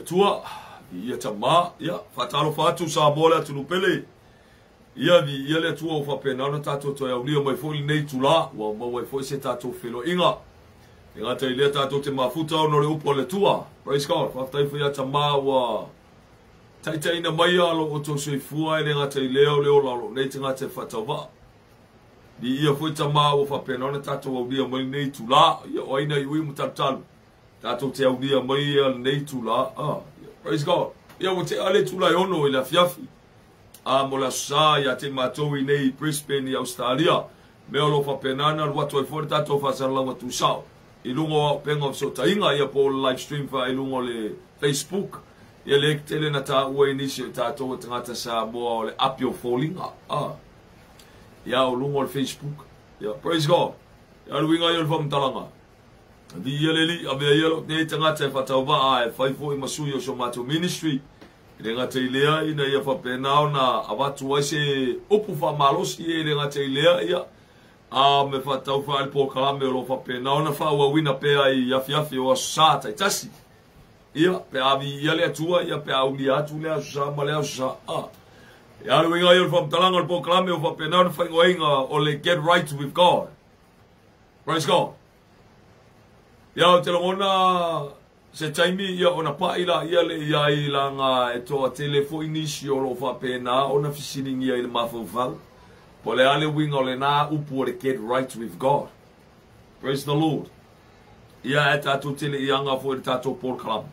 Atua, viia Tama, ia, faatalofa atu Samoa le atunuu pele. Ia, viia le Atua ua faapena ona tatou toe aulia mai foi lenei itula, ua maua ai foi se tatou feiloaiga. E gata i lea tatou te mafuta ona o le upu a le Atua. Praise God. Faafetai foi ia Tama ua taitaiina mai lo outou soifua e le gata i lea o le ola o lou nei tagata e faatauvaa. Viia foi Tama ua faapena ona tatou aulia mai lenei itula. Ia, o ai na iuiu ma talutalu. Tatou te aulia mai ia lenei itula. Ah, praise God. Ia ua tea le itula e 6 i le afiafi. A mo le aso Sa ia te matou i nei Brisbane i Australia. Mea o lo o faapena ona alu atu ai foi le tatou faasalalauga tusao i luga o auupega o fesootaiga, ia po o le live stream i luga o le Facebook. Ia lea tele na taua i nisi o tatou o tagata Samoa o le api o foliga. Ah. Ia o luga o le Facebook. Ia praise God. Ia le uiga ia o le faamatalaga. Viia le Alii, avea ia lou nei tagata e faatauvaa e fai foi ma sui o so matou ministry. E le gata i lea ina ia faapena ona avatu ai se upu faamalosi e le gata i lea ia a me faatau le polokalame o lo o faapena ona faaauauina pea i afiafi o aso Sa taitasi. Ia, pe a viia le Atua, ia pe a aulia atu le aso Sa ma le aso Sa. Ah. Ia le uiga ia o le faamatalaga o le polokalame o faapena ona faaigoaina o le Get Right with God. Praise God. Ia o te lagona se taimi ia ona pa'i laia le i ai laga e toatele foi nisi o lo o faapena ona fesiligia i le mafaufau. Po o le a le uiga o lena upu o le get right with God. Praise the Lord. Ia e tatou tele i aga foi le tatou polokalame.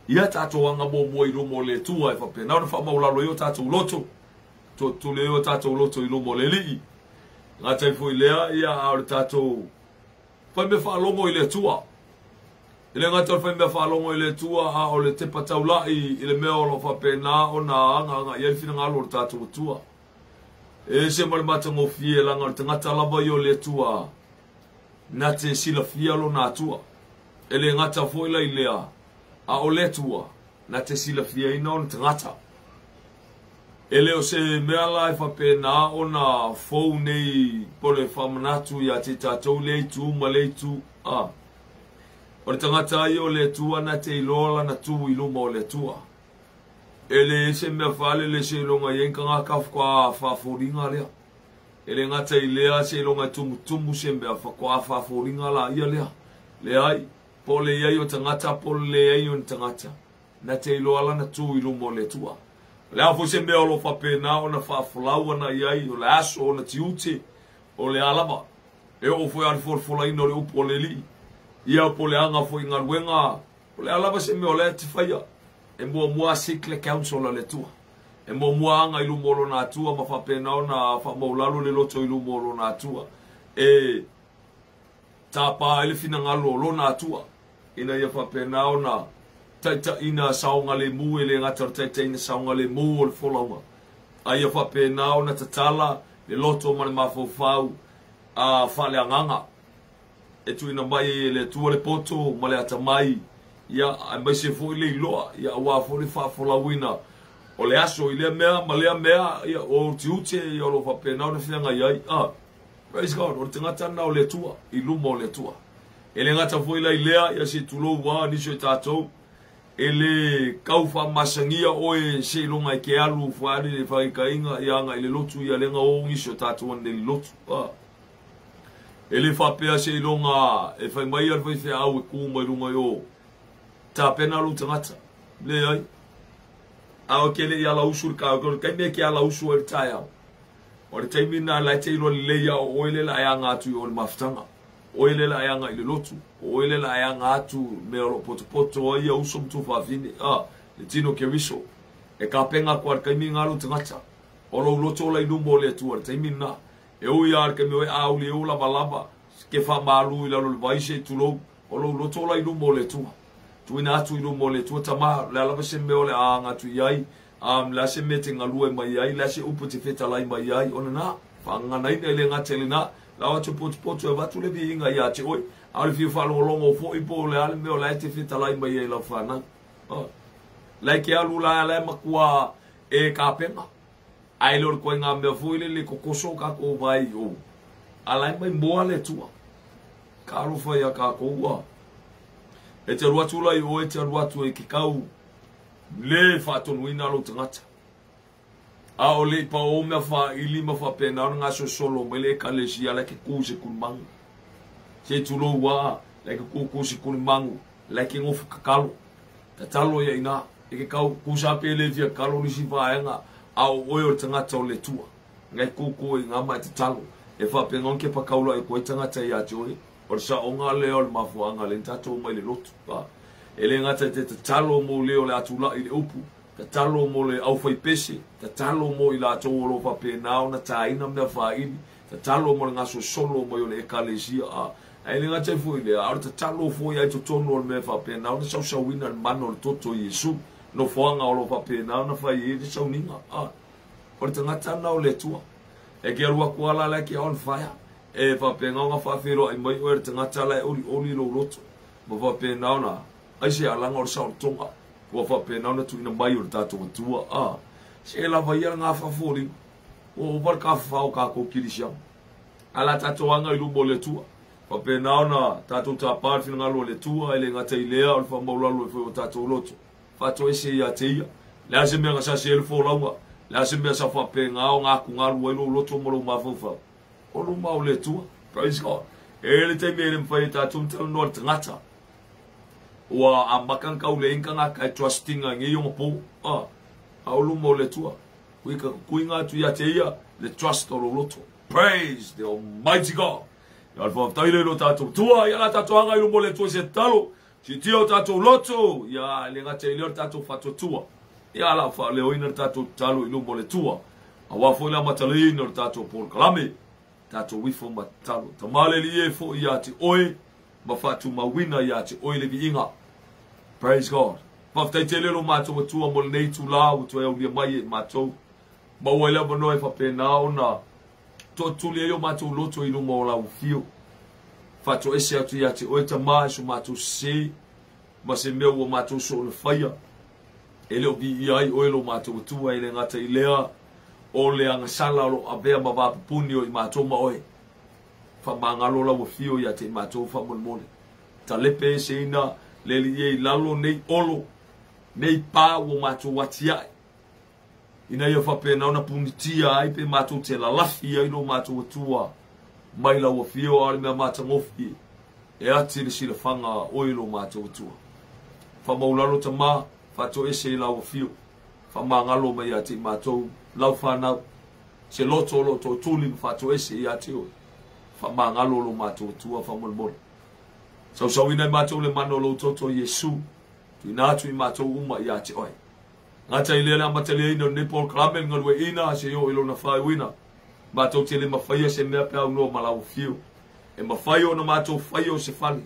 Ia tatou aga muamua i luma o le Atua e faapena ona faamaulalo ai o tatou loto. Tule ai o tatou loto i luma o le Alii. Gata ai foi lea ia a o le tatou fai mea faalogo i le Atua. E le gata o le fai mea faalogo i le Atua a o le tepa taulai i le mea o lo o faapena ona agaaga i ai le finagalo o le tatou Atua. E ese ma le matagofie laga o le tagata lava ia o le Atua na te silafia lona Atua. E le gata foi la i lea a o le Atua na te silafiaina ona tagata. E le o se mea la e faapena ona fou nei po le faamanatu ia te tatou lea itu ma lea itu. Ah. O le tagata ia o le Atua na te iloa lana tu i luma o le Atua. E le se mea faalele seiloga i ai tagata faatoa faafoliga lea. E le gata i lea seiloga e tumutumu se mea faatoa faafoliga la ia lea. Leai, po o le iai o tagata po o le leai o ni tagata. Na te iloa lana tu i luma o le Atua. O le a foi se mea o lo o faapena ona faafolau ana i ai, o le aso ona tiute, o le a lava. E oo foi a le folafolaina o le upu o le Alii. Ia po o le aga foi i galuega, o le a lava se mea o lea te faia. E muamua seek le counsel a le Atua. E muamua aga i luma o lona Atua ma faapena ona faamaulalo le loto i luma o lona Atua. E tapa ai le finagalo o lona Atua. Ina ia faapena ona taitaiina saogalemu e le gata o le taitaiina saogalemu o le folauga. A ia faapena ona tatala le loto ma le mafaufau a faaleagaga. E tuuina mai e le Atua le poto ma le atamai, ia aemaise foi le iloa, ia aua foi le faafolauina o le aso i lea mea ma lea mea, ia o utiute ia o lo o faapena ona feagai ai. Ah, praise God, o le tagata lena o le Atua, i luma o le Atua. E le gata foi la i lea, ia se tulou lava nisi o tatou, e le kau faamasagia oe seiloga e ke alu faale le faikainga ia aga i le lotu ia lenga o nisi o tatou ane le lotu. Ah. E le faapea seiloga e fai mai le faifeau e ku mai luga i o tapena lou tagata. Leai. A o ke le i ala usu le kao, o le taimi e ke ala usu ai le taeao. O le taimi na la e te iloa lelei ia o oe le la e aga atu i o le mafutaga. Oe le la e aga i le lotu. O oe le la e aga atu mea o lo potopoto ai ia uso ma tuafafine. Ah, le tino keriso. E kapenga koa le taimi ngā lou tagata. O lou loto la i luma o le Atua le taimi na. E ui a le taimi o e auli e o lava lava. Ke whamalu i lalo le vaise i tulou. O lou loto la i luma o le Atua. Tuina atu i luma o le Atua tama. Le alava se mea o le anga atu i ai. Le a se mea te ngalue mai ai. Le a se upu te fetalai mai ai. Ona nā. Whaanganaina i le ngā tele nā. La o atu potopoto e vatu le viinga ia te oi. A o le fia whaalongolongo o foi po o le ale mea o la e te fetalai mai ai lau whanau. Oh. Lai ke alu la la makua e kapenga. Ai le ore koe ngā mea foi le le kokoso ka ko vai o. A lai mai moa le tua. Ka alofa ia ka koua. E te alu atu lai o e te alu atu e ke kau. Le faatonuina lou tagata. A o le i paō mea faaili ma faapena ona gasolosolo mai le Ekalesia la e ke ku i se kulimagu. Se i tulou a, la e ke kūkū se kulimagu, la e ke gofu kakalo. Tatalo ia ina, e ke kau, tusa pe le fia kalo nisi vaega, a o oe o le tagata o le Atua. Na e kūkū i ngā ma e tatalo. E faapena ona kepa kaulaʻi atu ai tagata iā te oe. O le saoga lea o le mafuaaga lea na tatou omai i le lotu. A, e le gata i te tatalo mo le o le a tulaʻi i le upu, tatalo mo le aufaipese, tatalo mo i latou o lo o faapena ona tāina mea faaili, tatalo mo le gasolosolo mai o le Ekalesia, a, ae le gata ai foi i lea, a o le tatalo foi ai totonu o le mea e faapena ona sausauina le mana o le toto o Iesu, nofoaga o lo o faapena ona fai ai le sauniga, a, o le tagata lena o le Atua. E ke alu atu lava la e ke on fire, e faapena ona faafeiloai mai oe le tagata la e olioli lou loto, ma faapena ona ai se alaga o le saolotoga ua faapena ona tuuina mai o le tatou Atua. A, se lava ia le gafafoliga, ua ova le kafafa o kakou kilisiano. A la tatou aga i luma o le Atua, faapena ona tatou tapa le finagalo o le Atua, e le gata i lea o le faamaulalo e foi o tatou loto. Faatoese ia te ia. Le a se mea na sasi ai le folauga, le a se mea sa faapena ona atugalu ai lou loto ma lou mafaufau, o luma o le Atua. Praise God. E le taimi e le mafai e tatou ona talanoa le tagata. Ua amata ona tau leai ni tagata e trustinga i nei ona po. A, a o luma o le Atua. Kuika kuinga atu ia te ia le trust o lou loto. Praise the Almighty God. Ia le faafetai le lo tatou Atua, ia la tatou aga i luma o le Atua se tatalo. Sitia o tatou loto, ia le gata i lea o le tatou faatuatua. Ia la faaleoina le tatou tatalo i luma o le Atua. Aua foi le amataleina o le tatou polokalame. Tatou ifo ma tatalo. Tamaleli e foi ia te oe ma faatumauina ia te oe le viiga. Praise God. Faafetai tele lo matou Atua mo lenei itulā ua toe aulia mai e i matou. Maua ai le avanoa e faapena ona toatuli ai o matou loto i luma o lau afio. Faatoese atu ia te oe Tamā i so matou sesē ma se mea ua matou soona faia. E le o viia ai oe lo matou Atua, e le gata i lea o le agasala o lo o avea ma vapupuni o i matou ma oe. Faamagalo lau afio ia te i matou faamolemole. Talepe eseina le alii e i lalo nei olo, nei pā ua matou atiae, ina ia faapena ona punitia ai pe matou te lalafi ai lo matou Atua mai lau afio, a o le mea matagofie e ati le silafaga a oe lo matou Atua. Faamaulalo Tamā, faatoese i lau afio, faamagalo mai ia te i matou lau whanau, se loto o lo tootuli ma faatoese ia te oe. Faamagalo lo matou Atua faamolemole. Sausauina i matou le mana o lou toto Iesu, tuuina atu i matou uma ia te oe. Gata i lea le amataliaina o lenei polokalame le galueaiina se i oo i lona faaiuina. Matou te le mafaia se mea pe aunoa ma lau afio. E mafai ona matou faia o se fale,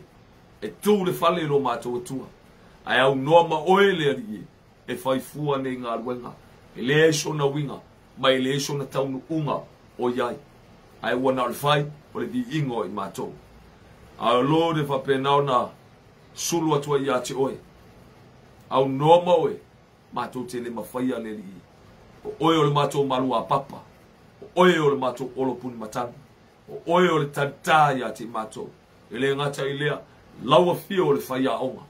e tū le fale i lo matou Atua. Ae aunoa ma oe le Alii e, e fai fua nei galuega. E leai sona uiga, ma e leai sona taunuuga o i ai. Ae ua na o le fai, o le viiga o i matou. A o Lord e faapena ona sulu atu ai ia te oe. Aunoa ma oe, matou te le mafaia le Alii. O oe o le matou maluapapa. O oe o le matou olopuni matagi. O oe o le talitā ia te i matou. E le gata i lea, lau afio o le faiaoga.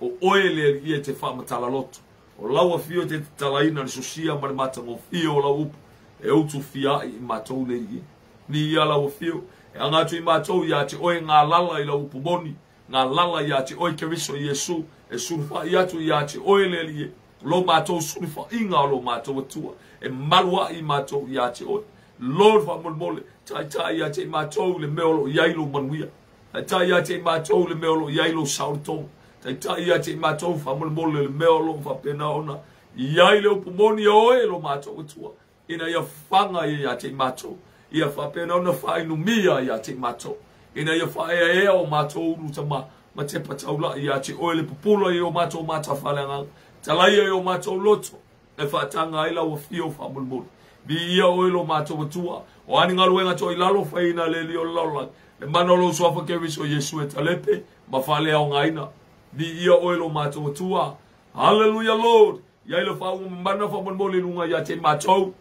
O oe le Alii e te faamatala loto. O lau afio e te tatalaina le sosia ma le matagofie o lau upu e utufiaʻi i matou le Alii. Ni ia lau afio, e aga atu i matou ia te oe ngā lala i lau upu moni, ngā lala ia te oe Keriso Iesu, e sulufaʻi atu ia te oe le Alii, lo matou sulufaʻiga o lo matou Atua, e maluaʻi i matou ia te oe. Lord faamolemole, taitai ia te i matou le mea o lo o i ai lou manuia. Taitai ia te i matou le mea o lo o i ai lou saolotoga. Taitai ia te i matou faamolemole le mea o lo o faapena ona i ai le upu moni a oe lo matou Atua, ina ia faga ia ia te i matou, ia faapena ona faainumia ia te i matou, ina ia faaeaea o matou ulu tama ma tepa taulaʻi ia te oe le pupula i o matou matafaleagaga, talaia i o matou loto e faataga ai lau afio faamolemole. Viia oe lo matou Atua, o a ni galuega toilalo faiina le Alii o le lalolagi, le mana o lou suafa Keriso Iesu e talepe ma faaleaogaina. Viia oe lo matou Atua. Hallelujah Lord. Ia i le faauga mamana faamolemole i luga ia te matou.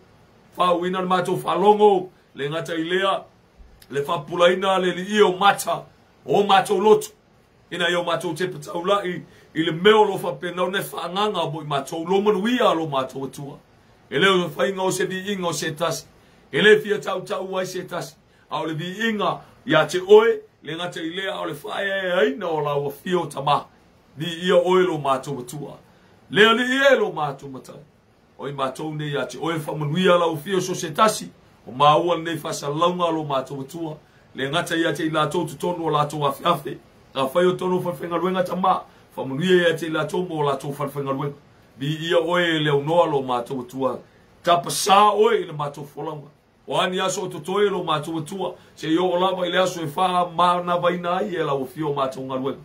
Faauina le matou faalogo, le gata i lea, le faapupulaina le Alii o mata o matou loto. Ina ia o matou tepa taula'i i le mea o lo o faapena ona e faaagaga mo i matou, lo manuia lo matou Atua. E le o se faiga o se viiga o se tasi, e le fia tautau ai se tasi, a o le viiga ia te oe, le gata i lea, a o le faaeaeaina o lau afio Tama. Viia oe lo matou Atua. Le Alii e lo matou Matai. O i matou nei ia te oe faamanuia lau afio so se tasi, o maua lenei faasalalauga lo matou Atua. Le gata ia te i latou totonu o latou afeafe, afai o tonu o falefaigaluega Tama, faamanuia ia te i latou mo latou falefaigaluega. Viia oe e le aunoa lo matou Atua. Tapasā oe i le matou folauga. O a ni aso o totoe lo matou Atua, se i oo lava i le aso e faamanavaina ai e lau afio o matou galuega.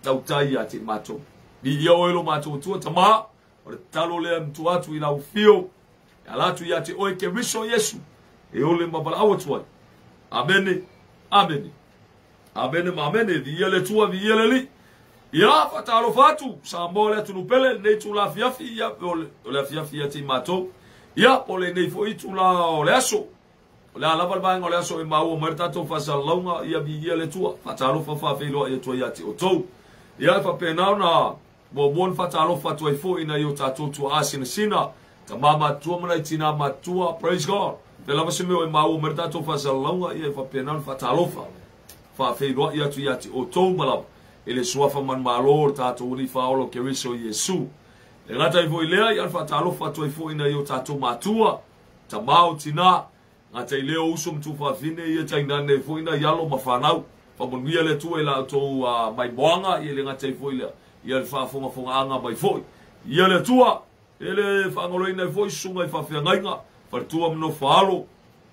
Tautai ia te i matou. Viia oe lo matou Atua, Tama, o le tatalo lea matua atu i lau afio, e ala atu ia te oe Keriso Iesu, e ole ma valaau atu ai. Amene, amene. Amene ma amene. Viia le Atua, viia le Alii. Ia, faatalofa atu, Samoa le atunuu pele, lenei itula afiafi, ia, o le afiafi ia te i matou. Ia, po o lenei foi itula o le aso. O le a lava le vaega o le aso e maua mai le tatou faasalalauga, ia viia le Atua. Faatalofa faafeiloai atu ai ia te outou. Ia, e faapena ona muamua ona faatalofa atu ai foi nai o tatou tuaa sinasina, tama matutua ma nai tina matutua, praise God. Pe lava se mea e maua mai le tatou faasalalauga, ia e faapena ona faatalofa faafeiloai atu ia te outou ma lava i le suafa manumalo o le tatou Alii Faaola o Keriso Iesu. E gata ai foi lea, ia le faatalofa atu ai foi nai o tatou matua, tama o tina, gata i lea o uso ma tuafafine, ia tainane ai foi nai alo ma fanau. Faamanuia le Atua i la outou maimoaga, ia le gata ai foi lea, ia le faafogafogaaga mai foi. Ia le Atua, e le faagaloina ai foi susuga i faafeagaiga, faletua ma nofo alo,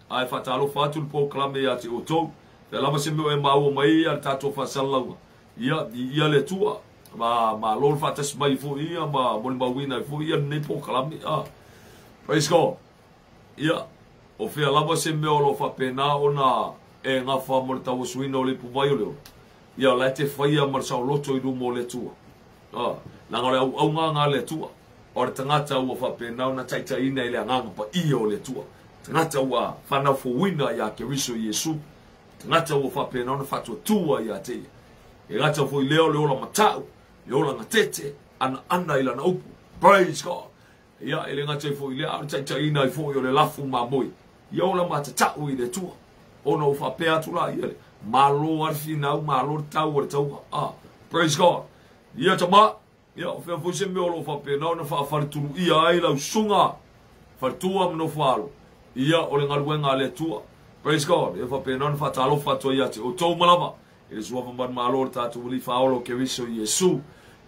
ae faatalofa atu le polokalame ia te outou. Pea lava se mea e maua mai ia le tatou faasalalauga, ia, ia le Atua, ma malo le faatasi mai foi ia, ma molimauina ai foi ia lenei polokalame. Praise God. Ia, o fea lava se mea o lo o faapena ona e gafa mo le tauasuina o le ipuvai o le ola, ia o la e te faia ma le saoloto i luma o le Atua. Leaga o le auauga nga le Atua, o le tagata ua faapena ona taitaiina i le agaga paia o le Atua, tagata ua whanau ia Keriso Iesu, tagata ua faapena ona faatuatua ia te ia. E gata foi lea o le ola matau, le ola gatete, ana ana i lana upu. Praise God. Ia, e le gata ai foi lea, a o le taitaiina ai foi o le lafu mamoe. Ia ola matatau i le Atua. Ona o faapea atu la, ia le malo a le finau, malo le tau o le taua. Praise God. Ia tama, ia o fea foi se mea o lo o faapena ona faafaletuluia ai lau susuga, faletua ma nofo alo. Ia o le galuega a le Atua. Praise God. Ia faapena ona faatalofa atu ai ia te outou ma lava i le suafa manumalo o le tatou Alii Faaola o Keriso Iesu.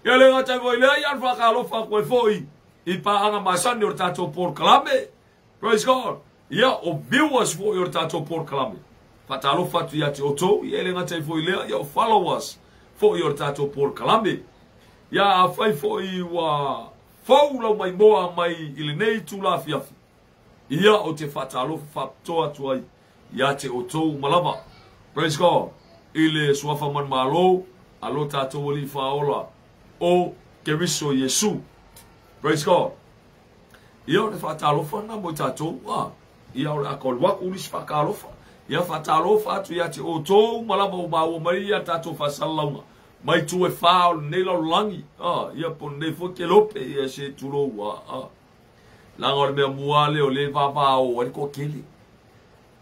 Ia le gata ai foi lea, ia le faatalofa atu ai foi i paaga masani o le tatou polokalame. Praise God. Ia o viewers foi o le tatou polokalame. Faatalofa atu ia te outou, ia le gata ai foi lea, ia o followers foi o le tatou polokalame. Ia afai foi ua fou lau maimoa mai i lenei itula afiafi, ia o te faatalofa faapitoa atu ai ia te outou ma lava. Praise God. I le suafa manumalo a lo tatou Alii Faaola o Keriso Iesu. Praise God. Ia o le faatalofa na mo i tatou. Ia o le a kalu aku lisi faatalofa. Ia faatalofa atu ia te outou ma lava o maua mai ia tatou faasalalauga. Mai tu e whā o lenei lalolagi. Ia po lenei foi ke lope ia se tulou. Langa o le mea mua le o le vava o ai le toatele.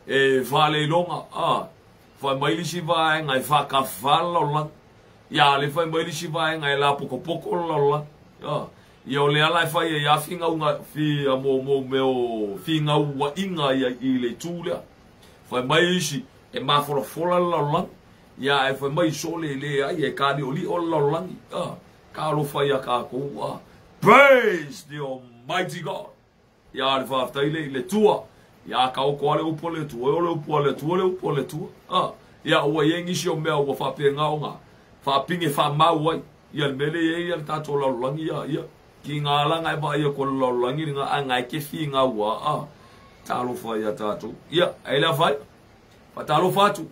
E whaaleiloga. Whai mai lisi vaenga e whakawha lalolagi. Ia le whai mai lisi vaenga e la pokopoko lalolagi. Ia o le ala e whai e ia whingau fi a mo meo whingau wa inga ia i le tū lea. Whai mai isi e mafolafola lalolagi. Ia e whai mai sole le ai e kāni o li o lalolagi. Ka alofa ia kākou. Praise the Almighty God. Ia le whaaftai le i le tua. Ia ka oko ale upo le tua, o le upo ale tua, le upo le tua. Ia ua i ngisi o mea ua whapea ngā o ngā. Whapinge whamau ai. Ia le mele e ia le tātou lalolagi ia. Ia ki ngā alanga e wa ia ko le lalolagi ngā a ngai ke whii ngā ua. Tālofa ia tātou. Ia, e lea whai. Whatalofa atu.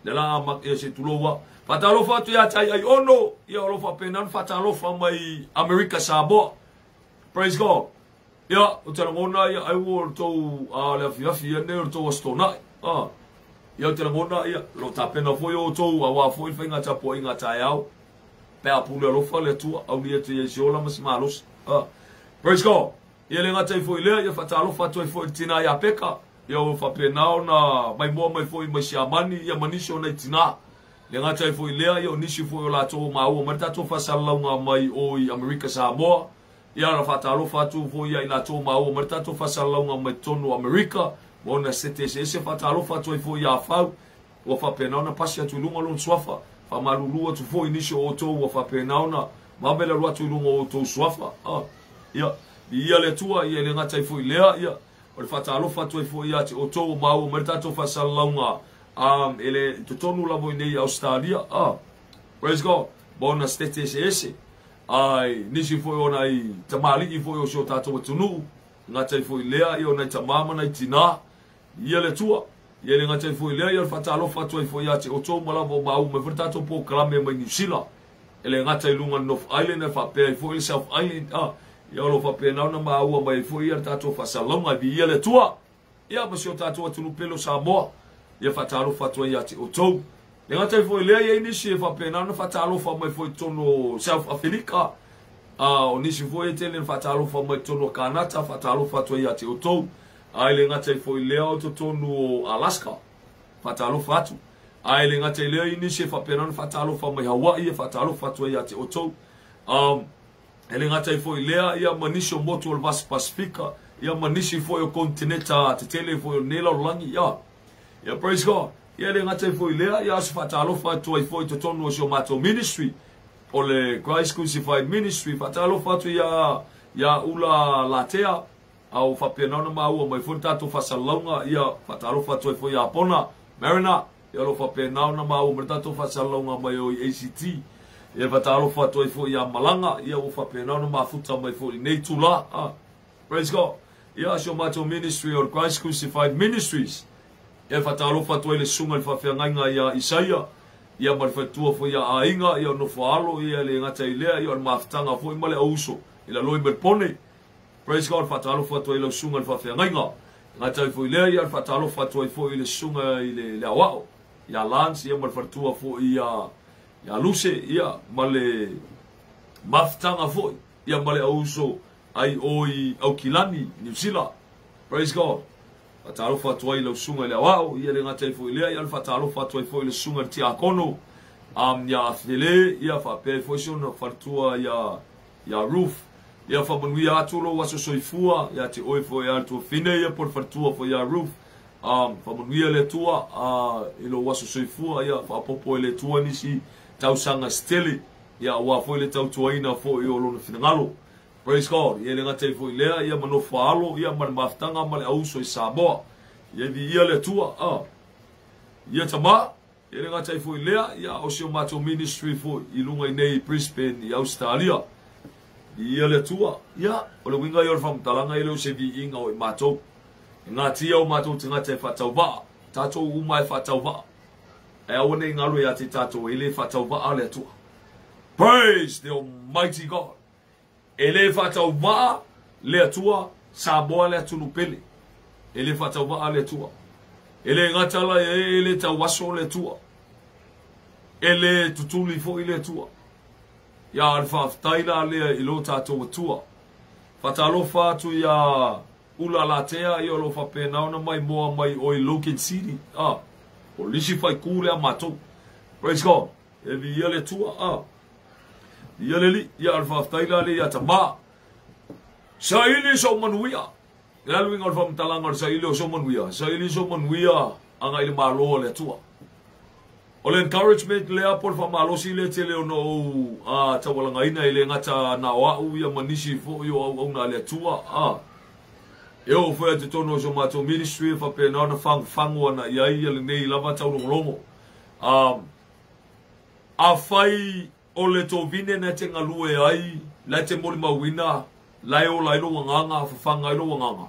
Le la mak ia se tuloua. Whatalofa atu ia tai ai ono. Ia olo whapena whatalofa mai Amerika Samoa. Praise God. Ia, o te rangona ia ai ua o tou le afiafi ia nei o tou aso tonai. Ia ou te lagona, ia, o lo o tapena foi outou aua foi le faiga tapuaiga taeao, pe a pule alofa le Atua, aulia atu ia i se ola ma se malosi. Praise God. Ia le gata ai foi lea, ia faatalofa atu ai foi i le tina ia Peka, ia ua faapena ona maimoa mai foi mai Siamani, ia ma nisi o nai tina. Le gata ai foi lea, ia o nisi foi o latou o maua mai le tatou faasalalauga mai o i Amerika Samoa, ia na faatalofa atu foi ia i latou o maua mai le tatou faasalalauga mai totonu o Amerika, ma ona sete eseese, faatalofa atu ai foi ia Fau, ua faapena ona pasi atu i luga lona suafa, faamalulu atu foi i nisi o outou ua faapena ona vave le alu atu i luga o outou suafa. Ia, viia le Atua, ia e le gata ai foi lea, ia, o le faatalofa atu ai foi ia te outou o maua mai le tatou faasalalauga e le i totonu lava i nei i Ausetalia. Praise God, ma ona sitete eseese. Ai, nisi foi o nai tamalii foi o si o tatou atunuu, gata ai foi lea, ia o nai tamā ma nai tinā, ia le Atua. Ia le gata ai foi lea, ia o le faatalofa atu ai foi ia te outou ma lava o maua mai foi le tatou polokalame mai Niu Sila. E le gata i luga o le North Island, ae faapea ai foi le South Island. Ia o lo o faapena ona maua mai ai foi ia le tatou faasalalauga. Viia le Atua. Ia ma si o tatou atunuu pele o Samoa. Ia faatalofa atu ai ia te outou. Le gata ai foi lea, i ai nisi e faapena ona faatalofa mai foi i totonu o South Africa. O nisi foi e tele na faatalofa mai i totonu o Kanata, faatalofa atu ai ia te outou. Ae le gata ai foi lea o totonu o Alaska, faatalofa atu. Ae le gata i lea, i nisi e faapena ona faatalofa mai Hawaii, e faatalofa atu ai ia te outou. E le gata ai foi lea, ia ma nisi o motu o le Vasa Pasifika, ia ma nisi foi o koneteneta tetele foi o lenei lalolagi. Ia, ia praise God. Ia le gata ai foi lea, ia se faatalofa atu ai foi i totonu o si o matou ministry, o le Christ Crucified Ministry. Faatalofa atu ia ia Ula Latea, a ua faapena ona maua mai foi le tatou faasalalauga. Ia faatalofa atu ai foi ia Pona Marina, ia o lo o faapena ona maua mai le tatou faasalalauga mai o i ACT. Ia faatalofa atu ai foi ia Malaga, ia ua faapena ona mafuta mai foi i lenei itula. Praise God. Ia si o matou ministry o le Christ Crucified Ministries. Ia faatalofa atu ai le susuga i le faafeagaiga ia Isaia, ia ma le faletua foi ia Aiga, ia o nofo alo, ia le gata i lea, ia o le mafutaga foi ma le auuso i laloi ma le pone. Praise God, faatalofa atu ai lau susuga i le faafeagaiga. Gata ai foi lea, ia le faatalofa atu ai foi i le susuga i le aoao ia Lance, ia ma le faletua foi ia Luse, ia ma le mafutaga foi, ia ma le auuso ai o i Aukilani, Niu Sila. Praise God. Faatalofa atu ai i lau susuga i le aoao, ia le gata ai foi lea, ia le faatalofa atu ai foi i le susuga i le tiakono ia Afele, ia faapea ai foi si ona faletua ia Ruth. Ia faamanuia atu lou aso soifua ia te oe foi ia le tuafine, ia po le faletua foi ia Ruth. Faamanuia le Atua i lou aso soifua, ia faapopo e le Atua nisi tausaga se tele, ia aua foi le tautuaina foi o lona finagalo. Praise God. Ia le gata ai foi lea, ia ma nofo alo, ia ma le mafutaga ma le auuso i Samoa. Ia viia le Atua. Ia tama, ia le gata ai foi lea, ia o si o matou ministry foi i luga i nei i Brisbane i Australia. Viia le Atua. Ia, o le uiga ia o le faamatalaga, e le o se viiga o i matou. E ngatia o matou tagata e faatauvaa, tatou uma e faatauvaa. Ae aua nei galo ia te tatou, e le faatauvaa le Atua. Praise the Almighty God. E le faatauvaa le Atua, Samoa le atunuu pele. E le faatauvaa le Atua. E le gata la e le tauaso le Atua. E le tutuli foi le Atua. Ia le faafetai la lea i lo tatou Atua. Faatalofa atu ia Ula Latea, ia o lo faapena ona mai moa mai o i Logan City. O lisi faikū lea matou. Praise God. E viia le Atua. Ia le Alii, ia o le faafetai la lea ia Tama. Saili sou manuia. Le a le uiga o le faamatalaga o le saili o sou manuia? Saili sou manuia agai i le Malo o le Atua. O le encouragement lea po o le faamalosi lea tele ona ou taualagaina, e le gata na o au ia ma nisi foi o auauna a le Atua. E oo foi atu i totonu o so matou ministry e faapena ona fagufagu ana i ai ia lenei lava taulogologo. Afai o le tovine na te galue ai, la e te molimauina, la e ola ai lou agaga, fafaga ai lou agaga,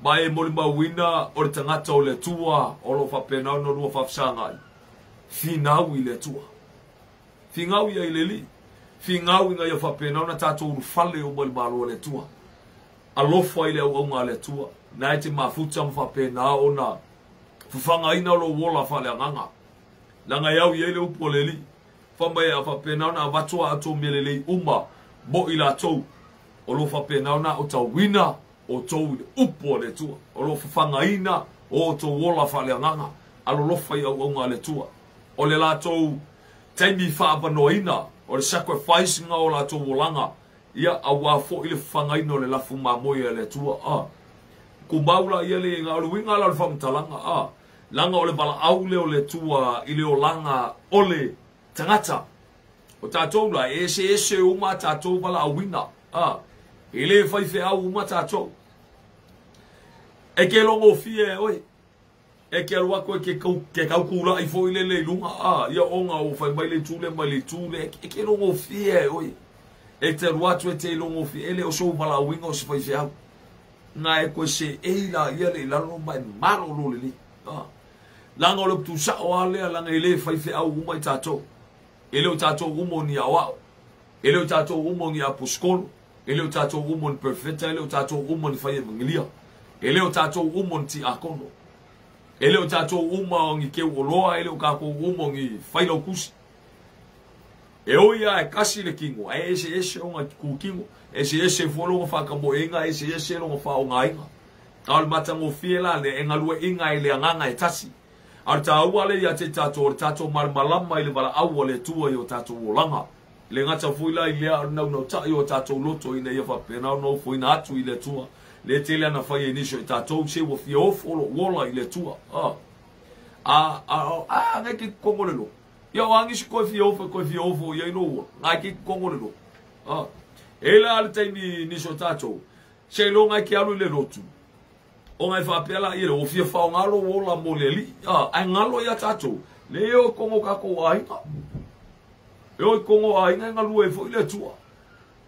ma e molimauina o le tagata o le Atua o lo o faapena ona lua faafesagai, finau i le Atua. Finau ia i le Alii. Finau ina ia faapena ona tatou ulufale uma i le Malo o le Atua. Alofa i le auauga a le Atua, na e te mafuta ma faapena ona Fafagaina lou ola faaleagaga. Leaga e au i ai le upu a le Alii, Fai mai a faapena ona avatu a outou mea lelei uma mo i latou, o lo o faapena ona aotauina outou i le upu a le Atua. O lo o fafagaina o outou ola faaleagaga, alolofa i auauna a le Atua. O le latou taimi faaavanoaina, o le sacrifice ga o latou olaga, ia, aua foi le fafagaina o le lafu mamoe a le Atua. A. Tumau la ia le iga, o le uiga la o le faamatalaga, a, leaga o le valaau lea o le Atua i le olaga o le tagata. O tatou la, e eseese uma a tatou valaauina, a, e le faifeau uma tatou. E ke logofie e oe, e ke alu atu e ke kau, ke kaukulaʻi foi lele i luga, a, ia ona ua fai mai le itu lea mai le itu lea, e ke logofie e oe. E te alu atu e te logofie, e le o sou valaauina o se faifeau. Na e koe seei laia le i lalo ma e malolo lelei. A. Leaga o le upu tusao lava lea, leaga e le faifeau uma i tatou. E le o tatou uma o ni aoao. E le o tatou uma o ni aposetolo. E le o tatou uma o ni perofeta. E le o tatou uma o ni fai evangelia. E le o tatou uma o ni tiakono. E le o tatou uma o ni keuoloa. E le o tatou uma o ni failautusi. E ui lava e kasi le kino, ae eseese ona kutino, eseese foi lona faatamoeina, eseese lona faaaogaina. A o le matagofie la lea, e galueaiina ai le agaga e tasi. A o le taua lea ia te tatou, o le tatou malamalama i le valaau a le Atua i o tatou olaga. E le gata foi la i lea, a o le naunautai o tatou loto ina ia faapena ona ofoina atu i le Atua. Lea e tele ana fai e nisi o i tatou, se ua fia ofo lou ola i le Atua. A, a, a, a, ngai ke kongolelo. Ia o a nisi koe fia ofo, koe fia ofo i ai lou ola. Ngai ke kongolelo. A, e la le taimi nisi o tatou, se iloga e ke alu i le lotu, ona e faapea laia lea, ua fia faaaoga lou ola mo le Alii, a, ae galo ia tatou, le e o i koga o tatou aiga. E o i koga o aiga e galue ai foi le Atua.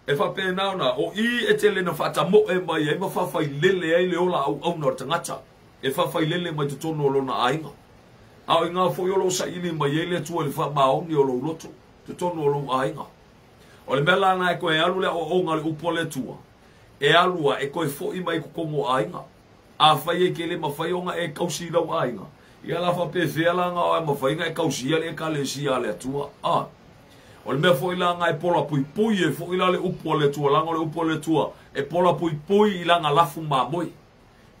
E faapena ona, o i e tele na faatamoe mai ai ma faafailele ai le ola auauna o le tagata, e faafailele mai totonu o lona aiga. A o iga foi o lo o saili mai ai le Atua i le faamaoni o lou loto, totonu o lou aiga. O le mea la lena e toe alu le aoaoga a le upu a le Atua, e alu a e toe foi mai i totonu o aiga. Afai e te le mafai ona e tausi i lau aiga, ia la faapefea la na e mafai ona e tausia le Ekalesia a le Atua? A. O le mea foi la na e pola puipui ai foi la le upu a le Atua, leaga o le upu a le Atua e pola puipui i lana lafu mamoe,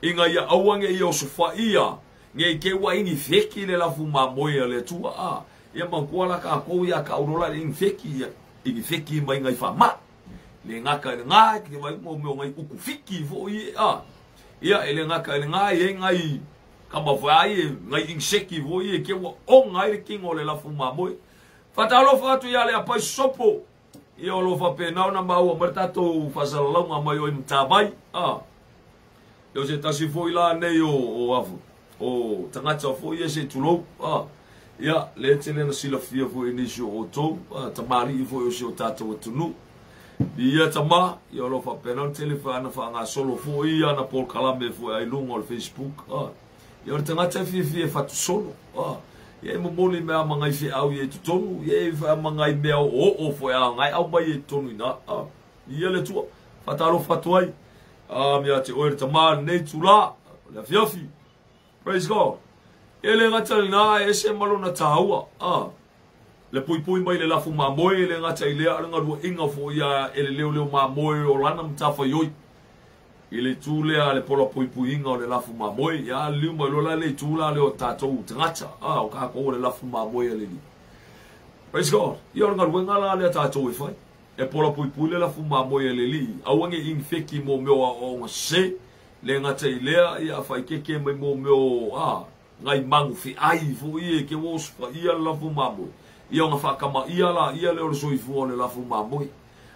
ina ia aua ne i osofaia, ne i te ua inifeki le lafu mamoe a le Atua. A. Ia manatua la tatou ia taulola le inifeki, ia inifeki mai ngai faamai. Le gata i lena, e te vaai mo mea o ngai uku fiki foi e, a. Ia, e le gata i lena, e i ai ngai kama foi ai e, ngai inseki foi e ke ua oga ai le kino o le lafu mamoe. Faatalofa atu ia Leapai Sopo. Ia o lo o faapena ona maua mai le tatou faasalalauga mai o i Matavai. A. Ia o se tasi foi la nei o, o afu, o tagata foi ia se tulou. A. Ia, lea e tele na silafia foi e nisi o outou, a, tamalii foi o si o tatou atunuu. Ia tama, ia o lo o faapena ona tele foi ana faagasolo foi ana polokalame foi ai luga o le Facebook. A. Ia o le tagata e fiafia e fatusolo. A. Ia e momoli mea ma ngai feau ia i totonu, ia e wha ma ngai mea o o foi a ngai au mai i totonu ina. A. Ia le Atua, faatalofa atu ai. A, ia te oe le tama lenei itulā, o le afiafi. Praise God. E le gata i lena, e ese ma lona tāua. A, le puipui mai le lafu mamoe, e le gata i lea, o le galueaiga foi ia e le leoleo mamoe o lana matafaioi. I le itu lea le pola puipuiga o le lafu mamoe, ia liliu mai loa la le itu la lea o tatou tagata, a, o tatou o le lafu mamoe a le Alii. Praise God. Ia o le galuega la lea tatou e fai. E pola puipui le lafu mamoe a le Alii, aua ne i inifeki mo mea o aoaoga sese, le gata i lea, ia faikeke mai mo mea o, a, ngai magu feai foi e ke ua osofaia le lafu mamoe, ia ona faakamaia laia lea o le soifua o le lafu mamoe.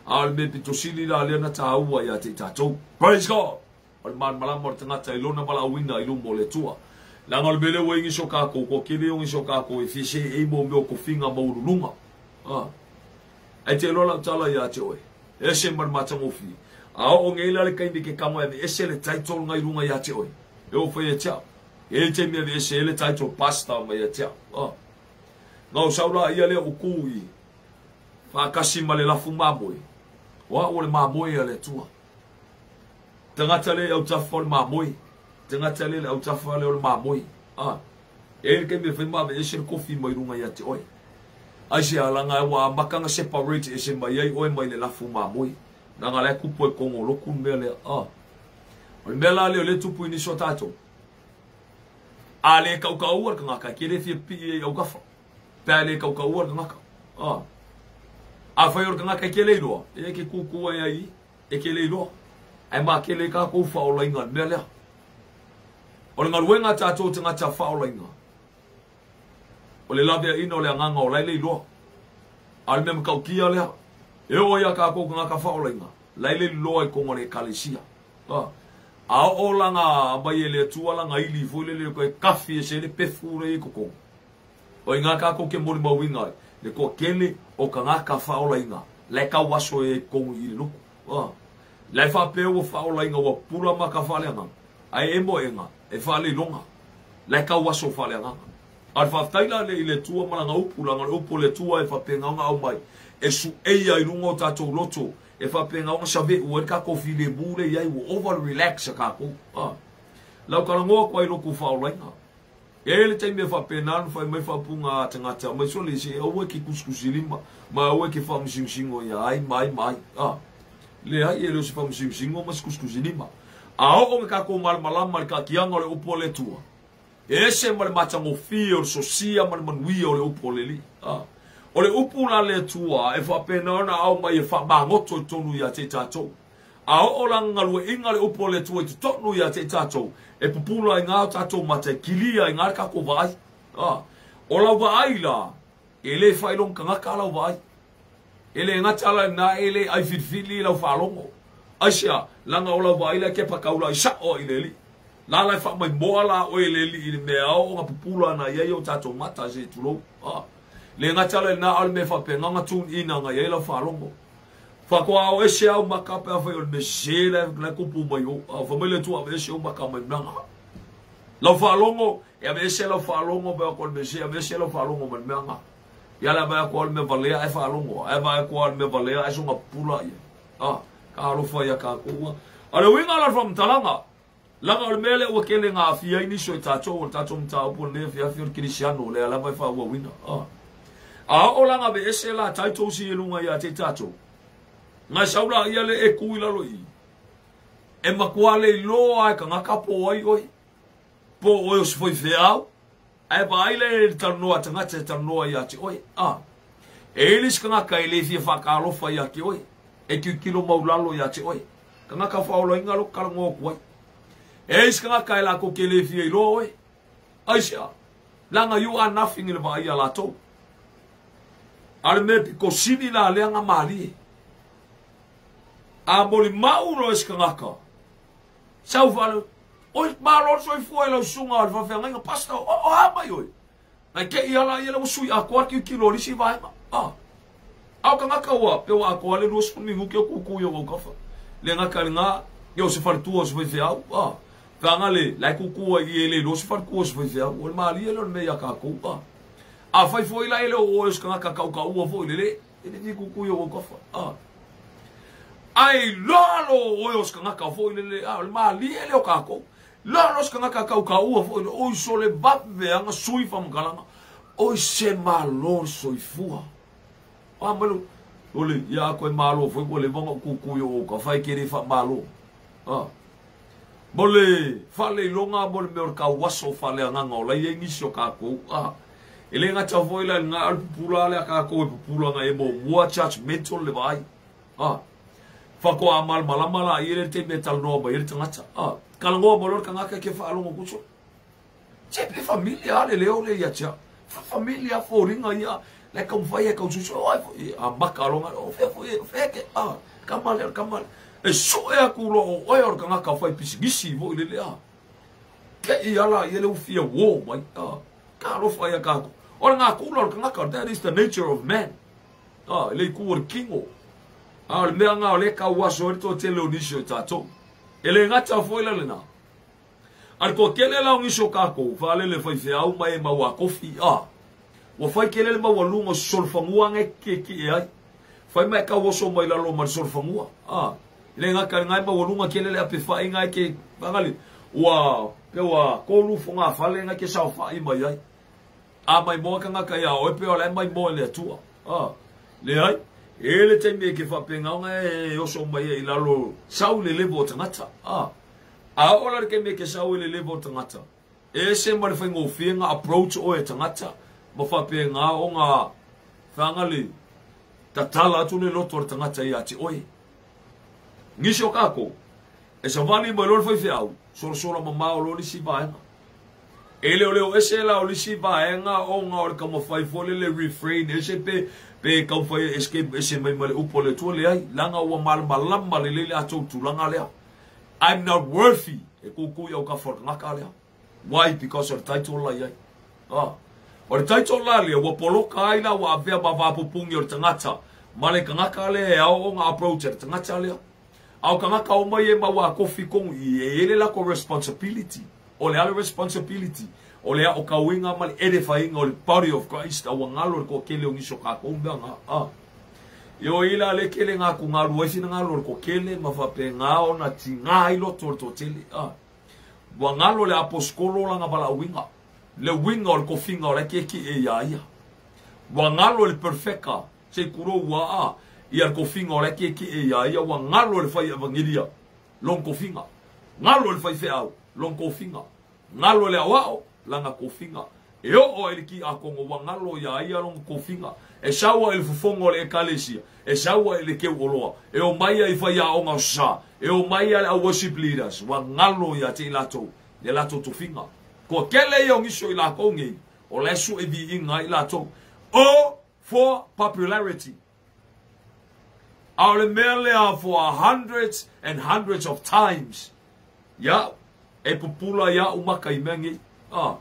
A o le mea pito sili la lea na tāua ia te i tatou. Praise God! O le malamalama o le tagata i lona valaauina i luma o le Atua. Leaga o le mea lea ua i nisi o kākou, kua kele o nisi o kākou e fia seei mo mea o kofiga maualuluga. A. Ae te iloa lau tala ia te oe, e ese ma le matagofie. A oo nei la le taimi ke kamo e aveese le title ngai lunga ia te oe, e oo foi ia te au. E i ai taimi e aveese ai le title pastor mai ia te au. A. Na o sau la ia lea o ku i faatasi ma le lafu mamoe, o au o le mamoe a le Atua. Tagata le autafa o le mamoe, tagata le autafa le o le mamoe. A. E le taimi e fai ma aveese le kofi mai luga ia te oe. Ai se alaga ua amata ona separate ese mai ai oe mai le lafu mamoe. Leaga la e tupu e totonu o lotu le mea lea. O le mea la lea o lea e tupu i nisi o tatou. A le tautaua le tagata, e te le fia pipii ai i autafa. Pe a le tautaua le tagata. Afai o le tagata e te le iloa, e te tutu ai ai i, e te le iloa. Ae matele ai tatou faaolaina i le mea lea. O le galuega a tatou tagata faaolaina, o le laveaiina o le agaga o la e le iloa. A o le mea matautia lea, e oo ia tatou tagata faaolaina, la e le iloa i totonu o le ekalesia. A oo lana aumai e le Atua lana ili foi lele e tafi ese ai le pefu lea i totonu. O i ina tatou te molimauina ai le toatele o tagata faaolaina la e tau aso e i totonu i le lotu. La e faapea ua faaolaina ua pula maka faaleagaga, ae emo ega e faaleiloga la e tau aso faaleagaga. A o le faafetai la le i le Atua ma lana upu, leaga o le upu o le Atua e faapena ona aumai e sueia i luga o tatou loto, e faapena ona save'u ai le tatou filemu lea i ai, ua ova le relax a tatou. Lau talanoa atu ai i lotu faaolaina. E i ai le taimi e faapena ona fai mai faaupuga a tagata mai sole se aua e ke kusikusilima ma aua e ke faamasingsingo ia ai ma ai ma ai. Leai, e le o se faamasingsingo ma se kusikusilima. A oo na tatou malamalama i le taatiaga o le upu a le Atua, e ese ma le matagofie o le sosia ma le manuia o le upu a le Alii. O le upu la le Atua e faapena ona ao mai e faamagoto i totonu ia te i tatou. A oo lana galueaiga le upu a le Atua i totonu ia te i tatou, e pupula ai ngā o tatou mata, e kilia ai ngā le tatou vaai. O lau vaai la, e le faailoga tagata lau vaai. E le gata la i lena, e le ai filifili lau faalogo. Aisea, leaga o lau vaai la e kepa taulai sao ai i le Alii. La la e faamaimoa la oe e le Alii i le mea ao ona pupula ana i ai o tatou mata, se tulou. Le gata la i lena, a o le mea faapena ona tune in ana i ai lau faalogo. Faatoa ao ese au maka pe afai o le mea sese la e tupu mai ou. Fai mai le Atua aveese ou maka mai mea nga. Lau faalogo, e aveese lau faalogo pe o le mea sese, aveese lau faalogo mai mea nga. Ia le vaai atu o le mea valea e faalogo, ae vaai atu o le mea valea e soga pupula ia. Ka alofa ia tatou. A le uiga la o le faamatalaga, leaga o le mea lea ua tele na aafia ai nisi o i tatou, o le tatou mataupu o lenei afiafi o le kerisiano, lea lava e faaauauina. A oo la na aveese la titles i luga ia te i tatou, na sau la ia le e ku i lalo i i, e matua le iloa e tagata po o ai oe, po o oe o se faifeau, ae vaai la i le talanoa a tagata e talanoa ia te oe. E i ai le isi tagata e le fia faatalofa ia te oe, e tilotilo maulalo ia te oe. Tagata faaolaina lou talanoa atu ai. E i ai isi tagata e latou te le fia iloa oe. Aisea? Leaga you are nothing i le vaai a latou. A o le mea pito sili la lea na malie. A molimau loa e se tagata, sau faale, oi, malo le soifua i lau susuga o le faafeagaiga, pastor, o a mai oe? Nai te i ala ia le ua sui atoa le tilotilo a le isi vaega. A o tagata ua, pe ua atoa le 20 minute o tutu i ou autafa. Le gata i lena, ia o se faletua o se faifeau. Feaga le, la e tutu ai i e le iloa se faletua o se faifeau. O le malie lea o le mea ia tatou. Afai foi la e le o oe o se tagata tautaua foi le le, e le fia tutu i ou autafa. Ae iloa lo oe o se tagata foi le le, o le malie lea o tatou. Iloa lo se tagata tautaua foi le, oi sole vave aga sui faamatalaga. Oi se malo le soifua. A mai lo, ole, ia a koe malo foi ua leva ona ou tutu i ou autafa e ke le faamalo. Mo le faaleiloga mo le mea o le tauaso faaleagaga o la e i ai nisi o tatou. E le gata foi la i lena, a o le pupula lea a tatou e pupula na e muamua judgemental le vaai. Faatoa malamalama la ia le taimi e talanoa mai ai le tagata. Talanoa mai loa le tagata e ke faalogo atu, se pe familia a le leo le ia te au. Familia foliga ia, la e taumafai e taususu, oi foi, a maka loa, o fea foi, o fea ke, kama lea, kama lea. E sue atu loa o oe o le tagata fai pisinisi foi le lea. Ke i ala ia le ua fia uo mai, ka alofa ia tatou. O le natura o le tagata, that is the nature of man. E le i ku o le kino. A o le mea nga o le tau aso ai le toatele o nisi o i tatou. E le gata foi la lena. A le toatele la o nisi o tatou, faalele faifeau mai e mau a kofi, ua fai tele le maualuga o se solofanua nga e kiekie ai. Fai mai e tau oso mai lalo ma le solofanua. E le gata i lena e maualuga tele le apefai nga e ke, fagali, ua, pe ua 3 fogafale nga e ke saofai mai ai. A maimoa tagata iā oe pei o la e maimoa i le Atua. A, leai, e i ai le taimi e ke faapegaoga e oso mai ai i lalo, sau i le level o tagata. A, a oo la i le taimi e ke sau i le level o tagata, e ese ma le faigofie na approach oe e tagata, ma faapega ona faga le tatala atu le loto o le tagata ia te oe. Nisi o kākou, e savali mai loa le faifeau, solasola mamao loa le isi vaega. E leoleo ese la o le isi vaega ona o le taumafai foi lele refrain ese pe pe taumafai e escape ese mai ma le upu a le Atua, leai, leaga ua malamalama lelei le atoa tulaga lea. I'm not worthy e kukui au kafa o le tagata lea. Why? Because o le title la i ai. Ah. O le title la lea, ua poloka ai la ua avea ma vapupungi o le tagata ma le tagata lea e ao ona approach e le tagata lea. A o tagata uma ia e mau a kofi kogu i e i ai le lako responsibility. O le a le responsibility? O le aʻokauina ma le edifying o le body of Christ, a ua galo le toatele o nisi o kākou mea na. Ah. Ioe i la le kele ngā ku ngā rua isi na ngalo le toatele ma faapegā ona tigā ai loto o le toatele. Ah. Ua galo le aposikolo lana valaauina, le uiga o le tofiga o la e kiekie iā ia. Ua galo le perfeka, se i tulou ua aa ia le tofiga o la e kiekie iā ia, ua galo le fai evagelia, lona tofiga. Galo le faifeau, lona tofiga. Galo le aoao, lana tofiga. E oo ai i le kiakono, ua galo iā ia lona tofiga. E sau ai i le fofoga o le ekalesia, e sau ai i le keuoloa, e omai ai i faiaoga o sa, e omai ai le au worship leaders, ua galo ia te i latou, ia latou tofiga. Toatele ia o nisi o i lakou nei, o la e sue viiga ai i latou. O for popularity. A o le mea lea for hundreds and hundreds of times. Ia, e pupula iaʻu maka i mea nei. A.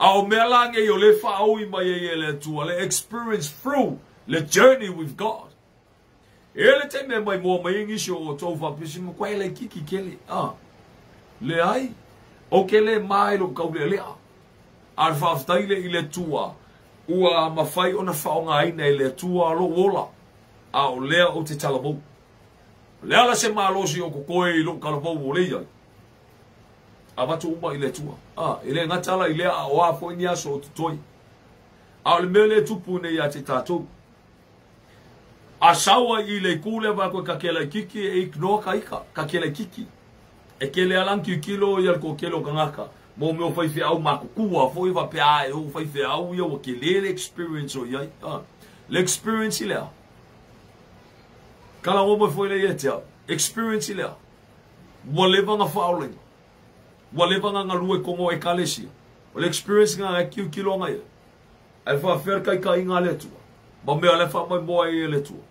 A o mea la nei o lea e faaui mai ai e le Atua, le experience through le journey with God. E le taimi e maimoa mai ai nisi o outou faapea se matua e laitiiti tele. A. Leai, ou te le ma i lou taulealea. A o le faafetai lea i le Atua, ua mafai ona faaaogaina e le Atua lou ola, a o lea ou te talavou. O le a la se malosi o totoe i lou talavou o lea i ai? Avatu uma i le Atua. A, e le gata la i lea, a o a foi ni aso o totoe. A o le mea lea e tupu nei ia te tātou. A sau ai i le itu lea vae koe ka kelaikiki e ignore ka ika, ka kelaikiki. E kele ala ang kilikilo ia le toatele o tagata mo mea o faifeau matutua foi faapea a e ou faifeau ia ua kele le experience o i ai. A, le experience i le a? Kalagoa mai foi lea ia te au. Experience i le a? Ua leva na faaolaina. Ua leva na galue i totonu o ekalesia. O le experience na e kilikilo ana ia. Ae faafefea le taitaiga a le Atua ma mea la e faamaimoa ai e le Atua.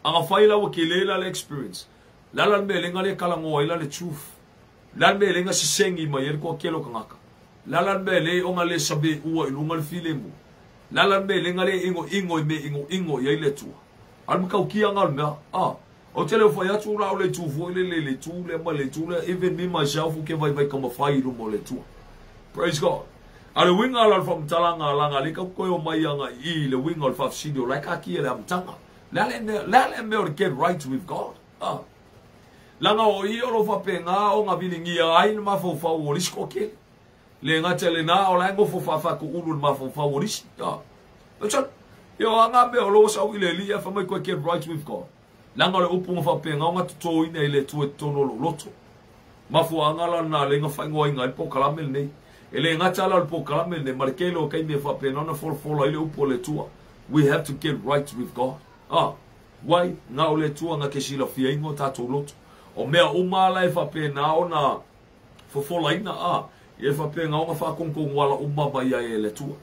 A na fai la ua kele la le experience. Le a la le mea e le na le talanoa ai la le truth? Le a le mea e le na sesegi mai ai le toatele o tagata? Le a la le mea e le ona le saveua i luga le filemu? Le a la le mea e le na le inoino i mea inoino i ai le Atua? A o le matautia na o le mea, a, ou te le o fai atu la o le itu foi lele i le itu lea ma le itu lea, even me myself ou ke vaivai taumafai i luma o le Atua. Praise God. A o le uiga la o le faamatalaga laga lea tatou toe omai aga i i le uiga o le faafesili o la e taatia i le amataga. Le a le mea, le a le mea o le get right with God? Ah. Laga o i o lo faapena ona viligia ai le mafaufau o le isi toatele. Le gata i lena, o la e nofo faafatuulu le mafaufau o le isi. Ah. Ia o a ngā mea o lo sau i le alii ae fai mai koe get right with God. Leaga o le upu na faapena ona totoina i le Atua i totonu o lou loto. Mafuaaga la lena lea na faaigoaina ai le polokalame lenei. E le gata la o le polokalame lenei, ma le tele o taimi e faapena ona folafola ai le upu a le Atua. We have to get right with God. Ah, wai, na o le Atua na te silafiaina o tatou loto. O mea uma la e faapena ona fofolaina, ah, ia e faapena ona faatonutonu ala uma mai ai e le Atua.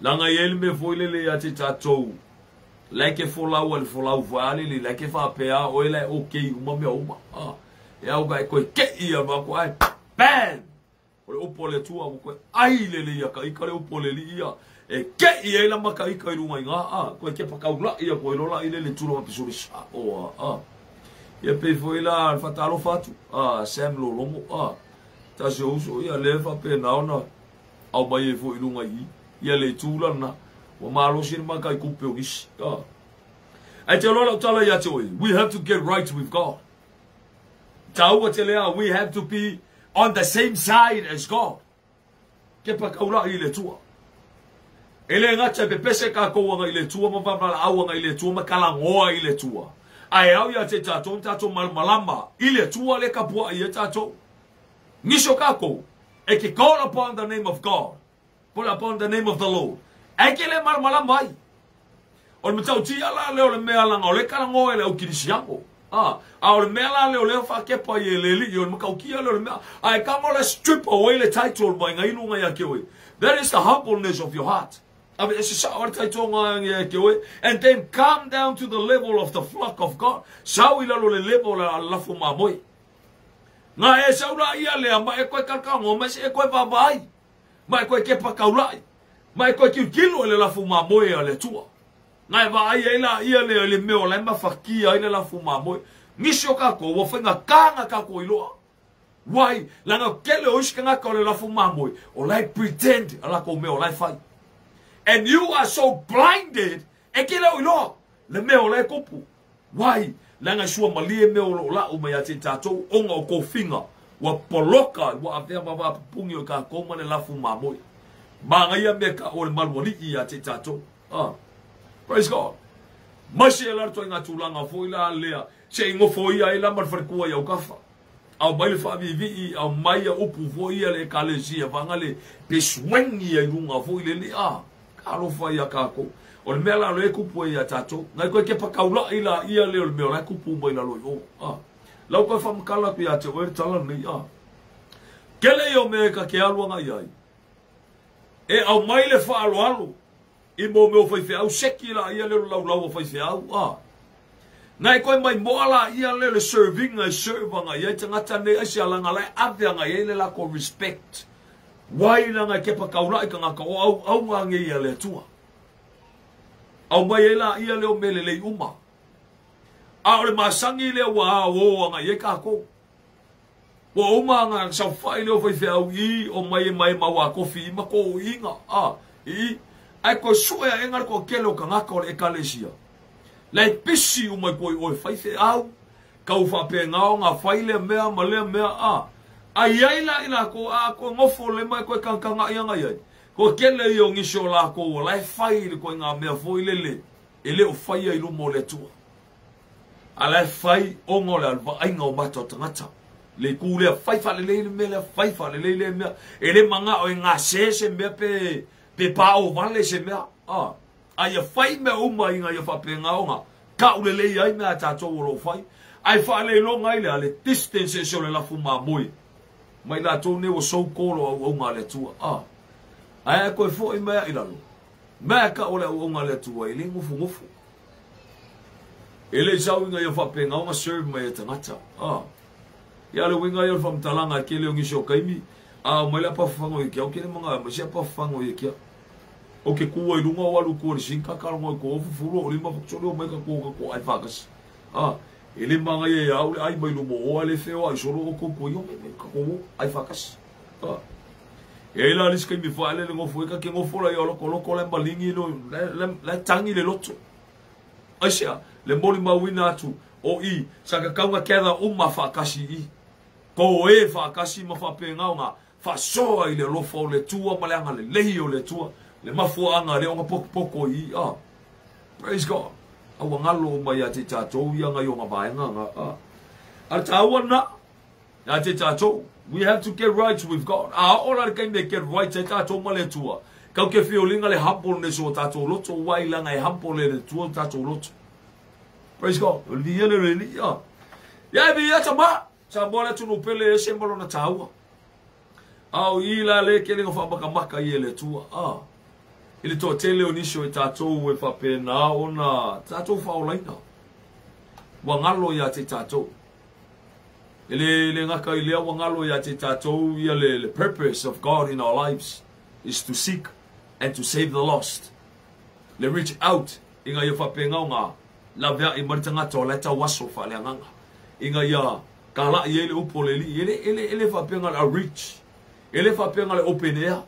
Leaga e i ai le mea foi lele ia te tatou, Like e folau a le folau foi a lele, like e faapea oe la e okay uma mea uma. Ah, e au ka e koe keʻi ia ma ko ai, bam! O le upu a le Atua ua koe ai lele ia ka ika le upu a le alii ia. E keʻi ai la maka ika i lunga i ngā, ah, koe kepa kaulaʻi ia koe lola i lele tulaga pisoli sa o a, ah. Ia pei foi la le whatalofa atu, ah, Sam Lologo, ah, tasi o uso ia le faapena ona aumai ai foi i luga i i, ia le itu la lena, ua malosi le maka i kupe o nisi. Ah. Ae te aloha lau tala ia te oe, we have to get right with God. Taua tele a, we have to be on the same side as God. Kepa kaulaʻi i le Atua. E le gata e pepese kākou aga i le Atua ma vavalaau aga i le Atua ma kalagoa i le Atua. Ae ao ia te tātou tātou malamalama i le Atua le kapuaʻi ai tātou. Nisi o kākou e ke call upon the name of God, call upon the name of the Lord. Ae ke le malamalama ai. O le matautia la lea o le mea laga o le kalagoa e le au kerisiano. A o le mea la lea o lea whakepa i e le alii o le matautia lea o le mea. Ae kanga o le strip away le title mai ngai lunga ia ke oe. That is the humbleness of your heart. Ave e se sao le title ngai ia ke oe. And then come down to the level of the flock of God. Sau i lalo le level la lafo mamoe. Ngā e sau la ia lea ma e koe kalkango ma se e koe vaavaai. Ma e koe kepa kaulai. Ma e koe kilkilo e le lafo mamoe a le Atua. Ngai vaai ai la ia lea le mea o la e mafakia ai le lafo mamoe. Nisi o kākou, ua whainga kānga kākou i loa. Wai, langa kele o isi kangaka o le lafo mamoe, o la e pretend a lako mea o la e whai. And you are so blinded, e kele o i loa, le mea o la e kupu. Wai, langa sua malie mea o lo lau mai a te tātou, onga o kofinga, ua poloka, ua avea mava pupungi o kākou ma le lafo mamoe. Manga ia mea ka o le malualii a te tātou. Praise God. Mai se la to ngā tūlanga foi la lea. Se i ngofo ia e la ma le wharekua i au kafa. Au mai le whaavivi, au mai a upu foi ia le ekalesia, whanga le peswengi ia i runga foi le le a. Ka alofa ia kākou. O le mea la lo e kupu e ia tātou. Ngai koe ke pakaula i la ia le o le mea o la e kupu mai la loi o. Lau koe whamakala ku ia te oe tala nei. Kele i o mea ka ke aluanga iai. E au mai le whaaloalo. I mō meo whai whiau, seki la ia leo lau lau whai whiau. Ngai koe mai moa la ia leo le serving e servanga ia te ngata nei ai se alanga lai aveanga ia le lako respect. Wai langa ke pakaula i ka ngaka o au au ngā nge ia le Atua. Au mai e la ia leo mele lei uma. A o le masangi leo wa o anga ia kākou. Ua uma ngā sau whai leo whai whiau i o mai e mai maua kofi i mako o inga. I ai koe sue a engari ko kele o kangaka o le ekalesia. Lai pisi o mai koe oe whai whiau, kau whape ngao ngā whai lea mea ma lea mea a. Ai ai la ila ko a ko ngofo le mai koe kankanga i anga iai. Ko kele i o ngisho la ko o lai whai le koe ngā mea foi lele. E le o whai ai lumo le Atua. A lai whai ongo le alwa ainga o mata o tangata. Le ku lea whai whale le mea lea whai whale le le mea. E le manga o e ngā se se mea pe pe pao vale se mea. Ai a whai mea uma inga ia whape ngaonga. Ka ule le ai mea tātou o lo whai. Ai whale longa ile a le distance e se o le lafu mamoe. Mai la tō ne o so kolo au au ngā le Atua. Ai a koe fo i mea i lalo. Mea ka o le au au ngā le Atua i le ngufu ngufu. E le sau inga ia whape ngaonga serve mai e tangata. Ia le winga ia whamtalanga ke leo ngisho kaimi. Mai la pawhango i kia. O kene manga mai sia pawhango i kia. O ke kua i lunga o alu kua ni sinka karongo i ko ofu o lima whakutsori o mai ka kua ka kua ai whakasi. E le manga ia ia ule ai mai lumo o ale wheo ai solo o koko i o mai ka kua ai whakasi. E ila alis kai mi whaele le ngofo e ka ke ngofo la i o loko loko le malingi lo le tangi le loto. Ai sea, le moli mauina atu o i sa ka kaunga kera uma whakasi i. Ko e whakasi ma whape ngaonga whasoa i le lofa o le tua ma le anga le lehi o le tua. Le mafua anga le onga poko poko i. Praise God. Aua ngalo mai a te tātou i anga i onga vaenga nga. A tāua na a te tātou. We have to get right with God. A ola le kaime get right te tātou ma le tua. Kau ke fiolinga le humbleness o tātou loto. Wai langa e humble le tua o tātou loto. Praise God. O lia le le lia. Ia e mi ata ma. Sa moa le tunu pele e se malona tāua. Au i la le ke lenga whaamakamaka i e le tua. I le toa tele o nisio e tātou e whapena ona tātou whaolaina. Wa ngalo ia te tātou. E le ngaka i lea wa ngalo ia te tātou ia le purpose of God in our lives is to seek and to save the lost. Le reach out inga ia whapenga o ngā lavea i maritangata o leta waso whalea nganga. Inga ia ka la i ele upo le li. Ele whapenga le reach. Ele whapenga le open air.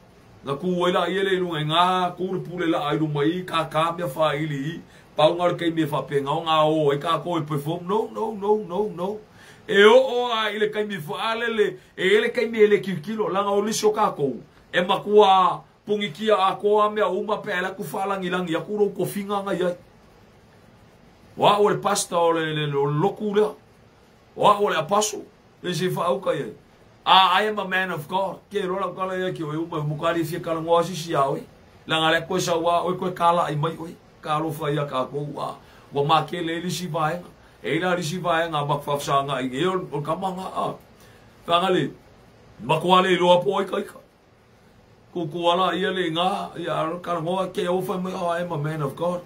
Nga ku la i ele lunga ngā kūre pule la ai luma i ka ka mea whaili i. Pau ngā kei mea whapenga o ngā o e ka koe perform. No, no, no, no, no. E o o a ile kai mi whaalele. E ele kai mi ele kilo. Langa o lisio kākou. E makua Pungitia atoa mea uma pe ala ku whaalangilangi aku rau kofinga ngai ai. Wa o le pasta o le loku lea. Wa o le apaso. E se whaauka ia. Ah, I am a man of God. Ke rola kala ia ki o uma mukari fia kala ngoa sisi ia oi. Langa le koe sa wa oi koe kala i mai oi. Ka alofa ia ka kou a. Wa ma ke le lisi vaenga. E ila lisi vaenga makwafsanga i e o kamanga a. Whangali, makuale i loa po ika ika. Kukuala ia le ngā, ia kala ngoa ke o whai mai, oh, I am a man of God.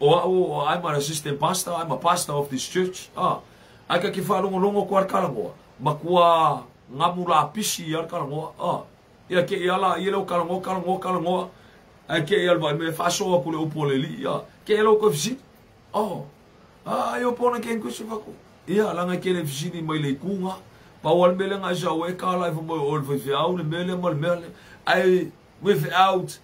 O I'm an assistant pastor, I'm a pastor of this church. Ah, ai ka ki whalongolongo ko ar kala ngoa. Makua ngamura pisi ar kala ngoa. Ah, ia ke ia la, ia leo kala ngoa, kala ngoa, kala ngoa. Ai ke ia vai me whasoa kule upo le li. Ah, ke ia leo koe fisini. Oh, ah, ia pona ke nkusi wako. Ia, langa ke le fisini mai le kunga. Pau al mele ngai sa oe kala i whamoi o le whaiwhiau, le mele ma le mele. Ai, without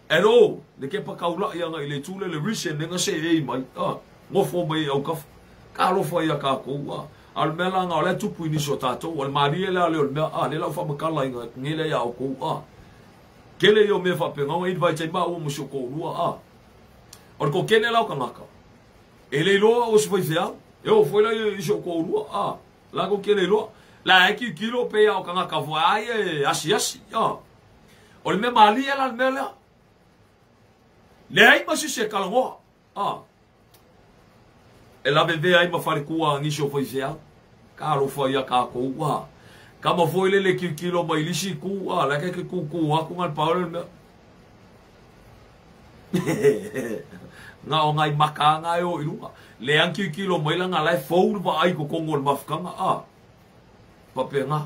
at all, le ke pakaula ia ngai le tule le risen le ngase e mai. Ah, ngofo mai au kafa. Ka alofa ia ka kou. Ah, al mela ngā le tupu i niso tātou. O le marie le ale o le mea. Ah, le lau whamakala i ngā ngele ia au kou. Ah, kele i o mea whapenga o invite ai maa ua musio kou rua. Ah, o le ko kene lau kangaka. E le iloa o se whaiwhiau. E o foila i so kou rua. Ah, la ko kele iloa. La e ki kilo pe au kangaka fo ai e asi asi. Ah, o le mea malia la le mea lea. Le ai ma sisi e kalangoa. Ah. E lawe vea ai ma wharekua nisi o whaiwhiau. Ka alofa ia ka kou. Ah. Ka ma foi le le kilo mai lisi ku. Ah, la ke ke ku ku aku ngal paole le mea. Ngā o ngai maka ngā e o ilunga. Le ang kilo mai la ngā lai fou wa ai ko kongo le mafukanga. Ah. Pape ngā.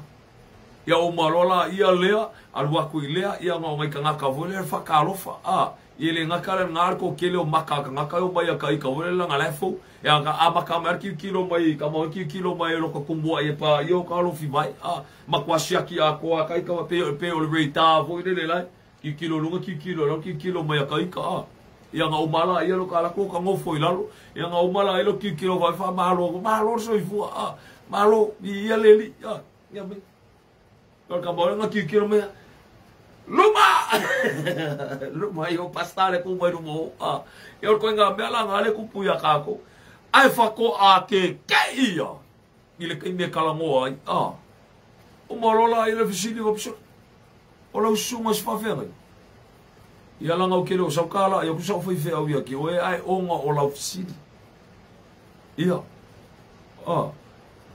Ia o malola ia lea, alu aku i lea, ia ngā o ngai kangaka voi le whakalofa. Ah. Ia le ngaka le ngā ko kele o maka kangaka o mai a ka ika voi le ngā lai fou. Ia ngā a maka mai ki kilo mai, ka mau ki kilo mai lo ka kumbua i pa, ia o ka alofi mai. Ah. Makuasiaki a koa ka ika pe o le reita voi le le lai. Ki kilo lunga, ki kilo lau, ki kilo mai a ka ika. Ah. Ia ngā umala ia lo ka ala ko ka ngofo i lalo. Ia ngā umala ia lo ki kilo vai wha malo, malo soifua. Ah. Malo, ia leli. Ah. Ia mai. Ka mau ngā ki kilo mai. Luma! Luma i o pastare ku mai rumo. Ah. Ia o koe ngā mea la ngā le kupu ia kākou. Ai whako a ke ke ia. I le kai me kalangoa ai. Ah. O malola i le fisini wapsura. O lau sunga si whawhengai. Ia langa o kele o saukala, ia kusa o whaiwhea au ia ki oe ai onga o lau fisini. Ia. Ah.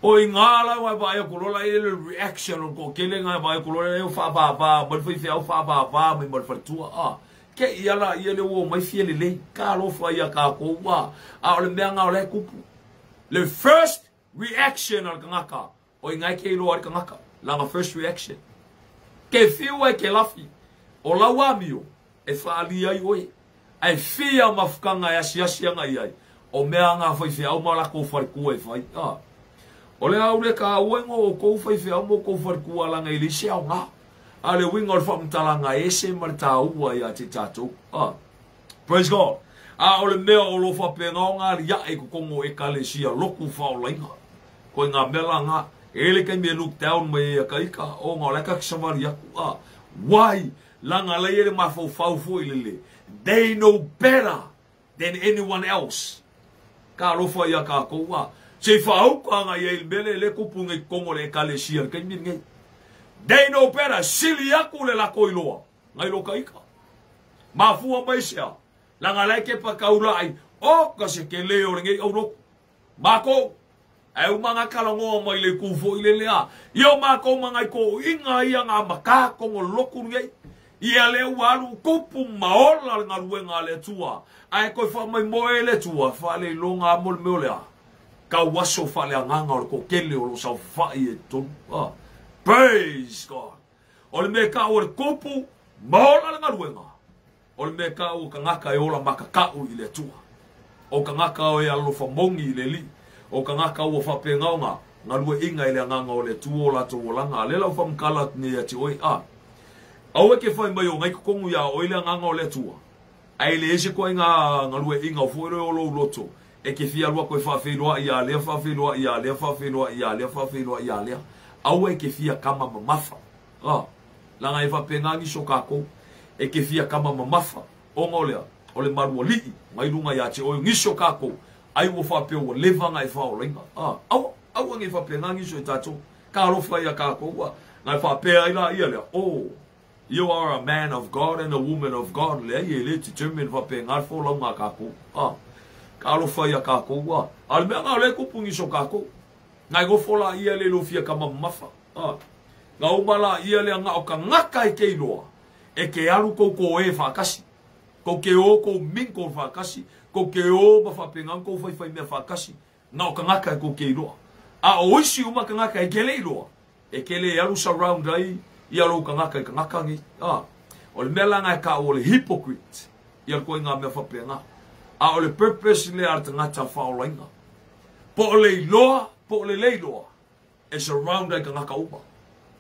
O i ngā lau ai vai kulola i le reaction o ko kele ngai vai kulola e whaapapa, mai whaiwhea au whaapapa, mai mai whatua. Ah. Ke ia la ia le o mai fia le lei, ka alofa ia ka kou. Ah. A o le mea ngā o le kupu. Le first reaction al kangaka. O i ngai ke iloa al kangaka. Langa first reaction. Ke whiu ai ke lafi. O lau amio. E whaali ai oe. Ai whia mafukanga e asiasi anga i ai. O mea ngā whaiwhea au mala kou wharikua e whai. Ah. O le au le ka uengo o kou whaiwhea au mo kou wharikua langa i lise au ngā. A le winga o le whamutalanga e se marita ua ia te tātou. Ah. Praise God. A o le mea o lo whapenga o ngā ria e kokongo e kalesia loku whaolainga. Koe ngā mea ngā. E le kai me look down mai e kaika. O ngā le kakisawari aku. Ah. Why? Langa lei ele mawhau i lele. They know better than anyone else. Ka alofa ia ka koua. Se whaauka ngā ia mele le kupu ngai kongo le kalesia. Kai mi ngai. They know better. Sili aku le lako iloa. Ngai lo kaika. Mafua mai sea. Langa lei ke pakaura ai. O ka se ke leo le ngai au roku. Mako. Ai umanga kalangoa mai le kufo i lele a. Ia o mako mangai ko inga ia ngā maka kongo loku ngai. Ia le walu kupu maola ngā ruenga le tua. Ai koe wha mai moe le tua. Wha le longa mo le meo lea. Ka waso wha le anganga o le kokele o lo sau whai e tonu. Ah. Praise God. O le mea ka o le kupu maola ngā ruenga. O le mea ka o kangaka e ola makakau i le tua. O kangaka o e alofa mongi i le li. O kangaka o whapengaonga. Ngā rua inga i le anganga o le tua o la tō olanga. Le lau whamkala ni ati oi. Ah. Aue ke whai mai o ngai kokongu ia o ile nganga o le tua. Ai le ese koe ngā rua inga o fuere o lou loto. E ke fia lua koe whawheloa ia lea, whawheloa ia lea, whawheloa ia lea, whawheloa ia lea. Aue ke fia kama mamafa. Ah. Langa e whapengangi so kākou. E ke fia kama mamafa, ona o lea, o le malualii, mai luga ia te oe, nisi o kākou, ai ua faapea ua leva ona e faaolaina. Aua, aua nei faapena nisi o i tatou. Ka alofa ia kākou, ngai faapea ai la ia lea, oh, you are a man of God and a woman of God. Lea i e le determine faapena le folauga a kākou. Ka alofa ia kākou, A le mea ngā o le kupu nisi o kākou. Ngai gofo la ia le lo fia kama mamafa. Ngā uma la ia lea ngā o ka ngaka e ke iloa. E ke alu kou ko e whaakasi. Kou ke o kou minko whaakasi. Kou ke o ma whapengang kou whai whai mea whaakasi. Ngā o ka ngaka e kou ke iloa. A o isi uma ka ngaka e ke le iloa. E ke le alu surround ai ia lou ka ngaka i ka ngaka ngi. O le mea la ngai ka o le hypocrite. Ia koe ngā mea whapenga. A o le purpose le a te ngata whaolainga. Po o le iloa, po o le leiloa. E surround ai ka ngaka uma.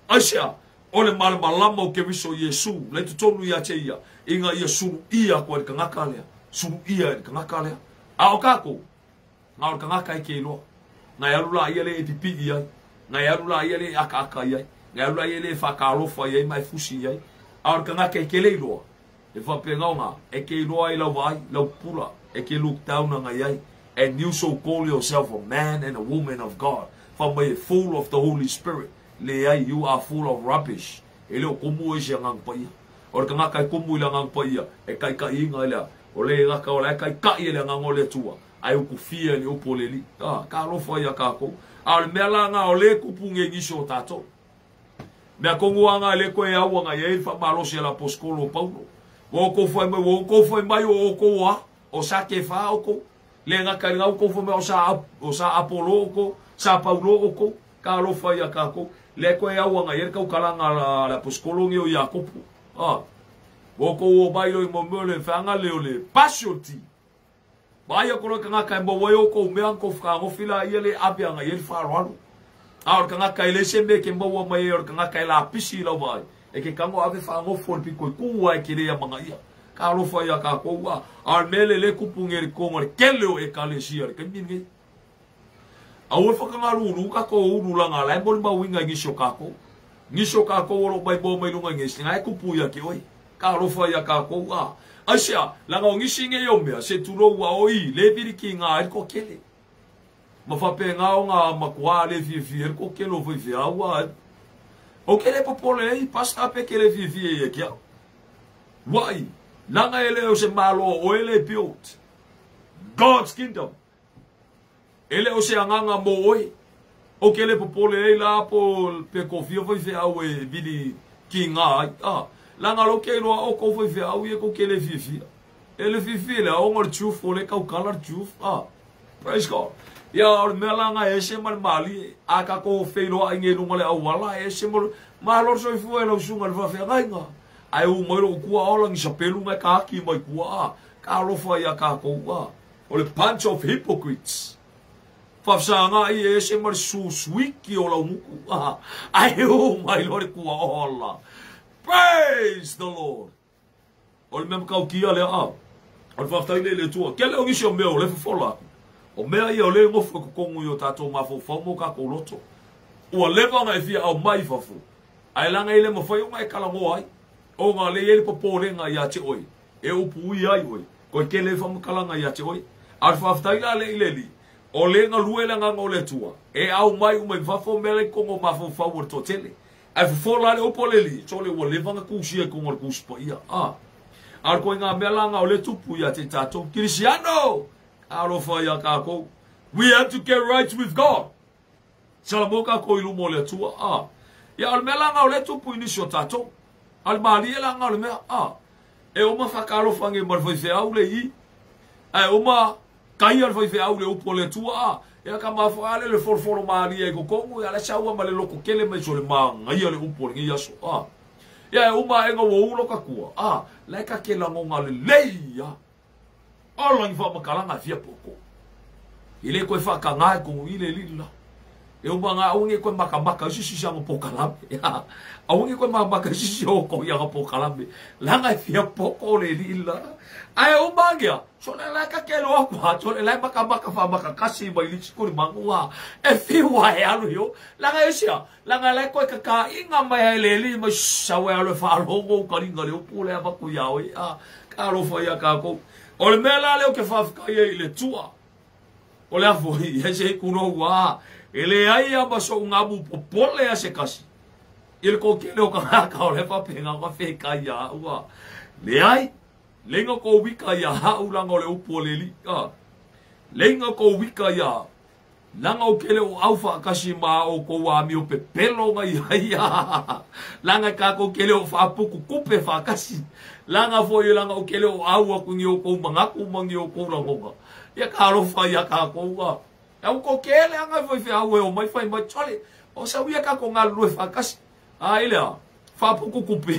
Aisea, o le malamalama o Keriso Iesu, le totonu ia te ia, inga ia sulu ia koe le kangaka lea, sulu ia le kangaka lea. A o kākou, ngā o le kangaka e ke iloa. Ngai alu la ia le e pipi i ai, ngai alu la ia le e aka aka i ai, ngai alu la ia le e whakalofa i ai, mai fusi i ai. A o le kangaka e ke le iloa, e whapengaonga, e ke iloa i lau vai, lau pula, e ke look down anga i ai. And you so call yourself a man and a woman of God. Fa mai full of the Holy Spirit. Le ai, you are full of rubbish. E leo komu e si angang pa ia. O le kangaka e komu i le angang pa ia. E kai kai inga lea. O le ngaka o le kai kai e le angang o le tua. Ai uku fia ni upo le li. Ka alofa ia kākou. A o le mea la ngā o le kupu nge nisi o tātou. Mea kongu anga le koe au anga ia i whamalosi ala poskolo o Paulo. Wa o kou whai mai, wa o kou whai mai o o kou a. O sa ke wha o kou. Le ngaka ngau kou whai mai o sa Apollo o kou. Sa Paulo o kou. Ka alofa ia kākou. Le koe au anga ia kau kalanga la poskolo nge o Iakopo. Wa o kou o mai lo i mo le whanga leo le pasioti. Vai o koro ka ngaka e mo o kou mea kou whakangofila ia le ape anga ia le wharoaru. A o ka ngaka e le se me ke maua mai o ka ngaka e la pisi lau vai. E ke kango ave whangofo le piko i kua e ke lea manga ia. Ka alofa ia ka koua. A o mele le kupu nge le konga le kele o e kalesia le kaimi nge. A ua whakangaruru ka ko uru langa lai mori mauinga i nisi o kākou. Nisi o kākou oro mai mo mai lunga nge singa e kupu ia ke oi. Ka alofa ia ka koua. Aisea, langa o ngisi nge o mea, se turo ua oi, le viriki ngā e ko kele. Ma whape ngā o ngā makua le fifi e ko kele o whiwhi aua. O kele popole ei, pasta pe kele fifi e e kia. Wai, langa ele o se malo o ele built. God's kingdom. Ele o se anganga mo oi. O kele popole ei la po pe kofia whiwhi au e vili ki ngā ai. Langa lo ke loa o kou whiwhi au e ko kele fifi. Ele fifi le o ngor tuf o le kau kalar tuf. Praise God. Ia o le mea langa e se mali mali. A ka ko wheiloa i nge lunga le awala e se mali. Malo soifua e lau sunga le whawhengainga. Ai u mai lo kua ola ngi sa pelu ngai ka aki mai kua. Ka alofa ia ka koua. O le bunch of hypocrites. Whawhsanga i e se mali susuiki o lau muku. Ai u mai lo le kua ola. Praise the Lord. O le mea makau kia lea a. O le whawhtai le le tua. Kia leo ngisi o mea o le whafola aku. O mea ia o le ngofo kukongu i o tātou mawhau mō kā kouloto. Ua lewa ngā e fia au mai whafo. Ai langa i le mawhai o ngā e kalangoa ai. O ngā le ele poporenga ia te oi. E upu ui ai oi. Koe ke le whamakalanga ia te oi. A le whawhtai la le ileli. O le ngā lue le ngā ngō le tua. E au mai umai whafo mea le kongo mawhau o le tōtele. Ai whawhola le opo leli. Tole ua lewa ngā kusia i kongo le kusipa ia. A koe ngā mea la ngā o le tupu ia te tātou. Kirisiano! Alofa ia kākou. We have to get right with God. Salamo kākou i lumo le atua. Ia o le mea la ngā o le tupu i nisi o tātou. A le maali e la ngā o le mea. E oma whakalofa nge mar whaiwheau le i. E oma kai al whaiwheau le upo le atua. Ia ka mawhaale le foroforo maali e kokongu. Ia le saua ma le loko kele mai so le maangaia le upo le ngi aso. Ia e oma e ngā waulo kakua. Le ka ke langonga le lei. O langi wha makalanga fia poko. I le koe whaka ngai kongu i le lila. E uma ngā aungi koe makamaka sisi sanga pokalame. Aungi koe makamaka sisi o ko ia pokalame. Langa e fia poko le lila. Ai uma ngia. Sole la ka ke lo aku ha. Sole la makamaka fa makakasi mai li sikuri mangua. E fiwa e alu yo. Langa e sia. Langa le koe kaka inga mai hai le li mai sawe alu e whaalongo karinga le upu le avaku iao i. Ka alofa ia kākou. O le mea la leo ke whawhikai e i le tua. O le afoi, e se kuno ua. E le ai a maso ngamu popole a se kasi. I le kōkele o ka ngaka o le papenga o ka wheka ia ua. Le ai, lenga ko wika ia hau langa o le upu o le li. Lenga ko wika ia. Langa o kele o aufa kasi ma o ko wa mi o pepelo nga ia ia. Langa ka ko kele o whaapuku kupe whaakasi. Langa fo i langa o kele o au aku ngi o kou mangaku mangi o kou rangonga. Ia ka alofa ia ka koua. Au ko kele anga foi fe au e o mai fai mai chole. O sa uia ka ko ngā lue whaakasi. A ilea, whaapuku kupe.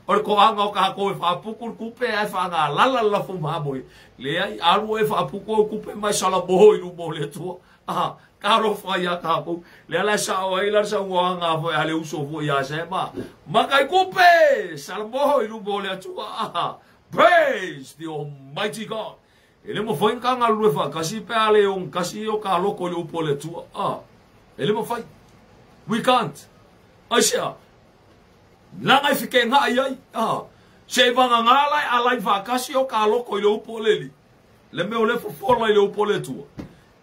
O le ko anga o ka ko e whaapuku kupe ai whaanga lala la fu mahamoi. Le ai, aru e whaapuku o kupe mai salamoho i lumo le tua. Ka alofa ia ka kou. Le ala sa o ai la sa ua foi ale uso foi ia se ma. Makai kupe, salamoho i lumo le tua. Praise the Almighty God. E le mawhai ka ngā lue whakasi pe ale ong kasi o ka loko le upo le tua. E le mawhai. We can't. Ai sea. Langa i whike ngā ai ai. Se i wanga ngā lai a lai whakasi o ka loko i le upo le li. Le meo le fofola i le upo le tua.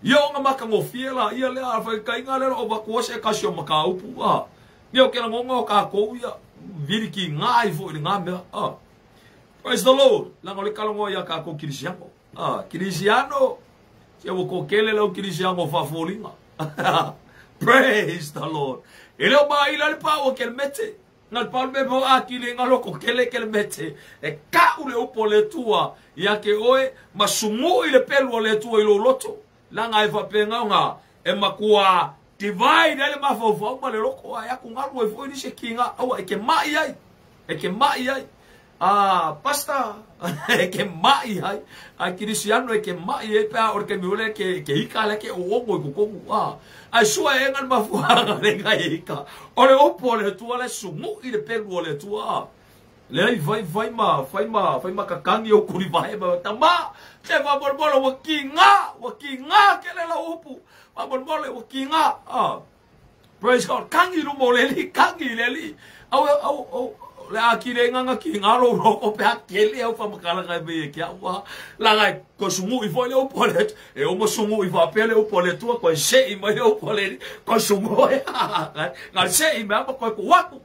Ia o ngā maka ngōwhie la. Ia le a whai kai ngā lero o wakua se kasi o maka upu. Ia o kera ngonga o ka kou ia. Viriki ngā i fo i ngā mea. Praise the Lord. Langa o le kalongoa ia ka kou kirisiango. Kirisiano, se ua kokele lau kirisiano whafolinga. Praise the Lord. E leo maila le pau ke le mete. Ngal pau me mo akile ngalo kokele ke le mete. E ka ule upo le tua ia ke oe masungu i le pelu o le tua i lo loto. Langa e whapenga nga e makua divide ele mafaufa ma le loko ai aku ngalu e foi ni se kinga aua e ke mai ai. E ke mai ai. Pasta e ke mai ai. A kirisiano e ke mai e pea o ke miole ke ika le ke o ongo i kukongu. Ai sua e ngal mafuanga le ngai ika. O le opo le tua le sumu i le pelu o le tua. Le ai vai vai ma fai ma kakangi o kuri vai ma tama. Te va bolbola wa ki ngā ke le la upu. Va bolbola wa ki ngā. Praise God. Kangi rumo le li, kangi le li. Au au au le akire nganga ki ngaro roko pe akele au whamakala ngai me kia ua. Langa ko sungu i foi le upo le e o mo sungu i fa pele upo le tua ko se i mai upo le ko sungu e ngal se i me ko ko waku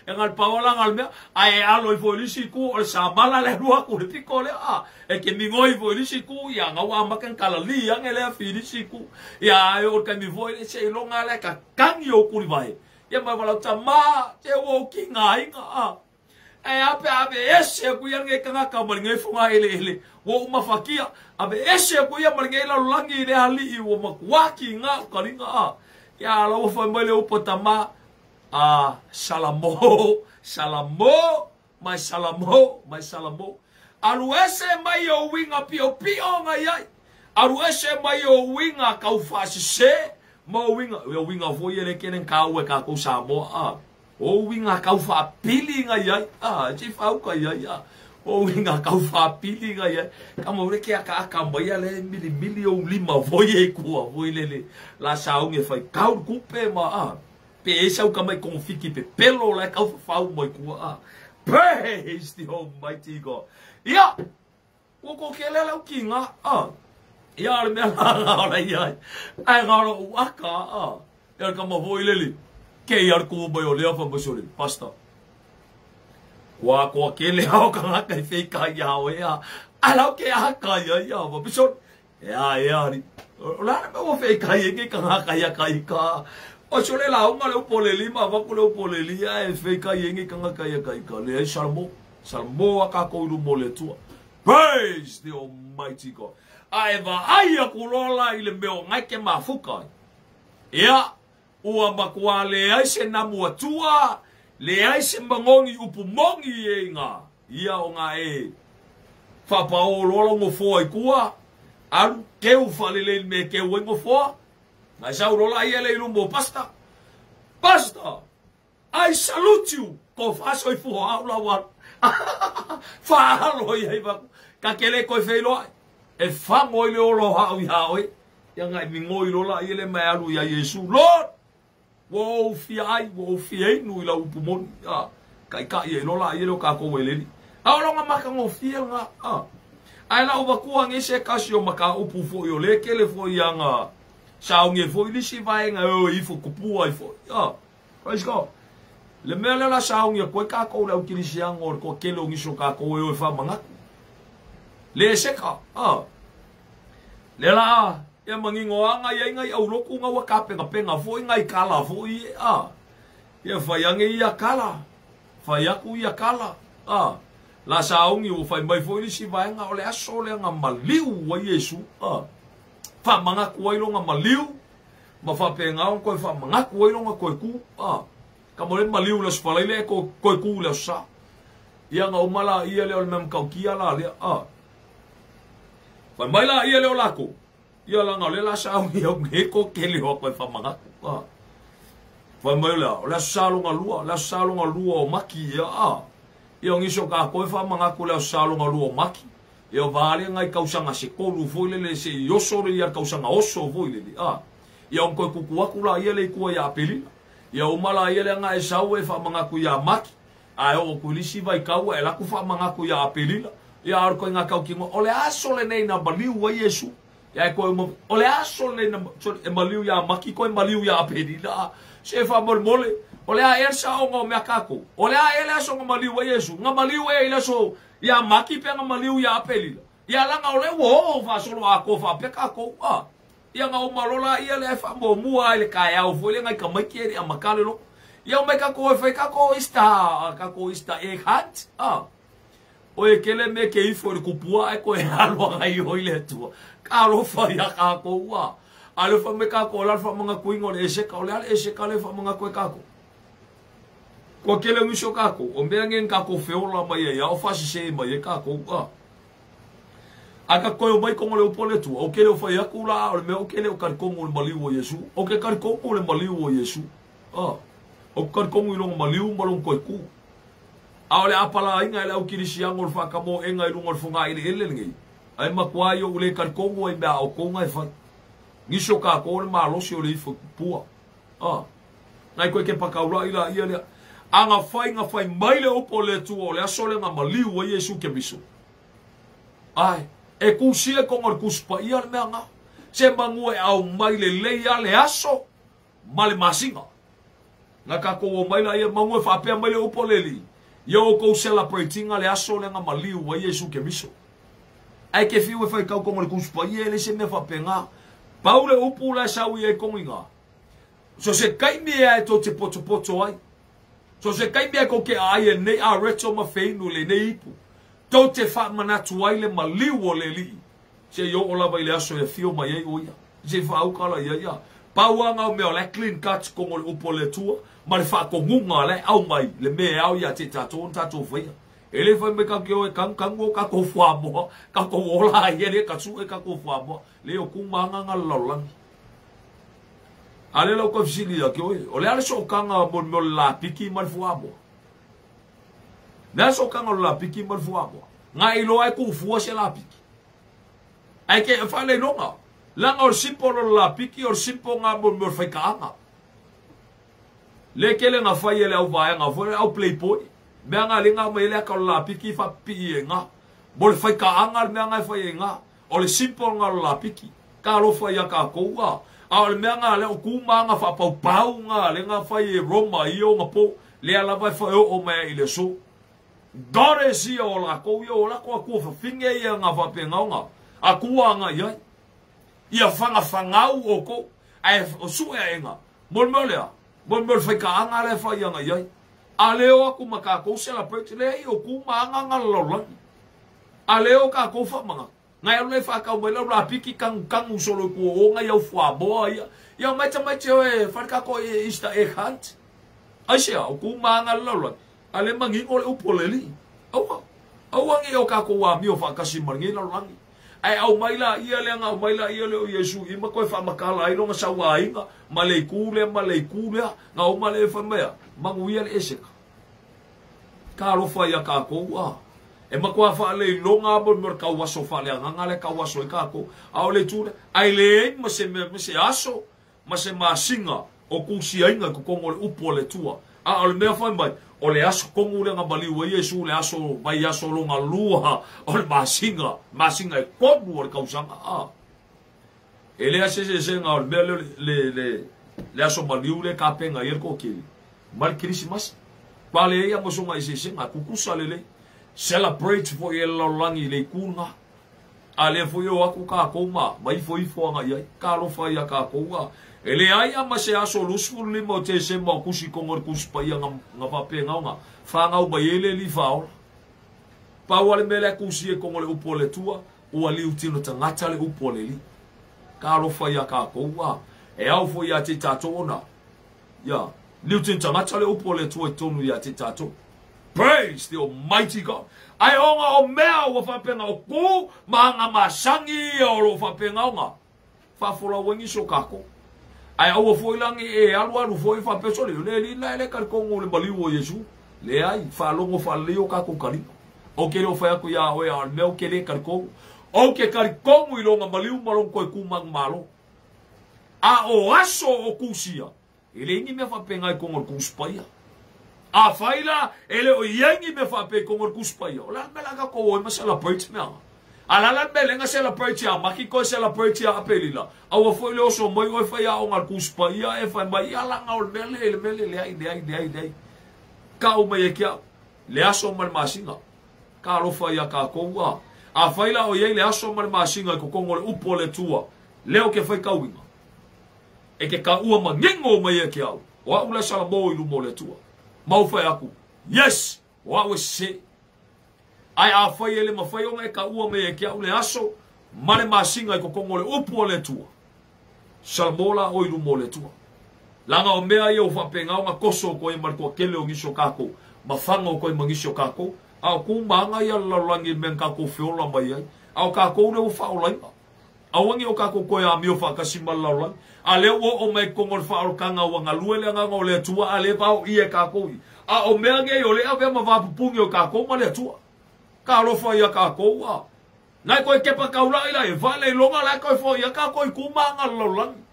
e ngal paola ngal me ai alo i foi li siku o sa mala le rua ku le piko le a e ke mingoi foi li siku ia ngawa makan kala li ange le fi li siku ia ai o ka mi foi le se longa le ka kangi o kuri vai. Ia mai walau tama, te ua ki ngā inga. E ape ape ese ku ia nge kangaka mali ngai funga ele ele. Ua umawhakia, ape ese ku ia mali ngai lalulangi i le ali i ua makuaki ngā ukaringa a. Ia ala ua whai mai le upo tama, salamo, salamo, mai salamo, mai salamo. Alu ese mai o winga pio pio ngai ai. Alu ese mai o winga kauwhaasise. Ma o winga, o winga foi ele kenen kau e ka kou Samoa. O winga kau whaapili ngai ai. Ti whauka ia ia. O winga kau whaapili ngai ai. Ka maure ke aka aka mai ale mili mili o lima foi e kua foi lele. La saunge whai kau kupe ma. Pe e sau ka mai konfiki pe pelo la kau whau mai kua. Praise the Almighty God. Ia, o ko ke lele o ki ngā. Ia le mea la ola ia. Ai ngā ora uaka. Ia ka mawhoi lele. Ke ia le kua mai o lea whamasore. Pasta. Kua kua ke lea o ka ngā kai whika ia o ea. Ai lau ke aka ia ia. Whamasore. Ea ea ari. O la mea ua whika ia ke ka ngā kai a kai ka. O sole la unga le upo le lima. Waku le upo le lia e whika ia ke ka ngā kai a kai ka. Le ai salmo. Salmo a ka kouru mo le tua. Praise the Almighty God. A e vaai aku lola i le meo ngai ke mafuka. Ia, ua makua le ai se namu atua, le ai se mangongi upu mongi e ngā. Ia o ngā e whapao lola ngofoa i kua, aru keu whalele me keu e ngofoa, Ngai sau lola ia le ilumbo pasta. Pasta, I salute you. Ko faso i fuho au la wa. Whaalo i hei waku. Ka kele koe wheiloa. E whango i le olo hao i hao e. Ia ngai mingo i lola i le mai alu ia Yesu. Lord! Ua ou fia ai, ua ou fia inu i lau upu moni. Kai ka i lola i le o kākou eleli. A o longa maka ngofie nga. Ai la uwakua nge se kasi o maka upu fo i o le kele fo i anga. Sa nge fo i lisi vaenga o i fo kupua i fo. Praise God. Le mea le la sa nge koe kākou le aukilisi anga o le koa kele o ngiso kākou e o e wha mangaku. Le seka. Le la ia mangingo anga ia inga i au loku nga wa ka penga penga fo inga i kala fo i Ia whai ange ia kala. Whai aku ia kala. La saongi o whai mai fo i lisi vaenga o le aso le anga maliu wa Yesu. Wha mangaku ai longa maliu. Ma wha penga on koe wha mangaku ai longa koe ku. Ka mo le maliu le sfalai le koe ku le sa. Ia nga umala ia le o le mem kaukia la le. Whai mai la ia le o lako. Ia langa le la saongi au nge ko kele o koe wha mangaku. Whai mai lea, o le salonga lua, le salonga lua o maki ia. Ia ngiso ka koe wha mangaku le salonga lua o maki. Ia vale ngai kausanga se kolu foi lele se i oso le ia kausanga oso foi lele. Ia on koe kuku aku la ia le kua ia apelila. Ia umala ia le nga e sau e wha mangaku ia maki. A o kulisi vai kaua e laku wha mangaku ia apelila. Ia aru koe ngā kau kingo. O le aso le nei na maliu wa Yesu. Ia e koe o le aso le nei na e maliu ia maki koe maliu ia apelila. Se fa mole mole. O le a elsa o ngā mea kako. O le a ele aso ngā maliu wa Yesu. Ngā maliu e ile so ia maki pe ngā maliu ia apelila. Ia langa o le wo fa solo a ko fa pe kako. Ia ngā o malola ia le fa mo mua ile kai au fo le ngai ka mai ke a makale lo. Ia o mai kako e fai kako ista kako ista e hat. O e kele me ke ifo le kupua e koe aloa ngai o ile tua. Ka alofa ia kako ua. Ale fa me kako la fa manga kuingo le ese ka o le ale ese ka le fa manga koe kako. Ko kele miso kako o mea ngen kako feola mai ia o fasi se mai e kako. Aka koe o mai kongo le upole tu. O kele o fai aku la o le mea o kele o karikongo le maliu o Yesu. O ke karikongo le maliu o Yesu. O karikongo i longa maliu ma longa koe ku. A o le apala inga ele au kirisi ango le whakamo enga i lunga le whonga ile ele ngi. Ai makua i o ule karikongo ai mea o konga e whai. Ngiso ka ko le malosi o le ifo pua. Ngai koe ke pakaura ila ia lea. Anga whai nga whai mai le upo le tua o le aso le nga maliu wa Yesu ke miso. Ai, e kusia kongo le kuspa ia le mea nga. Se mangua e au mai le leia le aso ma le masinga. Nga kako o mai la ia mangua e whapea mai le upo le li. Ia o kou celebratinga le aso le nga maliu wa Yesu ke miso. Ai ke fiu e whai kau kongo le kuspa ia le se mea whapea nga. Pau le upu la sau i e konginga. So se kai mea e tō te poto poto ai. So se kai mea ko ke ai e nei a reto ma wheinu le nei ipu. Tō te whaamanatu ai le maliu o le lii. Se i o lava i le aso e whio mai ei o ia. Se whaukala ia ia. Pau anga o mea o le clean cut kongo le upu le tua. Ma le whaakongunga le au mai le mea au ia te tātou on tātou whaia. E le whai me ka keo e kang kango ka ko whamoa, ka ko ola ia le katsu e ka ko whamoa, le o kumanga ngā lalani. A le lau ka fisili ia keo e, o le ale so kanga mo mo la piki ma le whamoa. Le so kanga la piki ma le whamoa. Ngā iloa e kufua se la piki. Ai ke whale longa. Langa o simpo lo la piki o simpo ngā mo mo whaikaanga. Le kele ngā whai ele au vaenga, fo le au playboy. Mea ngā linga mai lea ka la piki wha pi e ngā. Mo le whai ka anga mea ngā whai e ngā. O le simpo ngā la piki. Ka alofa ia ka koua. A o le mea ngā leo kuma ngā wha pau pau ngā le ngā whai e Roma i o ngā po. Lea lava e whai o mea i le so. Dore si o la kou ia o la koa kua whawhinge ia ngā whape ngau ngā. A kua ngā iai. Ia whanga whangau o kou. A e o sue e ngā. Mo le mea lea. Mo le mea le whai ka anga le whai ngā iai. A leo aku makako celebrate le i o kuma anga ngā lalani. A leo ka kou whamanga. Ngai alu le whakau mai lau la piki kangu kangu solo kua o ngai au whamoa ia. Ia mai ta mai te oe wharekako e Easter egg hunt. Ai sea, o kuma anga lalani. A le mangingo le upo le li. Aua. Aua nge o kako wā mio whakasi maringe lalani. Ae aumai laia lea na aumai laia lea o Iesu i ma toe faamatala ai lona sauaina ma le itu lea ma le itu lea na uma lea fai mai, manuia le eseka. Talofa ia tatou a. E matua faaleiloga mo le tauaso faaleagaga le tauaso ai tatou. A o le itu lea, ae leai ma se mea, ma se aso, ma se masina o kusiaiga i totonu o le upu o le Atua. A o le mea fai mai, o le aso tonu lea na maliu ai Iesu le aso vai aso longa lua o le masina, masina e 3 o le tausaga. A. E lea se se se nga o le mea le aso maliu le kapenga i le kokili. Ma le Kerisimasi. Pale ia mo songa i se se nga kukusa lele. Celebrate fo i lalolagi le ikunga. A le fo i o aku kākou ma ifo ifo anga iai. Ka alofa ia kākou a. E le ai a ma se aso 25 o Tesema o kusi kongo le kusi paia nga papenga o nga. Whangau mai ele li whaola. Pau ale mele kusi e kongo le upo le tua. Ua liu tino tangata le upo le li. Ka alofa ia kākou a. E au fo ia te tātou ona. Ia. Liu tino tangata le upo le tua i tonu ia te tātou. Praise the Almighty God. Ai onga o mea ua whapenga o ku, ma ngā masangi o lo whapenga o ngā. Whafola wengi so kako. Ai aua foi langi e alu alu foi whapeso le, le li la ele karikongo le maliu o Yesu. Le ai, whalongo whaleo kako karima. O ke leo whai ia oe a mea o ke le karikongo. O ke karikongo i longa maliu malong koe kumang malo. A o aso o kusia. E le ingi mea whapenga i kongo le kuspaia. A whaila, e le o iangi me whape kongo le kuspaia. O la mela ka ko oi ma celebrate mea. A la la mele nga celebrate ia, maki koe celebrate ia apelila. Aua foi le oso mai oi whai ao ngā kuspaia e whai mai ia langa o le mele, le mele, le ai, le ai, le ai, le ai. Ka o mai e kia, le aso ma le masinga. Ka alofa ia kākou a. A whaila o iai le aso ma le masinga i kokongo le upo le tua. Leo ke whai kauinga. E ke ka ua mangingo mai e kia au. O au le salamo i lumo le tua. Mau whai aku. Yes! O au e se. Ai a whai ele mawhai onga e ka ua me e kia ule aso. Ma le masinga i kokongo le upu o le tua. Salmola o i lumo le tua. Langa o mea ia o whapenga o ngā koso o koe marikoa kele o ngisio kākou. Mawhanga o koe mangisio kākou. A o kūmanga ia lalangi me kākou whiola mai ai. A o kākou le o whaolainga. Awangi o kākou koe a mio whakasi malaulangi. A leo o mai kongo le whaolkanga o ngā lue le ngā o le atua a le vao i e kākou i. A o mea ngei o le awea ma wāpupungi o kākou ma le atua. Ka alofa ia kākou a. Nai koe kepa kaulai lai, whale longa lai koe fo ia kākou i kūmanga laulangi.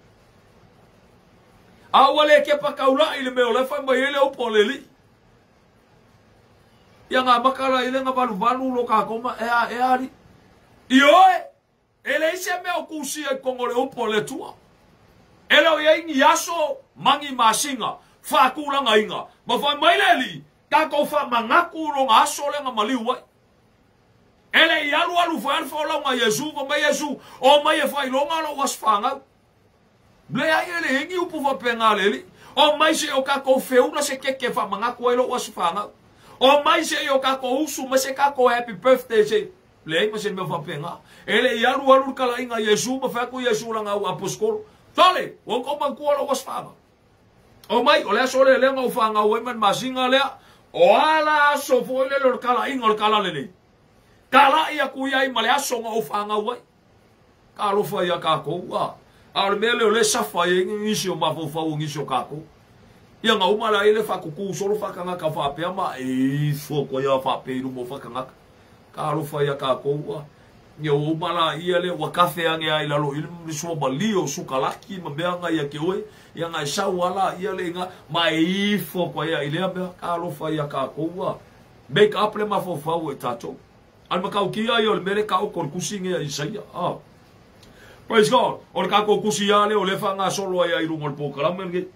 A ua le kepa kaulai le mea o le whai mai ele upo le li. Ia ngā makala i le ngā valu valu lo kākou ma ea ea ali. I oe! E le isi mea o kusia i kongo le upo le tua. E leo ia ingi aso, mangi masinga, whākūlanga inga. Ma whai mai le li, kākou wha mangaku ronga aso le ngā maliu ai. E le i alu alu whai alu whaolanga Yesu, wha mai Yesu, o mai e whai longa lo was whangau. Le ai e le ingi upu whapenga le li. O mai se o kākou wheuna se keke wha mangaku ai lo was whangau. O mai se o kākou usu, mai se kākou happy birthday se. Le ma se mea whapenga. E le i alu alu kala inga Yesu, ma whaku Yesu langa au aposkolo. Tole, o ko mangkua lo was whanga. O mai, o le aso le lenga o whanga o eman masinga lea. O ala aso fo ile lo kala inga o le kala lele. Kala ia kui ai ma le aso nga o whanga uai. Ka alofa ia kākou a. A o le mea leo le safa e ngisi o mafofau o ngisi o kākou. Ia ngā umala ele whakuku solo whakangaka whapea ma e ifo koe ia whapea i lumo whakangaka. Ka alofa ia kākou a. Ia o umala ia le wakafe ange ai lalo i le sua malio sukalaki ma mea nga ia ke oe. Ia ngā sau ala ia le nga ma e ifo koe ia i lea mea. Ka alofa ia kākou a. Make up le mafofau e tātou. Al makau kia ia o le mele ka o korkusi ngea Isaia. Ah. Praise God. O le kākou kusi ia le o le wha ngā solo ai ai rungo le pōkalame nge.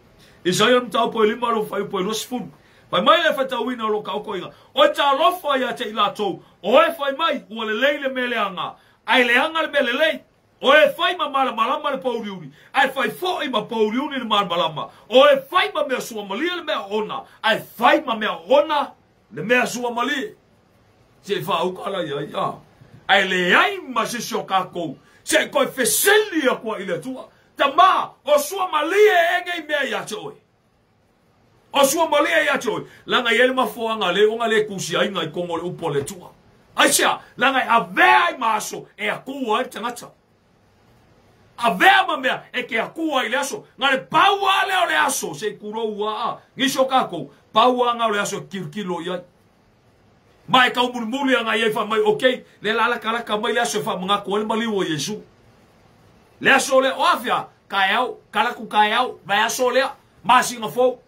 Isaia mtau po e lima lo whai po e 20. Whai mai le whatauina lo ka oko inga. O te alofa ia te ilatou. O e whai mai ua le lei le mele anga. Ai le anga le mele lei. O e whai ma malamalama le pauriuri. Ai whai foi ma pauriuri le malamalama. O e whai ma mea suamalia le mea ona. Ai whai ma mea ona le mea suamalia. Se whaukala ia ia. Ai le ai ma se sio kākou. Se koe feseli a kua i le tua. Tama, o suamalia e ngei mea ia te oe. O suamalia ia te oe. Langa iele mafoanga le onga le kusi ainga i kongo le upo le tua. Aisea? Leaga e avea ai ma aso e akua ai le tagata. Avea ma mea e ke akua ai le aso. Na le pau lava lea o le aso, se i kulou a, nisi o kākou, pau lava na o le aso e kilokilo i ai. Ma e taumulimuli ana i ai fai mai, okay, le la lakalaka mai le aso e faamanatu ai le maliu o Iesu. Le aso lea, o afea, kaeao, kalaku kaeao, vaiaso lea, masina fou.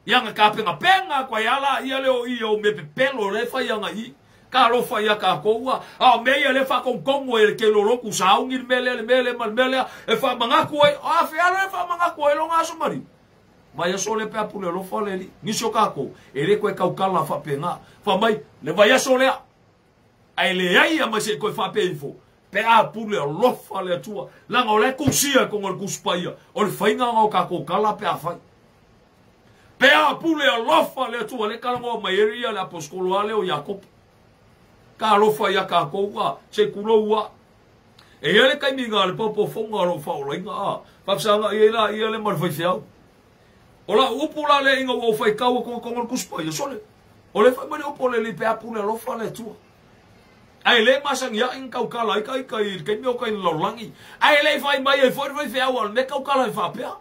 Ia na tapenapenaga atu ai lava laia lea o i o mea pepelo lea e fai ana i. Talofa ia tatou a, a o mea ia lea e faatonutonu ai e le tele o lotu sauni le mea lea, le mea lea ma le mea lea e faamanatu ai. O afea lea e faamanatu ai lona aso maliu? Vaiaso lea pe a pule alofa le Alii. Nisi o tatou, e le toe tautala faapena. Fai mai, le vaiaso lea, ae leai a mai se i toe faapea ifo, pe a pule alofa le Atua. Leaga o la e tusia i totonu o le Tusi Paia, o le faiga lena o tatou tala pe a fai. Pe a pule alofa le Atua, lea e talanoa mai ai ia le aposetolo lea o Iakopo. Talofa ia tatou a, se i tulou a. E i ai le taimi na le paopoofoga o lou faaolaina a, faafesagai ai la ia le ma le faifeau. O lau upu la lea ina ua ou faitau atu i totonu o le Tusi Paia, sole, o lea fai mai le upu o le Alii pe a pule alofa le Atua. Ae le masani aʻe na tautala ai ka ita i le taimi o ka i le lalolagi. Ae le i fai mai ai foi le faifeau a o le mea tautala ai faapea.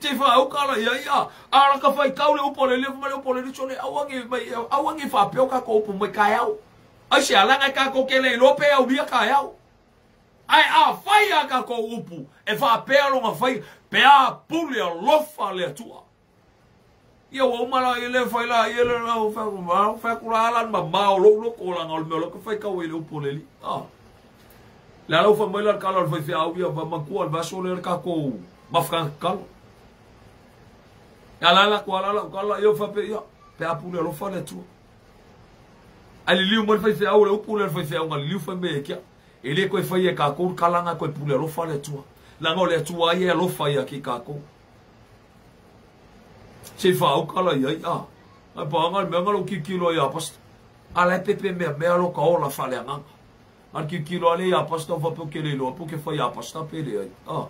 Te faaukala ia ia, a la ka faitau le upu a le Alii, fai mai le upu a le Alii, sole, aua ne i mai, aua ne i faapea o tatou upu mai taeao. Aisea, leaga e tatou te le iloa pe aulia taeao. Ae afai a tatou upu e faapea lona faiga, pe a pule alofa le Atua. Ia ua uma la ia le fai la ia le la fai atu la ala mamao o lou loko leaga o le mea o la ka faitau ai i le upu a le Alii. Ah. Le ala ua fai mai la le tala o le faifeau ia, manatua le vaiaso lea le tatou mafutaga tatalo. Ia ala atu ala lau tala ia faapea ia, pe a pule alofa le Atua. Ae liliu mai le faifeau le upu lea le faifeau na liliu fai mai e kia. E le toe faia e kākou le kalana toe pule alofa le Atua. Leaga o le Atua ia e alofa ia ki kākou. Se i whaauka la iai, a. Ai paanga le mea nga lou kilokilo ai a pastor. A la e pepe mea mea lo ka ola faaleagaga. A le kilokilo a le ia pastor faapea ou ke le iloa pe ou ke fai ia pastor pe leai. A.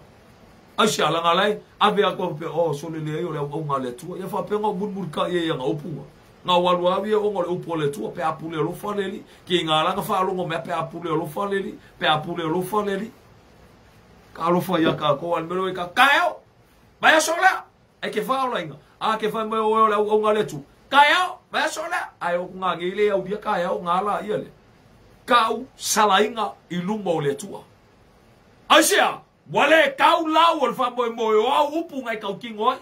Aisea leaga la e ave atu a faapea oh sole leai o le auauna a le Atua. Ia faapea ona ou mulimulitai ai ia na upu nga. Na ou alu au ia ona o le upu a le Atua pe a pule alofa le Alii. Ki nga la na faalogo mea pe a pule alofa le Alii, pe a pule alofa le Alii. Ka alofa ia kākou a le mea lea ka kaeo. Vaiaso lea. Ai ke whaolainga. A ke whai mai o oe o le auaunga a le Atua. Kaeao, vaiaso lea. Ae o ngā ngei le aulia kaeao ngā la ia le. Kau salainga i luma o le Atua. Aisea, ua le kau lau o le faamoemoe o au upu ngai tautino ai.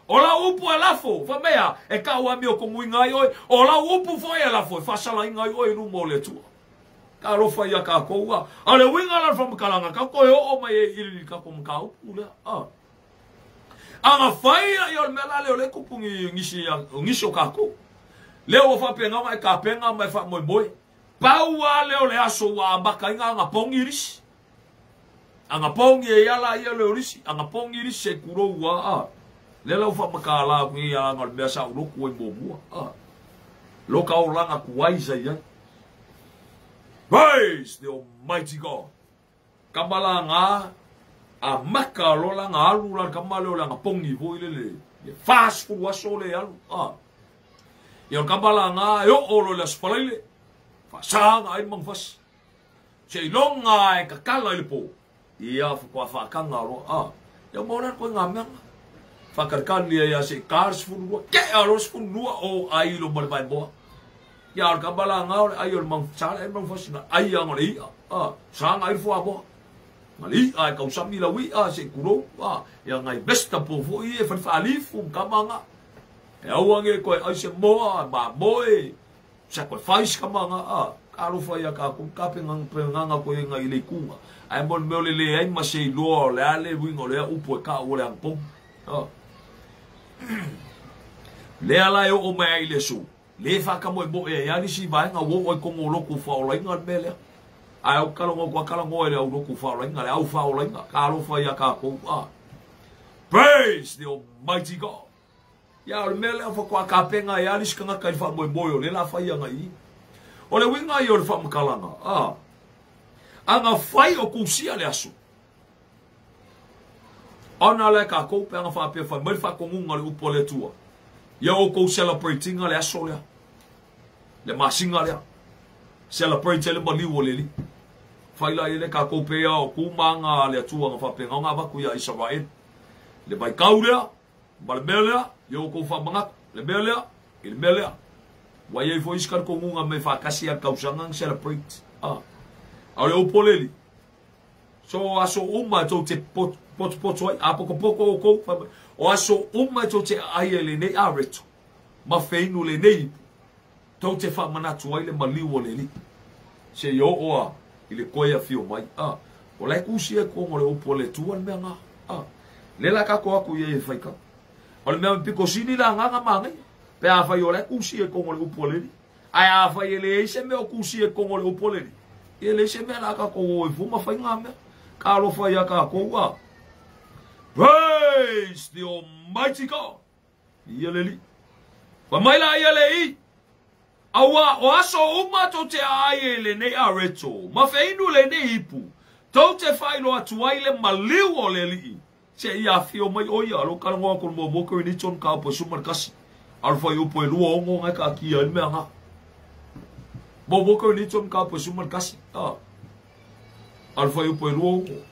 O lau upu e lafo, fai mai a, e kau amio komuiga ai oe. O lau upu foi e lafo, e faasalaina ai oe i luma o le Atua. Talofa ia kākou a. A o le uiga la o le faamatalaga, tatou toe oo mai ai i le tatou mataupu lea. A. A na fai la ia o le mea la lea o lea e tupu ni nisi, nisi o kākou. Lea ua faapena ona e tapena ma e faamoemoe. Pau lava lea o le aso ua amata ai ona agapogi lisi. Agapogi ai lava laia lea o lisi, agapogi lisi se i kulou lava a. Lea la ua faamatala atu nei aga o le mea sa ou lotu ai muamua. A. Lo ka olaga tuai sa i ai. Praise the Almighty God. Kama la nga amata loa la na alu la le kama lea o le agapogi foi lele. Ia 40 aso le alu. A. Ia o le kama la nga e oo loa i le Aso Faraile, faasaga ai le manufasi. Seiloga e kakala i le po, ia faatoa faataga loa, a. Ia ua maua la koe ngā mea nga. Whakarekani ai a se i ka le 12, kea loa le 12 o ailo ma le vaemoa. Ia o le kama la nga o le ai o le mau, sa le ai manufasi na ai anga o le i'a, a. Sa nga ai le fuamoa. Nga le i'a e kausami lau i'a se i kulou, a. Ia ngai vegetable foi e whare whaalifu kama nga. E aua nge koe ai se moa, mamoe, sacrifice kama nga, a. Ka alofa ia kākou, ka penganga koe nga i le kunga. Ae mo le mea o le leai ma se iloa o le a le uiga o lea upu e kau o le anapogi. A. Lea la e oo mai ai i le aso, le faakamoemoe ai lava nisi vaega ua oo ai kogo o lotu faaolaina le mea lea. Ae ou te talanoa atu lava talanoa i le au lotu faaolaina, le au faaolaina, ka alofa ia kākou. A. Praise the Almighty God. Ia, o le mea lea faatoa tapena ai lava le isi tagata i le faamoemoe o lea o le a fai ana i i. O le uiga ia o le faamatalaga, a, ana fai o kusia le aso, ona lea kākou pe ana faapea fai mai le faatonuga o le upu a le Atua, ia outou celebrate-ina le aso lea, le masina lea. Celebrate ai le maliu o le Alii. Fai la ia le tatou pea o ku ma aga a le Atua na faapena ona avatu ia Isaraelu. Le vaitau lea, ma le mea lea, ia outou faamanatu, le mea lea, i le mea lea. Ua i ai foi isi talitonuga mea faatasi a le tausaga na celebrate. Ah. A o le upu o le Alii, so aso uma e tou te potopoto ai, a potopoto outou, fai mai, o aso uma e tou te aai ai lenei areto, ma feinu lenei ipu, tou te faamanatu ai le maliu o le Alii, seia oo a i le toe afio mai. A, o la e kusia i totonu o le upu a le Atua le mea na. A, lea la tatou atu i ai e faitau. O le mea pito sili la agaga manaia, pe afai o la e kusia i totonu o le upu a le Alii. Ae afai e leai se mea o kusia i totonu o le upu a le Alii, e leai se mea la tatou o ai fua ma fai ngā mea. Ka alofa ia tatou a. Praise the Almighty God. Ia le Alii. Fai mai la ia le i. Auā o aso uma tou te aai ai i lenei areto, ma feinu lenei ipu, tou te faailoa atu ai le maliu o le Alii, seia afio mai o ia. Lo talanoa atu le muamua Korinito na taupu e 11, a o le fuaiupu e 26 na e taatia ai le mea na. Muamua Korinito na taupu e 11, a o le fuaiupu e 26.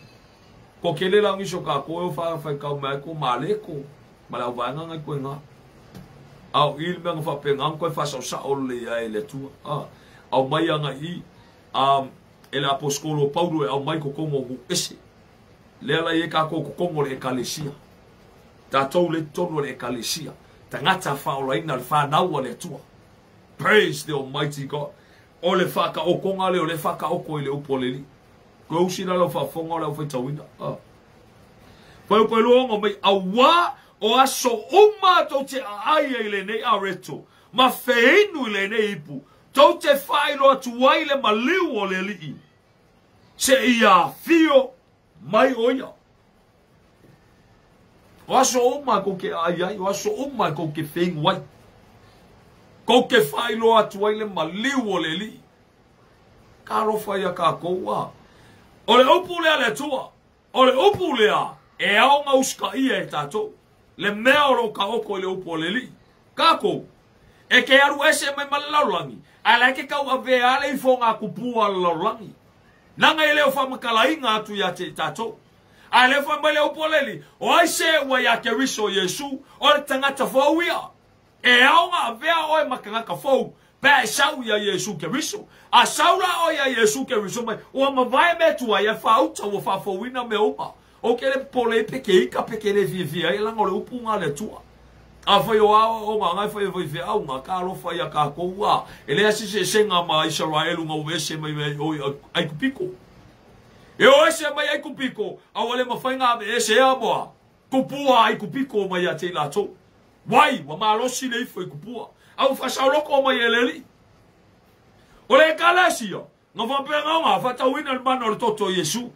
Ko kele la nisi o kākou e o whaifai mai ko male ko ma le auvaega ngai koe ngā. A o i le mea nga faapena ona toe faasaosao lelei ai e le Atua. A, aumai agai i, a, e le aposetolo o Paulo e aumai totonu o nuu ese. Lea la i ai kākou totonu o le Ekalesia. Tatou le totonu o le Ekalesia. Tagata faaolaina le whanau a le Atua. Praise the Almighty God. O le whakaokonga lea o le whakaoko i le upu o le Alii. Koe usi la lau faafofoga o le aufaitauina. Ah. Fuaiupu e 26 mai, auā o aso uma tou te aai ai i lenei areto, ma feinu i lenei ipu, tou te faailoa atu ai le maliu o le Alii, seia afio mai o ia. O aso uma kou te aai ai, o aso uma kou te feinu ai. Kou te faailoa atu ai le maliu o le Alii. Ka alofa ia kākou a. O le upu lea le Atua, o le upu lea e ao ona usitaia e tatou, le mea o lo o taoto i le upu a le Alii. Kākou, e ke alu ese mai ma le lalolagi, ae la e ke tauavea le ifoga tupua a le lalolagi. Leaga e le o faamatalaina atu ia te i tatou. Ae le fai mai le upu a le Alii, o ai se ua ia Keriso Iesu, o le tagata fou ia. E ao ona avea oe ma tagata fou, pe a e sau ia Iesu Keriso. A sau la oe ia Iesu Keriso mai, ua mavae mea tuai ae faauta ua faafouina mea uma. Ou ke le popole ai pe ke ika pe ke le fiafia ai, leaga o le upu nga a le Atua. Afai o aoaoga nga e fai e faifeau, ka alofa ia kākou a. E leai se eseesega ma Isaraelu nga ua ese mai ai o i Aikupiko. E o ese mai Aikupiko, a ua le mafai ona aveese ea moa kupua Aikupiko mai ia te i latou. Wai, ua malosi le ifo i kupua, a ua faasaoloko mai e le Alii. O le Ekalesia, nga faapena ona faatauina le mana o le toto o Iesu.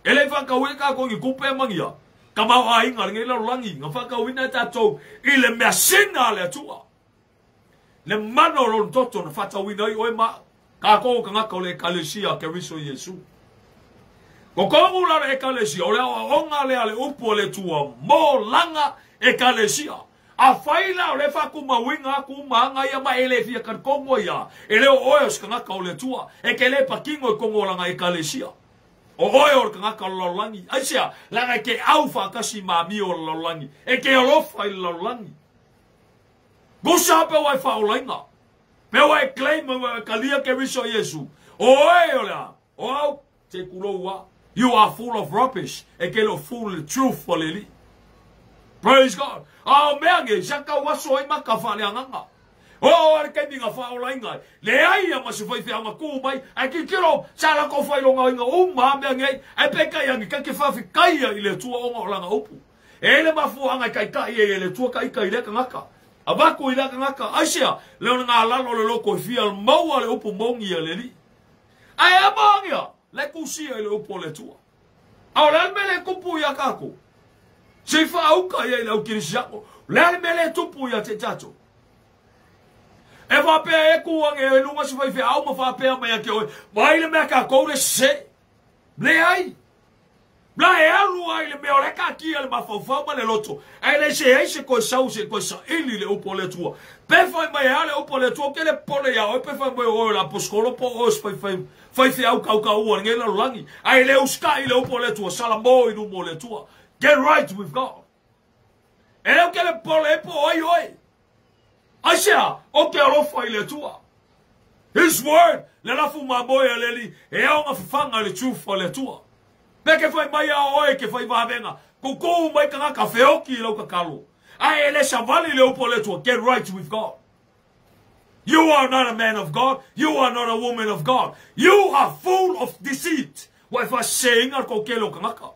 E le i faatauina tatou i ni tupe ma ni a tamaoaiga o lenei lalolagi, nga faatauina e tatou i le measina a le Atua. Le mana o lona toto na faatauina ai oe ma au, tatou o tagata o le Ekalesia a Keriso Iesu. Totonu la o le Ekalesia, o le aoaoga lea a le upu a le Atua mo lana Ekalesia. Afai la o le faatumauina atu uma aga ia ma e le fia talitonu ai a, e le o oe o se tagata o le Atua, e te le patino i totonu o lana Ekalesia. O oe o le tagata o le lalolagi. Aisea? Leaga e te au faatasi ma amio o le lalolagi, e te alofa i le lalolagi. Gusa pe ua e faaolaina, pe ua e claim ua e kalia Keriso Iesu. O oe o le a? O au, te kulou a. You are full of rubbish. E ke le o full le truth o le Alii. Praise God. A o mea nei, sa tau aso ai maka faaleagaga. O o le taimi na faaolaina ai, leai ia ma se faifeau na tu mai, ae tilotilo, sa latou faailogaina uma a mea nei, ae peitai ane, ta te faafetaia i le Atua ona o lana upu. E ai le mafuaaga e taitai ai e le Atua ta ita i lea tagata. Avatu i lea tagata, aisea, le ona galalo le loto e fia maua le upu moni a le Alii. Ae a magia, le tusia i le upu a le Atua. A o le a le mea le tupu ia tatou? Se i faauka ia i le au kerisiano, le a le mea le tupu ia te tatou? E faapea e tu ane e luga se faifeau ma faapea mai ia te oe, mai le mea tatou le sese. Leai. La e alu ai le mea o le kakia le mafaufau ma le loto. Ae le se ai se koe sau se koe saili le upu o le Atua. Pe fai mai a le upu o le Atua ke le pole ia oe pe fai mai oe la aposkolo po oe se fai fai feau kaukaua lenei lalolagi. Ae le usitai le upu o le Atua, salamo i luma o le Atua. Get right with God. E le o ke le pole e po o ai oe. Aisea, o ke alofa i le Atua. His word, le lafu mamoe a le Alii, e ao nga fafaga le truth a le Atua. Pe ke fai mai a oe ke fai vavenga, kuku mai tagata feoki i lau tatalo. Ae e le savali le upu a le Atua, get right with God. You are not a man of God, you are not a woman of God. You are full of deceit. Ua e faaseseina le toatele o tagata.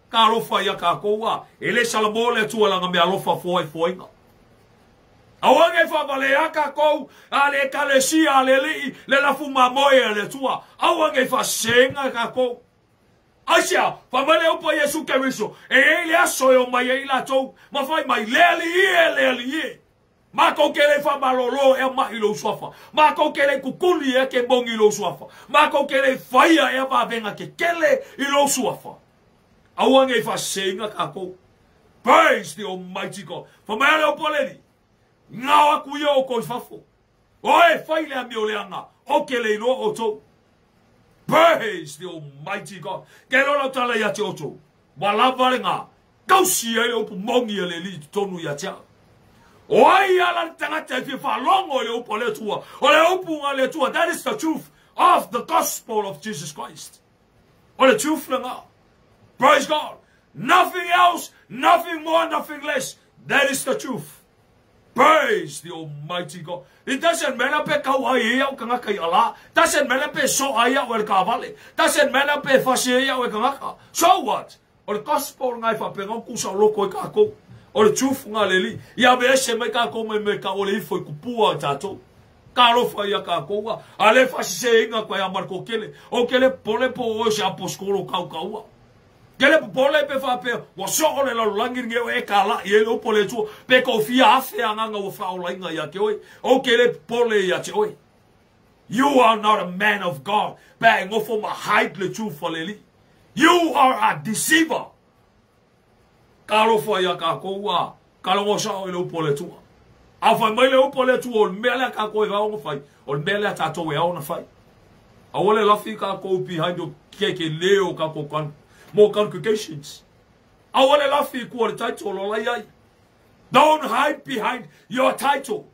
Ka alofa ia tatou a e le salamo le Atua lana mea alofa foaifoaiga. Aua nei faavalea tatou a le Ekalesia a le Alii le lafu mamoe a le Atua. Aua nei faaseseina tatou. Aisea, fai mai le upu a Iesu Keriso, e i ai le aso e omai ai latou, ma fai mai, Le Alii e, le Alii e. Matou ke le faamalolo ea maʻi lou suafa. Matou ke le kukuli ea ke mogi lou suafa. Matou ke le faia ea vavega kekele i lou suafa. Aua nei faaseseina tatou. Praise the Almighty God. Fai mai a le upu a le Alii, Ngao aku ia outou i fafo. Oe fai le amio leaga, ou ke le iloa outou. Praise the Almighty God. Ke iloa lau tala ia te outou. Ua lava le ga, tausi ai le upu moni a le Alii i totonu ia te au. O ai ala le tagata e fia faalogo i le upu a le Atua? O le upu a le Atua, that is the truth of the gospel of Jesus Christ. O le truth lena. Praise God. Nothing else, nothing more, nothing less. That is the truth. Praise the Almighty God. It doesn't matter pe kau ai e au kangaka i ala. Doesn't matter pe so ai au e le kavale. Doesn't matter pe fasi ai au e kangaka. So what? O le gospel nga e whapenga o kusa o loko e kākou. O le truth nga le li. Ia me ese mai kākou mai me ka ole ifo i kupua o tātou. Ka alofa ia kākou a. A le fasi se inga koe a marko kele. O kele pole po o se aposkolo kau kaua. Kele popole pe faapea, ua soo le lalolagi lenei o e kalaʻi ai le upu a le Atua, pe kou fia afe agaga ua faaolaina ia te oe, ou ke le popole ia te oe. You are not a man of God, pe a e nofo ma hide le truth a le Alii. You are a deceiver. Ka alofa ia kākou a ka logo sao i le upu a le Atua. A fai mai le upu a le Atua, o le mea lea kākou e ao ona fai, o le mea lea tātou e ao ona fai. Aua le lafi kākou behind o ke ke le o kākou kan, more congregations. Aua le lafi kua le title o lai ai. Don't hide behind your title.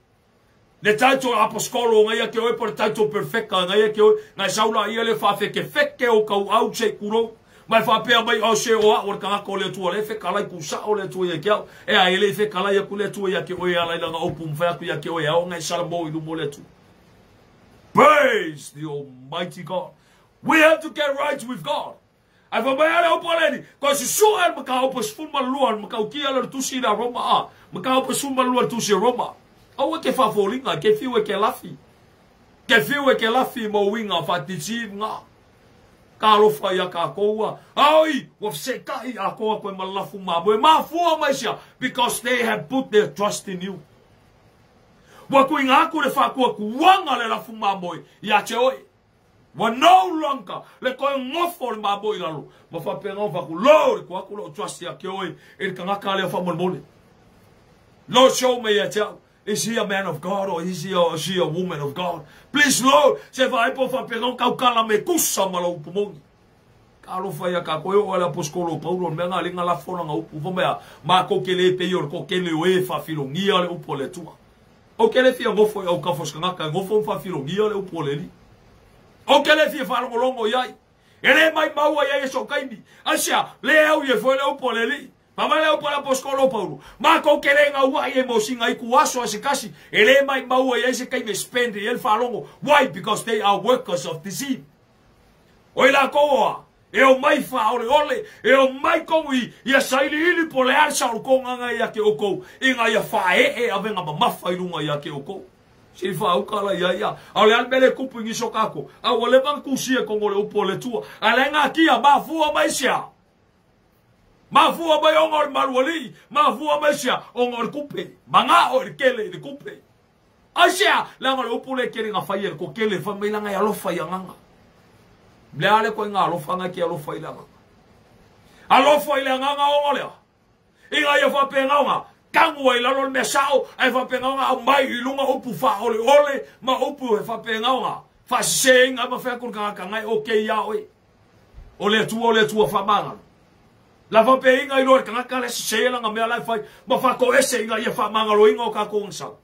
Le title aposkolo ngai ke oe po le title perfecta ngai ke oe ngai saula ia le whawhekewheke o kau au se kuro. Mai whapea mai au se oa o le kangaka o le Atua le whekalai ku sa o le Atua ia ke au. E a ele whekalai aku le Atua ia ke oe ala ilanga opu mwhai aku ia ke oe ao ngai salamo i lumo le Atua. Praise the Almighty God. We have to get right with God. Ai fa mai ale upu a le Alii, koe susua e le mataupu e 12 le matautia le tusi i le Roma a, mataupu e 12 le tusi e Roma. Aua ke faafolinga, ke fiu e ke lafi. Ke fiu e ke lafi mo uiga faatiti nga. Ka alofa ia kākou a. Aoi, ua feseʻitaʻi atoa koe ma le lafu mamoe. Mafua mai sia, because they have put their trust in you. Ua tuuina atu le faatuatuaga le lafu mamoe ia te oe. Ua no longer le toe nofo o le mamoe i lalo. Ma faapena ona faaku, Lord, tuu atu lou trust ia te oe i le tagata lea faamolemole. Lord, show me ia te au. Is he a man of God or is he a, she a woman of God? Please, Lord, se vaai po faapena ona taukala me kusa ma lau upu moni. Ka alofa ia kākou, e oo ai le aposikolo o Paulo, o le mea nga linga lafo lana upu, fai mai a, mākou ke le pei o le toatele o e faafilogia le upu a le Atua. Ou ke le fia nofo i aukafo o se tagata e nofo ma faafilogia le upu a le Alii. Ou ke le fia faalogologo i ai. E le maimau ai ai e soo taimi. Aisea, le au ia foi le upu a le Alii. Fai mai le upu a le aposikolo o Paulo, mākou ke le gauaʻi e mosiga i ku aso a se kasi, e le maimau ai ai se taimi e spend i ai le faalogo. Why? Because they are workers of deceit. O i lakou oa, e omai faaoleole, e omai kou i ia sailiili po o le a le saolotoga ia te oukou, ina ia faaee avega mamafa i luga ia te oukou. Se i faauka la ia ia. A o le a le mea le kupu i nisi o kākou? A ua leva ona tusia i tonu o le upu a le Atua. A le gatia, mafua mai sea. Mafua mai ona o le malualii, mafua mai sea ona o le kupe. Magao i le kele i le kupe. Aisea, leaga o le upu lea e kele na fai e le toatele, fai mai lana e alofa i agaga. Le a le koe ngā alofa nga ke alofa i le agaga. Alofa i le agaga oga lea. Ina ia faapegaoga, tagu ai lalo le mea sao, ae faapegaoga aumai i luga upu faaoleole ma upu e faapegaoga. Faasiseina ma fai atu le tagata na e okay ia oe. O le Atua, o le Atua faamagalo. La faapeiga i loa le tagata le sese lana mea la e fai, ma faatoese ina ia faamagaloina o tatou agasala.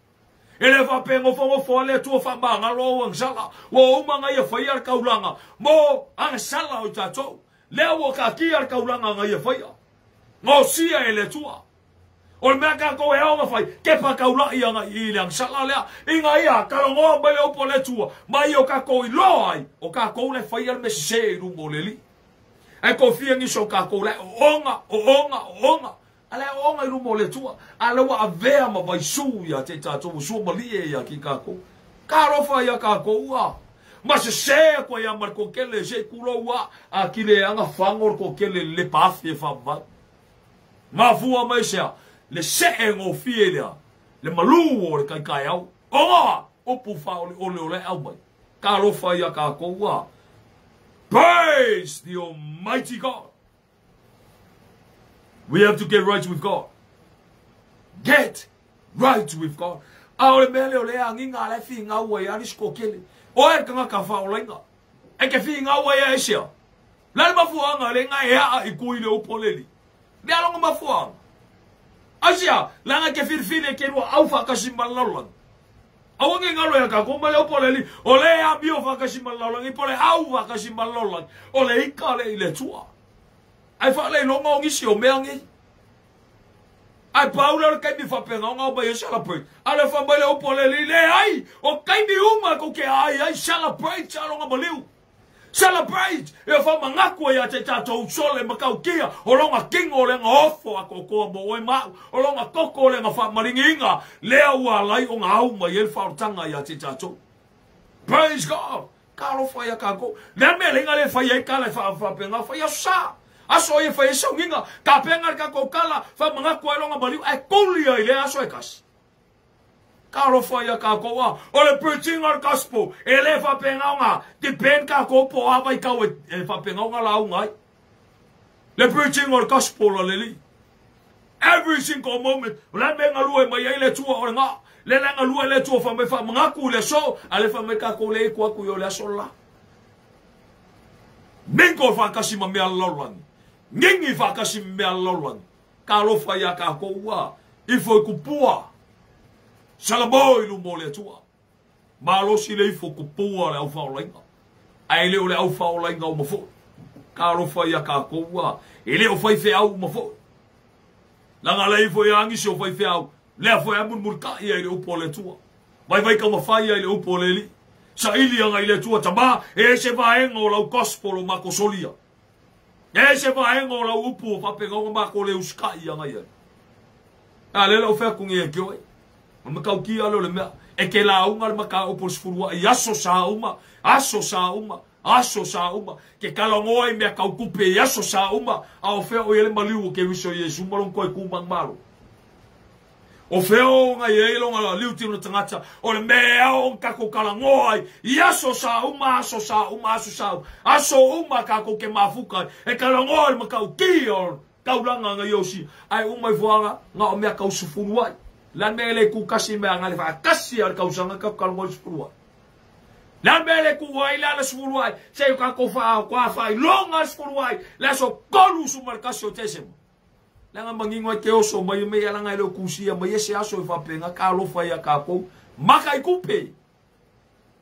E le faapegofogofo a le Atua faamagalo au agasala. Ua uma na ia faia le taulaga mo agasala o tatou. Lea ua taatia le taulaga na ia faia. Gaosia e le Atua. O le mea tatou e ao ona fai, kepa taulai aga i le agasala lea. Ina ia talanoa mai le upu a le Atua, ma ia o tatou iloa ai, o tatou le faia le mea sese i luma o le Alii. Ae kofia nisi o tatou le ooga, ooga, ooga. A le ooga i luma o le Atua. A le ua avea ma vaisu ia te tatou, ua sua malie ia ki tatou. Ka alofa ia tatou ua. Ma sese atu ai ma le kokele se kulou a, a kile anga fango le kokele le paafi e faavavau. Mafua mai sea, le see ngofie lea, le malu o le kaikai au. Oga, upu faaoleole o le au mai. Ka alofa ia tatou ua. Praise the Almighty God. We have to get right with God. Get right with God. A o le mea lea o le agiga a le figau ai ali kokele. O e tagata faolaina. E ke figau ai e sia. La le mafuanga le ngai e aa i kui le upu leli. Le alonga mafuanga. Asia, langa ke filifili ke lua au whakasi ma le lalolagi. Aua nge ngalo ia kako ma le upu leli. O le a mio whakasi ma le lalolagi. Po le au whakasi ma le lalolagi. O le ika le i le tua. Ai wha le longa o ngisi o mea ngi. Ai paula le kaimi whapenga o ngau mai e celebrate. A le wha mai le upu leli le ai. O kaimi uma ko ke ai ai celebrate alonga maliu. Celebrate! E wha mangaku ia te tātou sole makaukia. O longa kingo o lenga ofo a kokoa mo oe mau. O longa koko o lenga wha maringinga. Lea ua lai o ngā au mai e whaortanga ia te tātou. Praise God! Ka alofa ia kākou. Lea mea lenga le whai e kala e wha whai aso sa. Aso e whai e saunginga. Ka penga le kākou kala wha mangaku ai longa maliu. E kuli ai le aso e kasi. Ka alofa ia kākou a. O le preaching o le gospel. E le whapengaonga. Depend kākou po a vai kau e whapengaonga la unga ai. Le preaching o le gospel o le li. Every single moment. O le mea ngalue mai ai le tua o le ngā. Le le ngalue le tua wha mai wha mangaku le so. A le wha mai kākou le iku aku i o le aso la. Mingo whakasi ma mea lalolagi. Ngingi whakasi ma mea lalolagi. Ka alofa ia kākou ua. Ifo i kupua. Salamo i lumo le Atua. Malosi le ifo kupua le au whaolainga. Ai le o le au whaolainga o mafo. Ka alofa ia kākou ua. E le o whai wheau o mafo. Langa le ifo ia angisi o whai wheau. Lea fo e amurmur ka ia i le upo le Atua. Vai vai ka mawhai ia i le upo le li. Sa ili anga i le Atua tama. E se vaenga o lau gospel o mako solia. E se vaenga o lau upu o whapenga o mako le uskai anga ia. A le lau whea kungi e kioe. O makaukia le o le mea. E ke la unga le maka o sefulu i aso sa uma. Aso sa uma. Aso sa uma. Ke kalangoa i mea kaukupe i aso sa uma. A o whea o ele maliu o ke wiso Yesu malong koe kumang malo. O whea o ngai e ilonga la liu tino tangata. O le mea o kako kalangoa i aso sa uma, aso sa uma, aso sa uma. Aso uma kako ke mafuka. E kalangoa le makaukia o kaulanga ngai osi. Ai uma i fuanga ngā o mea kausufuru ai. La mea le ku kasi mea ngā le whakasi a le kausanga ka kalangoa i sufuru ai. La mea le ku ai la le sufuru ai. Se i kako wha kwa whai longa le sufuru ai. Le aso kolu sumarkasi o tesema. Langa mangingo ai te oso mai mea langa e leo kusia mai ese aso e whapenga ka alofa ia kākou. Maka i kupe.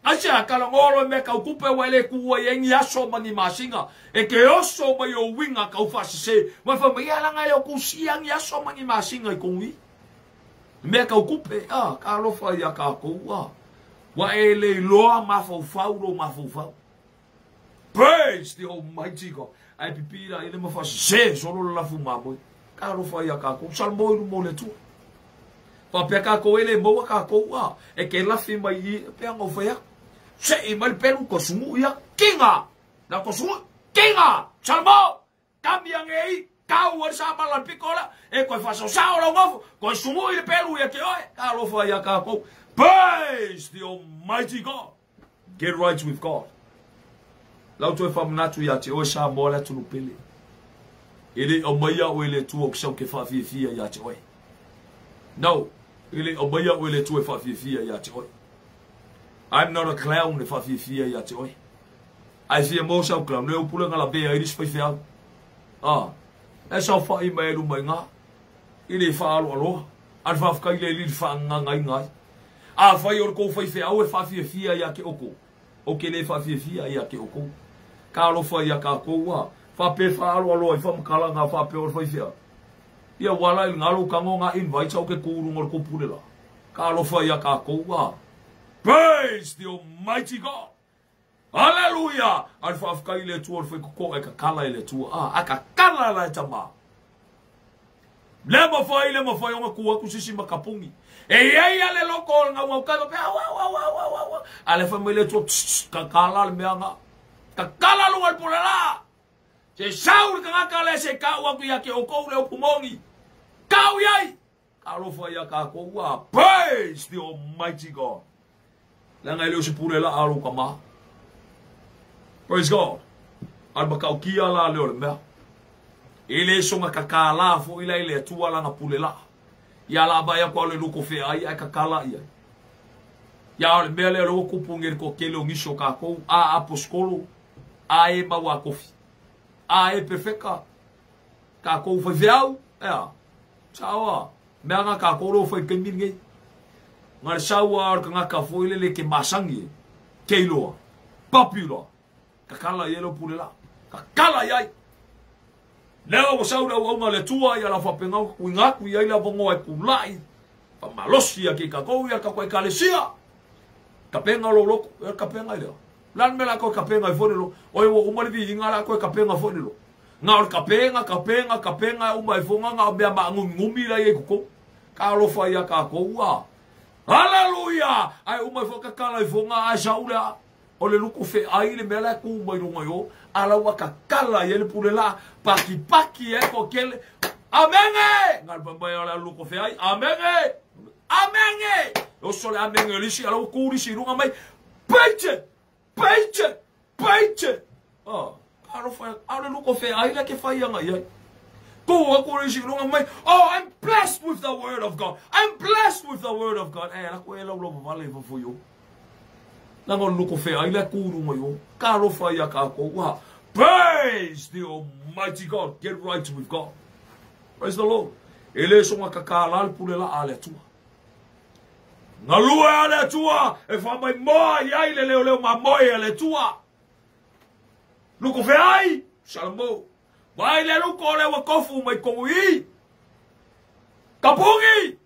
Asia kalangolo e mea kaukupe wa ele kua i engi aso mani masinga. E ke oso mai o winga kau whasese. Mai wha mai langa e leo kusia ngi aso mani masinga i kongi. Mea kaukupe a ka alofa ia kākou a. Wa e le iloa mafaufau ro mafaufau. Praise the Almighty God. Ai pipira ele mawhasese solo le lafu mamoi. Ka alofa ia kākou. Salmo i lumo le tua. Whapea kākou ele maua kākou a. E ke lafi mai i pea ngau whai aku. Se i mai pelu ko sungu ia. Kinga! Na ko sungu. Kinga! Salmo! Kami ange i. Kau ari sa malan pikola. E koe whasau sao lau ngofu. Koe sungu i le pelu ia ke oe. Ka alofa ia kākou. Praise the Almighty God. Get right with God. Lau toe whamanatu ia te oe sa moa le atunu pele. E le aumaia oe e le Atua ou te sau ke faafiafia ia te oe. No, e le aumaia oe e le Atua e faafiafia ia te oe. I'm not a clown e faafiafia ia te oe. Ae fia maua sau clown, le upu lea na lavea ai le isi faifeau. Ah, e saofai mai ai luma i ina, i le faaaloaloa, a le faafetai le alii i le faagagaina ai. Afai o le tou faifeau e faafiafia ia te outou, Ou te le faafiafia ia te outou. Talofa ia tatou a faapea e faaaloaloa ai faamatalaga a faapea o le faifeau. Ia ua ala i lena lou tago na invite au ke tu i luga o le tou pule la. Talofa ia tatou a. Praise the Almighty God! Hallelujah! A le faafetai i le Atua o le faitotoa e tatala e le Atua. A, a tatala la e tama. Le mafai, le mafai ona tu atu sisi ma kapuni. E i ai a le loko o le gaugaukai faapea, au, au, au, au, au, au, au. A le fai mai le Atua, tss, tss, tatala le mea nga. Tatala luga le pule la. Se sau le tagata le se kau atu ia te outou le upu moni. Kau i ai. Talofa ia tatou a. Praise the Almighty God. Leaga e le o se pule laa a lou tama. Praise God. A le matautia la lea o le mea. E le soga kakala foi la i le Atua lana pule laa. Ia la vaai atu a le luko feai ae kakala i ai. Ia o le mea lea o lea ua tupu nei i le toatele o nisi o tatou, a aposetolo, a e mau a tofi, a e pefeka, tatou faifeau, ea, sao a, mea nga tatou lea ua fai i le taimi lenei. Na le sau a o le tagata foi lele ke masani e, ke iloa, popular, kakala i ai lau pule la, kakala i ai. Lea ua sau le auauna a le Atua ia la faapena ona tuuina atu i ai le avanoa e tulai, faamalosi ia ki tatou ia tatou ekalesia. Kapena lou loto, e kapena i lea. Le a le mea o le a toe kapena ai foi le loto? Oi ua uma le viiga o le a toe kapena foi le loto. Na o le kapena, kapena, kapena e uma ai foi na o mea maanuminumi la e i ai i totonu. Talofa ia tatou a. Haleluia! Ae uma ai foi tatala ai foi na ae sau le a. O le luku feai le mea la e tu mai luga i o, a la ua tatala i ai le pule laa, pakipaki ai toatele. Amene! Na le fai mai o le luku feai, amene! Amene! Oso le amene o le isi, a la ua tu le isi i luga mai, Preach! Preach! Preach! Oh, alofa, a o le luko feai le ke whai anga i ai. Tu aku le isi i luga mai, oh, I'm blessed with the word of God. I'm blessed with the word of God. Eh, la koe lau lava vale i fafo i o. Langa o le luko feai le ku runga i o. Ka alofa ia kākou. Ah, praise the Almighty God. Get right with God. Praise the Lord. E le soga kakala le pule la a le Atua. Galue a le Atua e faamaimoa i ai le leoleo mamoe a le Atua. Luko feai, Salamo. Vai le luko o le ua kofu mai komu i. Kapungi!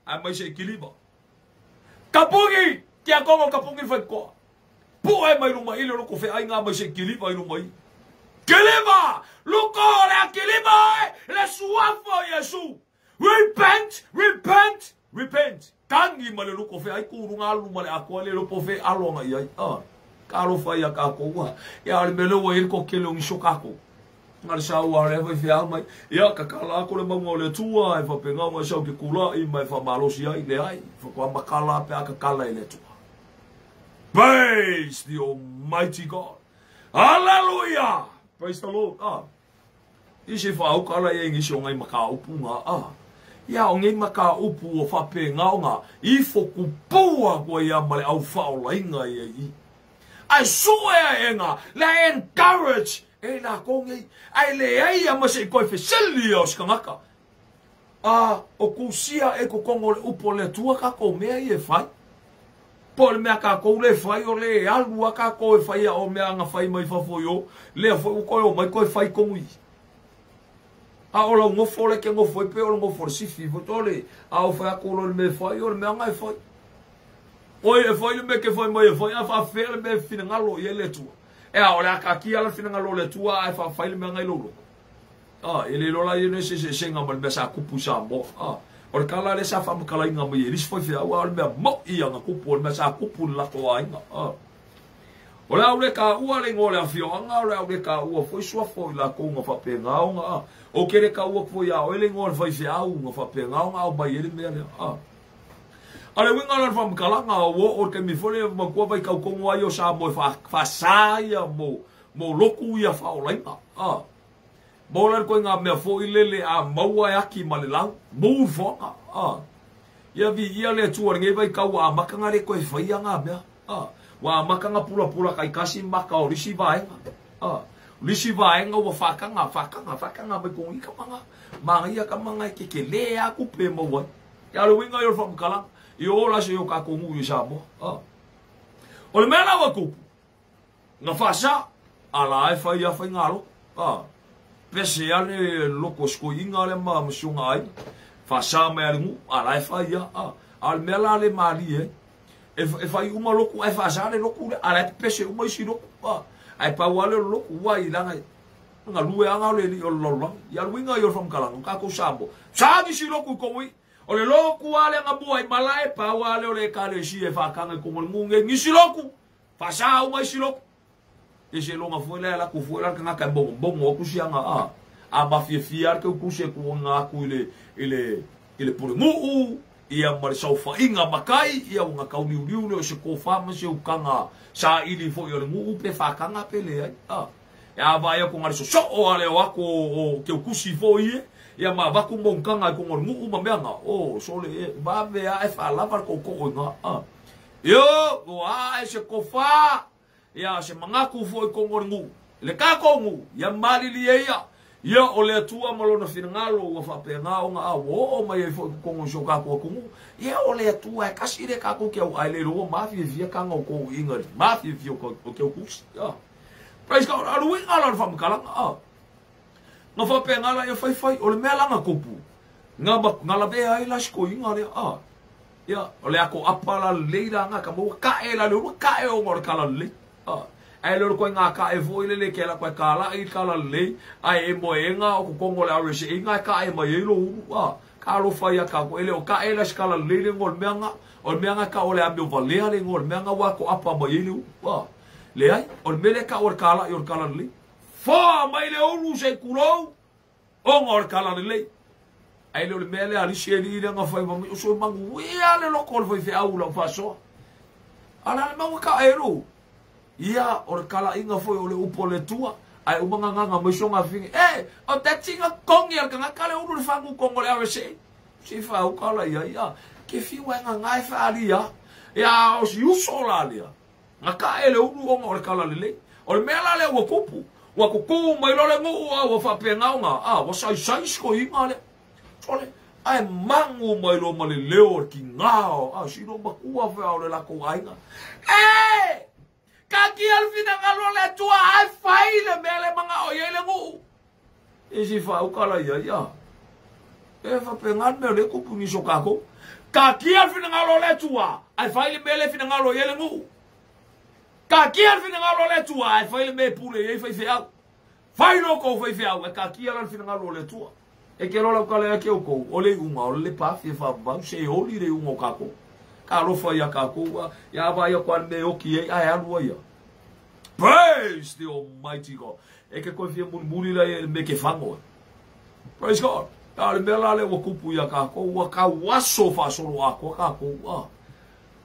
Ae mai se i kiliva. Kapungi! Kia kongo kapungi whai koa. Pu'e mai luma i le luko feai ngā mai se i kiliva i luma i. Kiliva! Luko o le a kiliva e! Le suafa o Iesu! Repent! Repent! Repent! Tangi ma le luko feai ku runga alu ma le akoa le lopo fe alo anga i ai. Ah, ka alofa ia kākou. Ah, ia o le mea lea ua i ai le toatele o nisi o kākou. Na le sau a le faifeau mai, ia ka kala aku le mauga o le Atua e faapena ona e sau ke kula'i ma e faamalosi ai, leai, faatoa makala pe a ka kala e le Atua. Praise the Almighty God. Hallelujah! Praise the Lord. Ah. I se whaauka ala ia i nisi o ngai mataupu nga a. Ia o nei mataupu ua faapena ona ifo kupua atu ai ia ma le au whaolainga ia i. Ae sue a e nga le encourage e lakou nei ae leai ia ma se i koe fesili ia o se tagata. A o kusia e kokongo o le upu o le Atua kakou mea ia e fai. Po o le mea kākou le fai o le alu a kākou e fai a o mea anga fai mai fafo i o, lea foi ua koe omai koe fai kogu i. A o lau nofo le ke nofo ai pe o le nofo le sifi foi tole, a o fai aku lo le mea e fai o le mea anga e fai. Oi e fai le mea ke fai mai e fai a faafefea le mea e finagalo i ai le Atua. E a o le a kaatia le finagalo o le Atua a e faafai le mea anga i lou loko. A, e le iloa la ia nei se eseesega ma le mea sa kupu i Samoa. A, o le tala lea sa faamatalaina mai e le isi faifeau, a o le mea moʻi ana kupu, o le mea sa kupu i le latou aiga. A, o le a ou le taua le igoa o le afioaga, o le a ou le taua foi suafa o i latou na faapena ona, a, ou te le tau atu foi iā oe le igoa o le faifeau na faapena ona aumai ai le mea lea. A, a o le uiga la o le faamatalaga, ua oo i le taimi foi lea, manatua vaitau tonu lava ia o Samoa e faasa ia mo lotu ia faaolaina. A. Maua la koe ngā mea foi lele a maua e aki ma le lau. Mou foanga. Ia vi ia le Atua lenei vaitau ua amata le koe whaia ngā mea. Ua amata ngā pulapula kai kasi maka o lisi vaenga. Lisi vaenga ua whakanga, whakanga, whakanga mai kongi ka manga. Manga ia ka manga e keke le aku pe maua. Ia le winga i o le whamukalanga. I o la se o ka kongu i Samoa. O le mea la ua kupu. Nga whasa, ala e whai a whai ngā loko. Pese ale loko sko inga le ma masunga ai. Whasa mai ale ngu, ala e whai a. A le mea la le mali e. E whai uma loko, e whasa le loko le, ala e pese uma isi loko. Ai pau ale loko, ua i langa. Nga lue anga le li o lololangi. Ia luinga i o whamkalanga, kako Samoa. Sa ni si loko i kongo i. O le loku ale nga mua i malae, pau ale o le kale si e whakanga i kongo le ngunge. Ngisi loku, whasa uma isi loko. E se longa foi la la ku foi la ka ka bongo bongo ku sianga a a mafia fia ke ku se ku nga ku ile ile ile pule nguu ia ma le saufainga makai ia nga kau liu liu le se ko fa ma se ukanga sa ili foi o le nguu pe fakanga pe le ai a ya va ia ku ngari so so o ale o ako o ke ku si foi ia ma va ku monkanga ku nguu ma mea nga o so le va ve a e fa la va ko ko nga a yo o a e se ko fa ia se mangaku foi kongo ngu le ka kongu ia malili ia ia o le Atua ma lona finangalo ua faapega ona a ua oo mai ai foi kongo so ka ko kongu ia o le Atua e kasi le ka ko ke au ai le ro ma fia fia ka ngo ko inga ma fia fia ko ke au kusi praise God alu inga la fa makala a nga faapega la ia fai fai o le mea langa kopu nga nga la be ai la sko inga le a ia o le ako apa la leira nga ka mo ka e la le ka e o ngor kala le ai le ko nga ka e foi le ke la ko ka la i ka la le ai e mo e nga o kongo le are se nga ka e mai lo u ka lo fa ya ka ko ele o ka e la skala le le ngol mea nga o mea nga ka o le amio valea le ngol mea nga wa ko apa mai le u le ai o mele ka o ka la i o ka la le fa mai le ulu se kulo o ngol ka la le ai le mele ali se li le nga fa mai o so mangu ia le lo ko foi fe au la fa so ala le mau ka e lo ia o le kala inga foi o le upo le tua ai umanga nganga mai songa fingi e o te tinga kongi al kanga kale ulu le fangu kongo le awese si fa u kala ia ia ke fi wa nga ngai fa alia ia o si uso la alia nga ka ele ulu onga o le kala lele o le mea la le ua kupu ua kuku mai lo le ngu a ua faapega onga a ua sai sai sko inga le sole ai mangu mai lo ma le leo ki ngao a si lo makua fa o le la ko ainga e kaki al finangalo le tua ai fai le mea le manga o ia le ngu. E si fa ukala ia ia. E fa pengan me le kupu ni sokako. Kaki al finangalo le tua ai fai le mea le finangalo ia le ngu. Kaki al finangalo le tua ai fai le mea pule ia fai feau. Fai lo ko fai feau e kaki al finangalo le tua. E ke lola ukala ia ke uko o le unga o le pa fia fa vau se oli le unga o kako. Ka alofa ia kako ia va ia kwa me oki e ai alua ia. Praise the Almighty God. E ke koe fia mulimuli la e me ke fango. Praise God. Ta le mea la le ua kupu ia kako ua ka waso whasolo ako kako.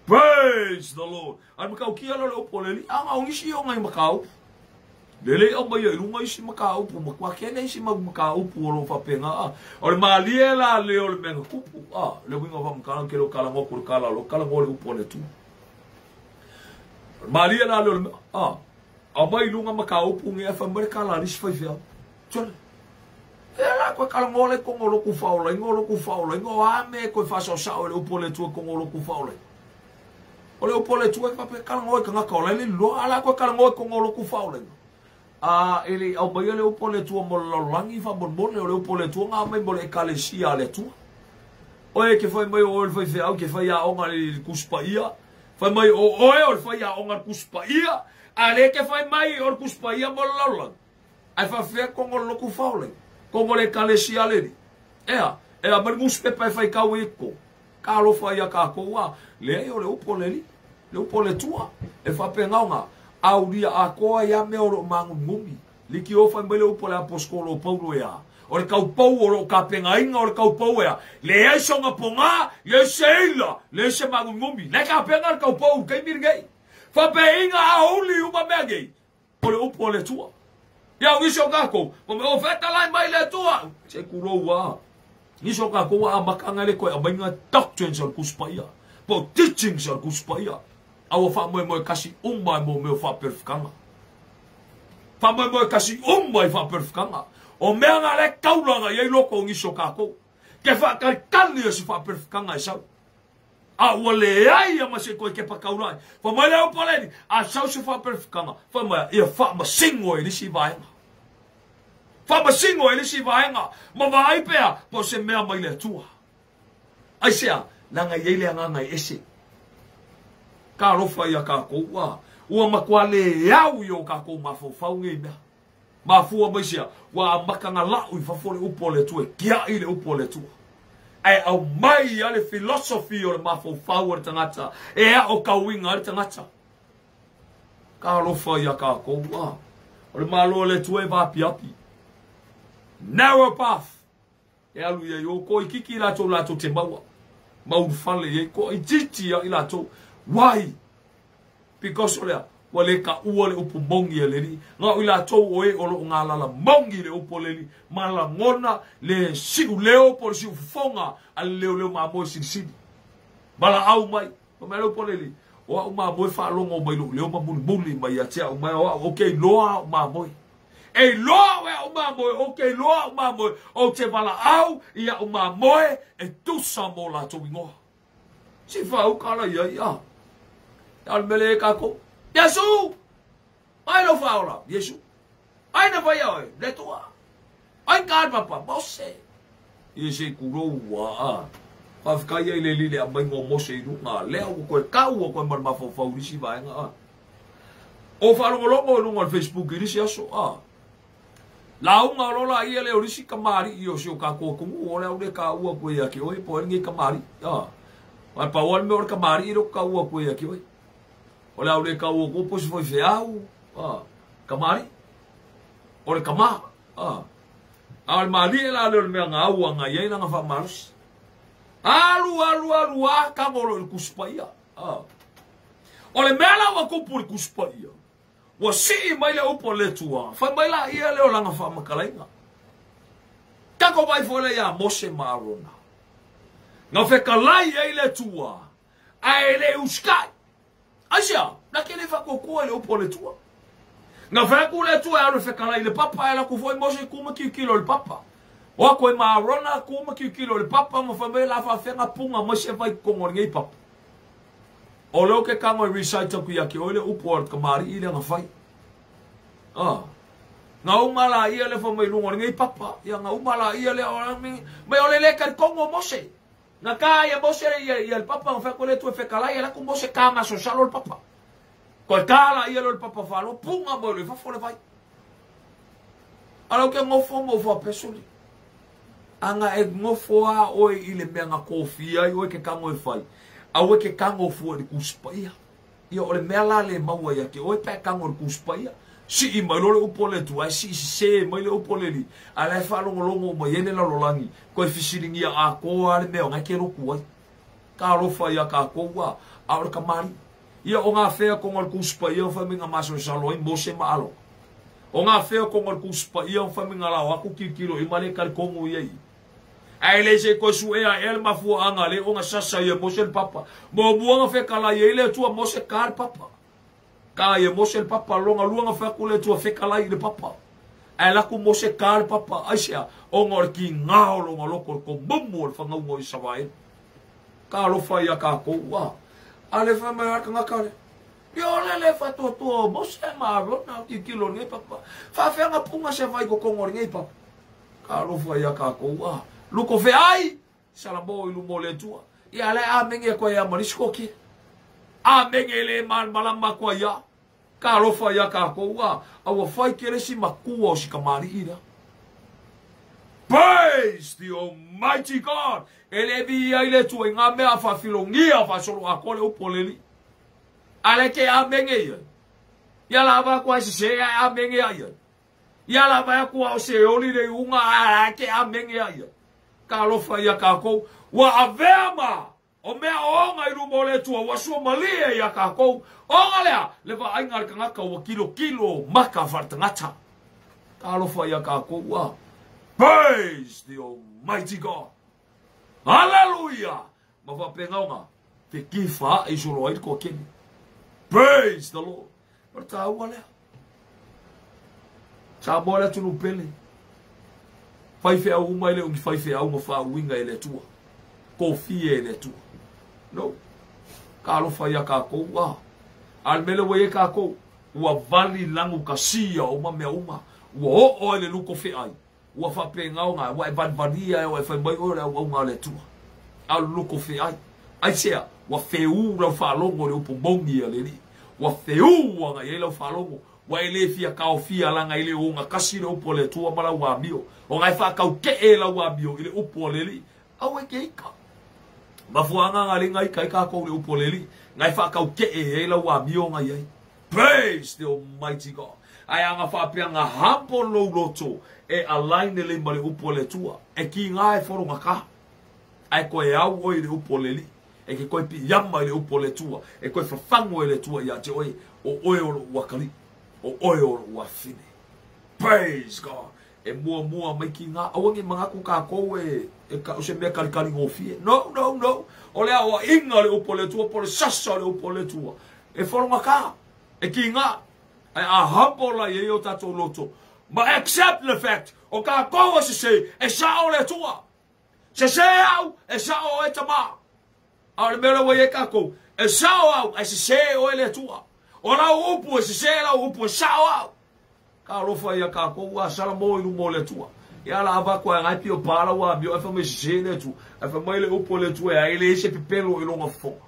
Praise the Lord. Ai makau kia la le opo le li anga o ngisi o ngai makau. Lele au mai i lunga isi makau pu makua kene isi makau pu o lo whapenga. O le malie la le o le menga kupu. Le winga wa makala ke lo kala ngo kuru kala lo kala ngo le upo le tu. Malie la le o le menga. A mai lunga makau pu nge fa mere kala ris fai fia. Tole. E la ko kala ngo le kongo lo ku faola ngo lo ku faola ngo a me ko fa so sa o le upo le tu kongo lo ku faola. O le upo le tu fa pe kala ngo ka ngaka le lo ala ko kala ngo kongo lo ku faola. A ele au mai le upo le tua mo lolangi fa mo mo le upo le tua nga mai mo le ekalesia le tua. O e ke fai mai o le fai fe au ke fai a onga le kuspa ia. Fai mai o oe o le fai a onga kuspa ia. A le ke fai mai o le kuspa ia mo lolangi. Ai fa fe kongo lo ku faola. Kongo le ekalesia le ni. Ea, ea mai muspepa e fai kau e ko. Ka alofa ia ka koua. Le o le upo le li. Le upo le tua. E fa pe ngaunga. Aulia a koa ia mea o lo mangu ngumi. Liki o fai mai le upo le aposkolo o Paulo ea. O le kaupau o lo kapenga inga o le kaupau ea. Le ai songa ponga, le seila, le se mangu ngumi. Le kapenga le kaupau, kei miri ngei. Fa pe inga a uli uma mea ngei. O le upo le tua. Ia o nisi o kākou, ma me o fetalai mai le Atua. Se kulou a. Nisi o kākou a makanga le koe amainga doctrines o le Tusi Paia. Po teachings o le Tusi Paia. A ua faamoemoe kasi uma mo mea o faaperefikaga. Faamoemoe kasi uma i faaperefikaga. O mea nga le kaulaga i ai loko o nisi o kākou. Ke faakalikali o se faaperefikaga e sau. A ua leai ia ma se koe ke pakaulai. Fa mai leo paleni, a sau se faaperefikaga. Fa mai ia faamasino e lisi vaega. Faamasino e lisi vaega. Ma vaai pea po se mea mai le Atua. Aisea, langa i le agaga e ese. Ka alofa ia kākou ua. Ua matua le au i o kākou mafaufau nei mea. Mafua mai sia, ua makanga lau i fafo le upu o le Atua, kiai le upu o le Atua. Ae au mai a le philosophy o le mafaufau o le tagata, e a o kauiga a le tagata. Ka alofa ia kākou ua. O le malo o le Atua e vāpiapi. Narrow path. E alu ia i o ko i kiki latou latou te maua. Maulufale i ko i titi ia i latou. Why? Because o lea, ua le ka ua le upu mongi e leli. Ngā o i latou o e o lo ngā lala mongi le upu o leli. Ma la ngona le siu leo po le siu fofonga a le leo leo mamoe silisili. Ma la au mai. Ma mai le upu o leli. O au mamoe whaalongo mai lo leo ma muli muli mai a tea o mai o au. Ok, loa au mamoe. E loa o au mamoe, ok, loa au mamoe. O te wala au i au mamoe e tusa mo latou ingoa. Si whau kala ia ia. Al mele e kako. Yesu! Ai lo whaola. Yesu. Ai na whai oe. Le tua. Ai ka papa. Mose. Ia se kuro ua a. Whawhikai ai le lile a mai ngō Mose i runga. Lea ua koe kau ua koe mara mafaufau risi vaenga a. O whaalongolongo i runga o le Facebook i risi aso a. Launga o lola ia le o risi kamari i o si o kākoa kumu o lea ure ka ua koe ia ki oe po e ngi kamari. A. Mai pau me o le kamari i roko ka ua koe ia ki oe. O le aule ka ua koe posi foi feau. A. Kamari. O le kama. A. A o le maali e la leo le mea ngā ua ngā iai langa whaamarusi. Alu, alu, alu, a kangolo i le kusipa ia. A. O le mea la ua kupu i le kusipa ia. Ua sii mai le upo le tua. Whai mai la ia leo langa whaamakalainga. Kako mai fole ia Mose ma Arona. Ngā whekalai ai le tua. Ae le uskai. Aisia, na ke le whakokoa le upo le tua. Ngā whaku le tua e alu whekalai le papa e la kufoi Mose kuma kiu kilo le papa. O koe ma Arona kuma kiu kilo le papa ma whai mai la whawhenga punga mai se vai kongo ngei papa. O leo ke kango e recite aku ia ke oile upo ar kamari i le ngā whai. Ah. Ngā umala ia le wha mai lunga o ngei papa. Ia ngā umala ia le o mai ole le kari kongo Mose. Ngā kā ia Mose ia ia le papa ngā whako le tua whekalai ia laku Mose kā maso salo le papa. Koe kāla ia le papa whalo punga mo le whafo le vai. Alau ke ngofo mo wha pesuli. Anga e ngofo a oe i le mea ngā kōwhia i oe ke kango e whai. Aue ke kango fua le kusipa ia. Ia o le mea la le maua ia ke oe pe kango le kusipa ia. Si i mai lole upo le tua, si i se mai le upo le li. A le whaalongolongo mai ene la lolangi. Koe fisiringi a koa le mea o ngai ke roku ai. Ka alofa ia ka koua, a o le kamari. Ia o ngā whea kongo le kusipa ia o whaminga maso salo ai Mose ma alo. O ngā whea kongo le kusipa ia o whaminga lao aku kikilo i male kari kongo ia i. Ai le se koe suea e le mafua anga le onga sasa ia Mose le papa. Mo muanga whekala ia ile tua Mose ka le papa. Ka ia Mose le papa longa luanga whaku le tua whekala i le papa. Ai laku Mose ka le papa. Ai sea onga o le ki ngao longa loko le ko mumu o le whangaunga o Israel. Ka alofa ia ka koua. A le wha mai arka ngakare. Ia ole le whatua tua Mose ma Arona o kikilo ngei papa. Whawhenga punga se whai kokongo ngei papa. Ka alofa ia ka koua. Luko fe ai, salamo i lumo le tua. Ia le a menge koe ia marisiko ki. A menge le malama koe ia. Ka alofa ia ka koua. Aua whai keresi makua o si kamari ira. Praise the Almighty God. E le vi ia i le tua i ngā mea whawhilongia whasolo a kole upo leli. A le ke a menge ia. Ia la wa koe se se a menge ia. Ia la wa koe o se oli le unga a ke a menge ia. Ka alofa ia kākou. Ua avea ma. O mea o onga i rumo le tua. Ua sua malie ia kākou. Onga lea. Le vaaiga le kangaka ua kilo kilo maka wharatangata. Talofa ia kākou a. Praise the Almighty God. Hallelujah. Ma whapengaonga, te ki wha i solo ai ko kene. Praise the Lord. O le tāua lea. Samoa le atunu pele. Whai wheau uma ele ungi whai wheau ma wha uinga e le atua. Kōfie e le atua. No. Ka alofa ia kākou a. A le mele ua ia kākou. Ua vali langu ka sia o ma mea uma. Ua o o ele luko wheai. Ua whapengaonga. Ua e valivalia e o e whai mai o le au au ngā le atua. A luko wheai. Ai sea, ua wheu lau whalongo le upu mongi a le li. Ua wheu anga i lau whalongo. Ua e le fia kao fia langa i le unga kasi le upu le tua ma lau amio. O ngai whakau ke e lau amio i le upu le li. Au e ke ika. Mafuanga ngā linga ika i kākou le upu le li. Ngai whakau ke e e lau amio ngai ai. Praise the Almighty God. Ai anga whapea ngā hampo lou loto e align le ma le upu le tua. E ki ngā e foro ngā ka. Ai koe au oi le upu le li. E ke koe pi yama i le upu le tua. E koe whawhango e le tua ia te oe. O oe o lo uakali. O oe o lo uafine. Praise God. E mua mua mai ki ngā. Awangi mangaku kākou e ka ose mea kalikali ngōfie. No, no, no. O lea oa inga le upu le tua. Po le sasa le upu le tua. E wharonga ka. E ki ngā. Ai a hampo la i o tātou loto. Ma accept the fact. O kākou a se e sao le tua. Se se au, e sao e tama. A le mea ua e kākou. E sao au, e se se o e le atua. O lau upu, e se se lau upu, e sao au. Ka alofa ia kākou, a sala mo i lumo le atua. Ia la ava koe ngai pio pala ua mio, e whamai se se le atua. E whamai le upu le atua, e aile se pepelo i longa fonga.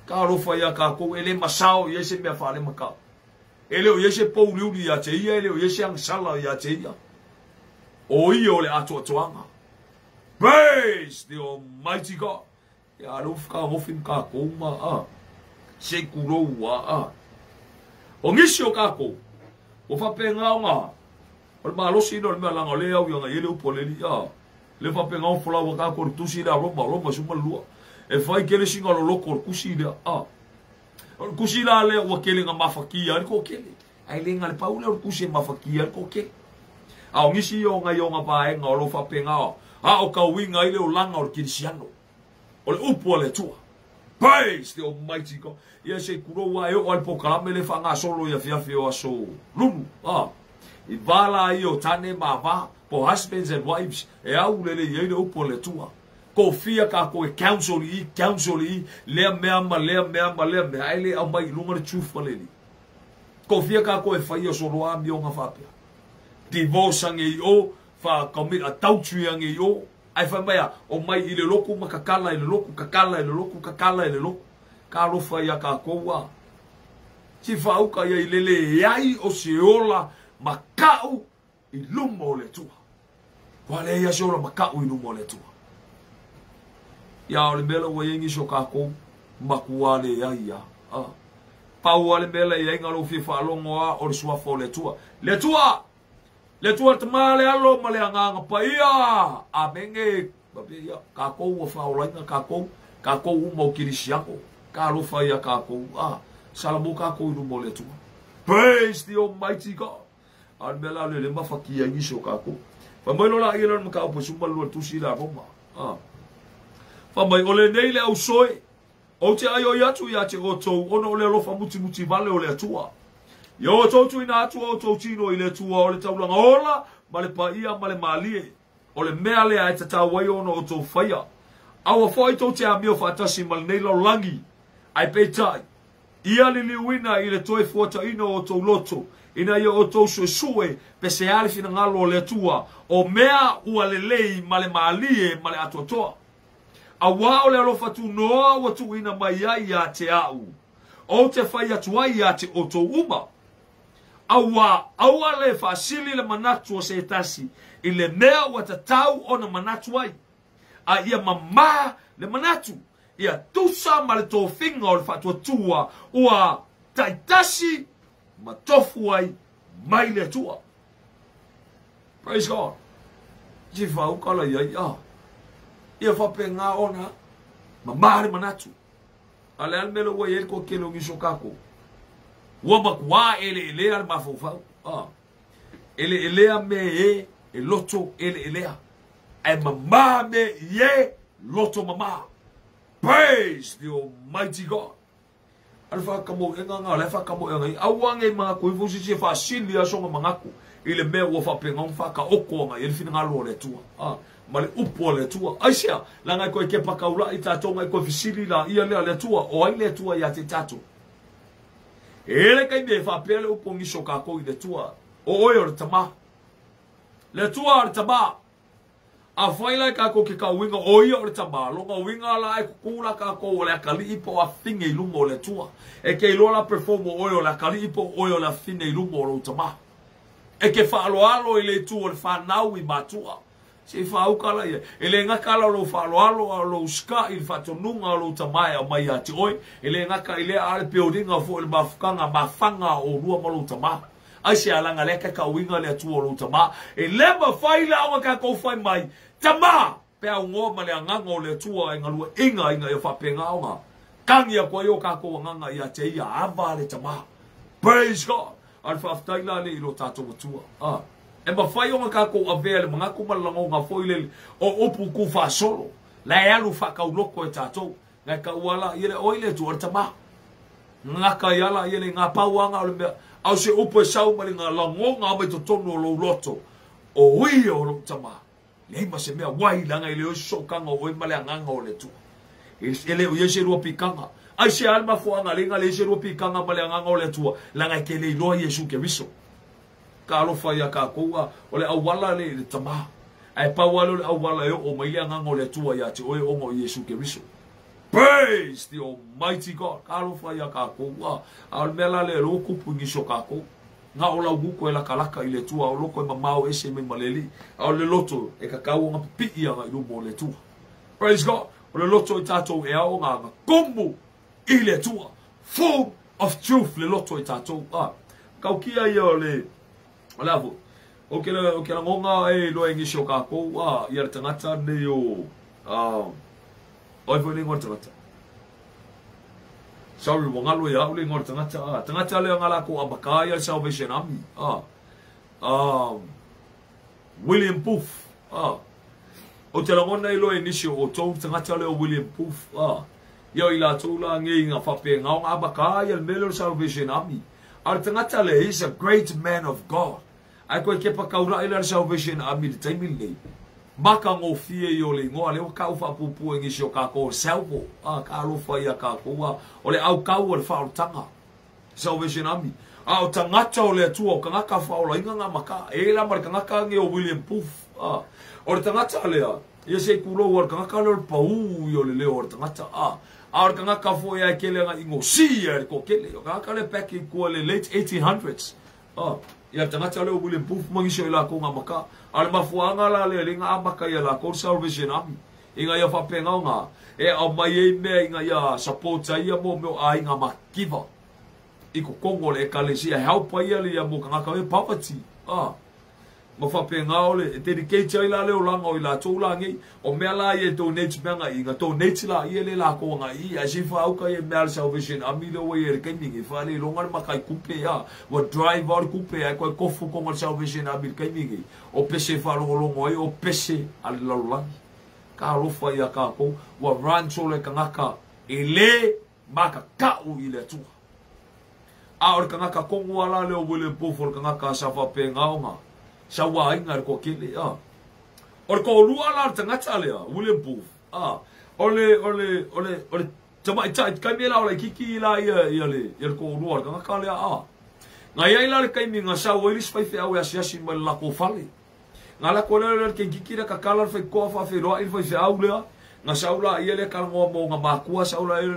Ka alofa ia kākou, e le masao i e se mea whale makau. E leo i e se pouliuli ia te ia, e leo i e se angsala ia te ia. O ia o le atua tuanga. Praise the Almighty God. Ia alu whaka ngofin ka kouma a. Se kurou a a. O ngisi o kākou. O whapenga o ngā. O le malosi ino le mea langa le au ia ele upo le li a. Le whapenga o folau a kākou le tusi le a Roma, Roma suma lua. E whai kele singa lo loko le kusi le a. O le kusi la le ua kele ngā mawhakia le ko kele. Ai le ngā le paule o le kusi e mawhakia le ko kele. A o ngisi o ngā i o ngā vaenga o lo whapenga o. A o ka winga ile o langa o le kirisiano. O le upu o le tua. Praise the Almighty God. Ia se kuroua e o al pokalame le whanga solo ia fiafi o aso lulu. Ah. I vala i o tane ma va. Po husbands and wives. E au lele i le upu o le tua. Ko fia ka koe counsel i. Lea mea ma lea mea ma lea mea. Aile au mai lunga le tūfa lele. Ko fia ka koe whai o solo a mio ngā whapea. Divorce ange i o. Wha commit adultery ange i o. Ai whai mai o mai i le loku ma kakala i le loku, kakala i le loku, kakala i le loku. Ka alofa ia kākou a. Si whauka ia i lele e ai o se ola makau i luma o le tua. Kua le ia se ola makau i luma o le tua. Ia o le mela ua iengi so kākou makua le ai ia. Pau a le mela ia inga lo fia whaalongo a o le suafa o le tua. Le tua! Le tua te le alo ma le anganga paia. Amenge. Ia, kākou ua whaolainga kākou. Kākou uma o kirisiako. Ka alofa ia kākou. Ah, salamu kākou i lumo le tua. Praise the Almighty God. A le mea la le le mawhakia i nisi o kākou. Wha mai lola ia lana makau po suma lua tusi la Roma. Ah. Wha mai ole nei le au soe. O te ai o i atu ia te o tau. Ono o le alofa muti muti vale o le atua. Ia o tau ina atu o tau tino i le tua o le taulanga ola, ma le paia ma le malie. O le mea lea e tatau ai ona o tau whaia. Aua foi tau te amio whaatasi ma le nei laulangi. Ai peitai. Ia liliuina i le toe fuataina o tau loto. Ina ia o tau suesue pe se ale finangalo o le atua. O mea ua lelei ma le malie ma le atoatoa. Aua o le alofa tu noa ua tuuina mai ai ia te au. O te whai atu ai ia te o tau uma. Aua, aua le whaasili le manatu o se tasi. I le mea ua tatau ona manatu ai. A ia mamā le manatu. Ia tusa ma le tōfinga o le whaatuatua. Ua taitasi ma tofu ai mai le atua. Praise God. Ji whaukala ia ia. Ia whapenga ona mamā le manatu. A le almelo ua i ko kele o ngiso kākou. Ua makua ele ele al mafofau. Ah. Eleelea mea e e loto eleelea. Ae mamā mea i e loto mamā. Praise the Almighty God. A le whakamoenga ngā, le whakamoenga i aua nei mangaku i fusisi e whaasili a songa mangaku i le mea ua whapenga o whakaoko anga i le whina o le Atua. Ah, ma le upu o le Atua. Aisea, la ngai koe ke pakaura i tātou ngai koe fisili la ia lea le Atua, o ai le Atua ia te tātou. E le kai me whapea le upu ngiso kākou i le Atua. O oe o le tama. Le Atua o le tama. A whai lai kākou ke ka uinga o ia o le tama, longa uinga la e kukula kākou o le akali ipo a finge i lumo o le Atua. E ke iloa la perform o oe o le akali ipo o oe o le afine i lumo o lou tama. E ke whaaloalo i le itu o le whanau i matua. Se i whaauka la ia. E le ngaka la lo whaaloalo a lo uska i le whatonunga o lo tamae au mai ati oe. E le ngaka i le ale peoringa fo i le mafukanga mawhanga o rua ma lo tama. Ai se alanga le ka uinga le Atua o lo tama. E le mawhai la o ka kou whai mai. Tama! Pe au ngoa ma le anganga o le Atua e ngalua inga inga i o whapenga o ngā. Kangi a koe o kākou anganga i a te ia ava le tama. Praise God! A le whaaftai la le i lo tātou Atua. Ah. E mawhai o ngā kākou avea le mangaku ma le langonga foi le o upu ku whaasolo. La e alu whakauloko e tātou. Ngai ka uala i le oi le Atua o le tama. Ngaka i ala i le ngā pauanga o le mea. Au se upu e sau ma le ngā langonga mai totonu o lou loto. O ui o lou tama. Lei ma se mea wai langa i le oiso kanga o oi ma le anganga o le Atua. E le o se rua pikanga. Ai se alma fuanga lenga le se rua pikanga ma le anganga o le Atua. Langa ke le iloa Iesu ke riso. Ka alofa ia kākou o le awala le le tama. Ai pau le awala e o mai le anganga o le Atua ia te oe ongo Iesu ke riso. Praise the Almighty God. Ka alofa ia kākou a o le mea la le lo kupu ngiso kākou. Ngā o lau guko e laka laka i le Atua o loko e mamao e se mai maleli. A o le loto e kakau ngā pipi anga i lumo o le Atua. Praise God. O le loto i tātou e ao ngā ngā kumu i le Atua. Full of truth le loto i tātou. Ah, kau kia ia o le o le afu. O ke le ngonga e loa e ngisio kākou a ia le tangata nei o oi foi le ngoa tangata. Sorry, wangalo ia le ngoa tangata. Ah, tangata le ngala ko amaka ia Salvation Army. Ah. William Booth. Ah. O te langona i loa e nisi o tō tangata le o William Booth. Ah. Ia i la tō la nge ngā whape ngā ngā amaka ia le mele o Salvation Army. A le tangata le, he's a great man of God. Ai koe kepa kaura i la Salvation Army le taimi nei. Maka ngō fie i o le ingoa le o kau whapupu e ngisi o kākou o salvo. Ah, ka alofa ia kākou a. O le au kau o le whaorotanga. Salvation Army. A o tangata o le Atua o kangaka whaola inga ngā maka. E la ma le kangaka nge o William Booth. Ah, o le tangata lea. Ia se kulo o le kangaka leo le pau i o le leo o le tangata. Ah, a o le kangaka fo ia e kele nga ingo si ia le kokele. O kangaka le back i kua le late 1800s. Ah, ia tangata leo William Booth mangisio i la ko ngā maka. A le mafuanga la le le ngā maka ia la ko Salvation Army. Inga ia whapenga o ngā. E au mai e mea inga ia support ia mo meo a inga makiva. I ko kongo le ekalesia help ia le ia mo kangaka e poverty. Ah. Ma whapenga o le e dedicate ai la leo langa o i la tō la ngi. O mea la ia donate mea nga inga donate la ia le la ko nga i. A si whaauka ia mea le Salvation Army le oe e le kaimi ngi. Wha le longa le makai kupe ia. Wa drive o le kupe ai koe kofu konga le Salvation Army le kaimi ngi. O pese whalongolongo ai o pese a le lalolagi. Ka alofa ia kākou. Wa rancho le kangaka e le maka kau i le Atua. A o le kangaka kongo ala le o William Booth o le kangaka sa whapenga o ngā. Sa wā inga le kokele, ah. O le koolua la le tangata lea, William Booth, ah. O le tama i tai, kai mea la o le kiki la ia le koolua le kangaka lea, ah. Ngā iai la le kaimi ngā sa o iris whai wheau e asiasi mai le lako fale. Ngā lako lea le kiki le kakala le whai koa whawheroa i le whai wheau lea. Ngā sau la ia le kalangoa mō ngā mākua sau la ia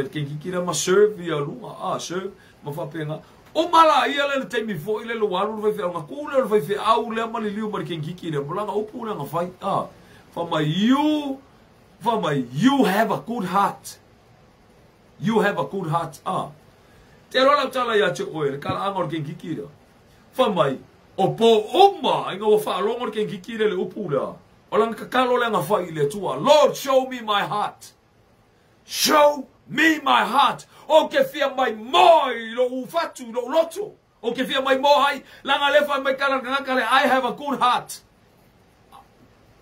le kiki le ma serve ia lunga, ah, serve, ma whapenga. O mala ia le taimi fo i le waru le whai ngā kū le whai wheau lea ma le liu ma le kiki le mulanga upu le ngā whai, ah. Wha mai, you have a good heart. You have a good heart, ah. Te rola tala ia te oe, le kala anga o le kiki lea. Wha mai, o pō uma, inga wa whaalongo le kiki le upu lea. O langa kakalo le ngā whai i le Atua. Lord, show me my heart. Show me my heart. O ke fia mai moi lo ufatu lo loto. O ke fia mai mohai, langa le fai mai kala ngaka le, I have a good heart.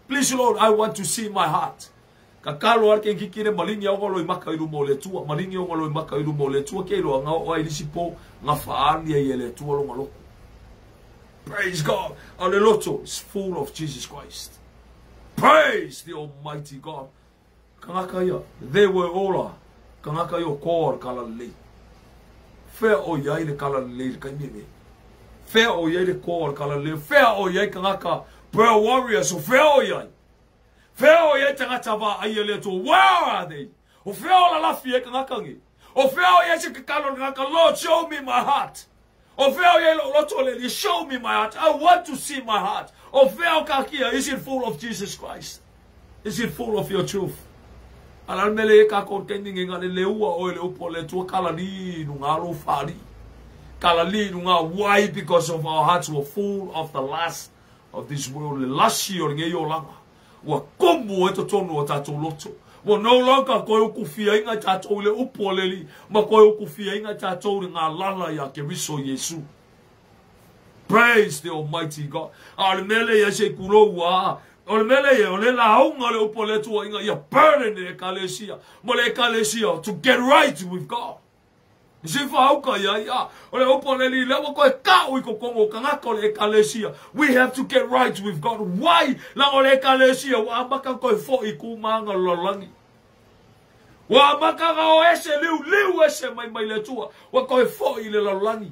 Please Lord, I want to see my heart. Ka kalo ar ke kiki le malingi au ngolo i maka i lumo le tua, malingi au ngolo i maka i lumo le tua, ke iloa nga o ai lisi po, nga faali ai le tua longa loko. Praise God. A le loto is full of Jesus Christ. Praise the Almighty God. Kangaka ia, they were all a, kangaka ia ko o kala lei. Fea o iai le kala lei le kaimene. Fea o iai le ko o kala lei. Fea o iai kangaka prayer warriors. O fea o iai. Fea o iai tangata va ai le tua. Where are they? O fea o la lafi e kangaka ngi. O fea o iai se kakalo kangaka. Lord, show me my heart. O fea o iai lo loto le li. Show me my heart. I want to see my heart. O fea o kakia. Is it full of Jesus Christ? Is it full of your truth? Ala mele e ka ko kendi ngi le leua o le upo le tua kala li nu ngalo fali. Kala li nu nga. Why? Because of our hearts were full of the lust of this world. Le lasi o nge yo langa. Wa komu e totonu o tātou loto. Wa no longer koe o kufia inga tātou le upo le li. Ma koe o kufia inga tātou le ngā lala ia ke riso Yesu. Praise the Almighty God. A le mele ia se kulo ua. O le mele ia, o le launga le upo le tua inga ia burden le ekalesia. Mo le ekalesia to get right with God. Si whauka ia ia. O le upo le li lewa koe kau i kokongo kangaka o le ekalesia. We have to get right with God. Why? Langa o le ekalesia wa amaka koe fo i kumanga lolangi. Wa amaka nga o ese liu liu ese mai mai le tua. Wa koe fo i le lolangi.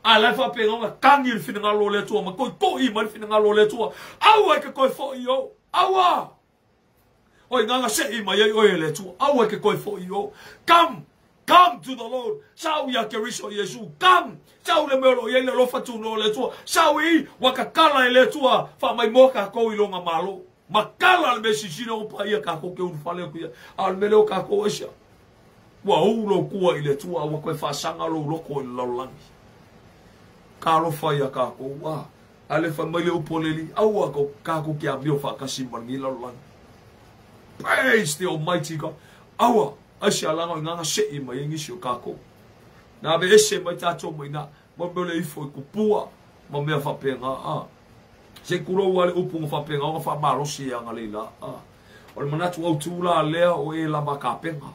A lai whapenga nga kangi le whina le tua, ma koi koi mai le whina le tua. Aua e ke koe fo i o. Aua! Oi nganga se i mai ai oe le tua. Aua e ke koe fo i o. Come! Come to the Lord. Sau ia ke riso Yesu. Come! Sau le meo ia le lofa tu no le tua. Sau i wakakala e le tua. Wha mai moka kou i longa malo. Makala le mesi sina opa ia ka ko ke urufale ku ia. A le mele o ka ko esia. Wa ulo kua i le tua. Wa koe whasanga lo loko i le lalolagi. Ka alofa ia kākou a ale fa mai le upoleli aua ko kākou ke a mio whakasi marangi lalolagi. Praise the Almighty God. Aua asia langa nganga se i mai ngisi o kākou. Nā be ese mai tātou mai nā mo meo le ifo i kupua ma mea whapenga a. Se kuro ua le upunga whapenga o ngā whamalosi e anga leila a. O le manatu au tūla lea o e lama kāpenga.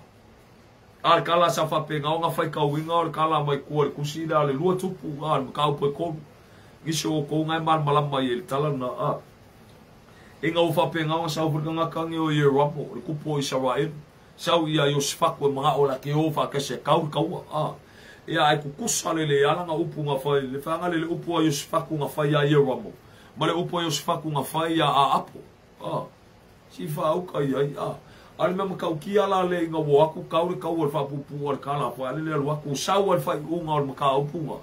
A le kala sa whapenga o ngā whaikauinga o le kala mai kua le kusila le lua tupu a le makau poe kolu. Nisi o kou ngai malmalama i le talana a. Inga o whapenga o ngā saufurika ngā kangi o i ramo le kupo i Israel. Sau ia Iosfaku e mga o la ke o whakese kau kaua a. Ia ai kukusa le le ala ngā upu ngā whai. Le whanga le le upu a Iosfaku ngā whai a Ieramo. Ma le upu a Iosfaku ngā whai a Apo. A. Si whaauka ia i a. Ale mea makau ala le inga wo aku kau le kau o le whapupu o le kala whai ale le alu aku sau ale whai unga o le makau upunga.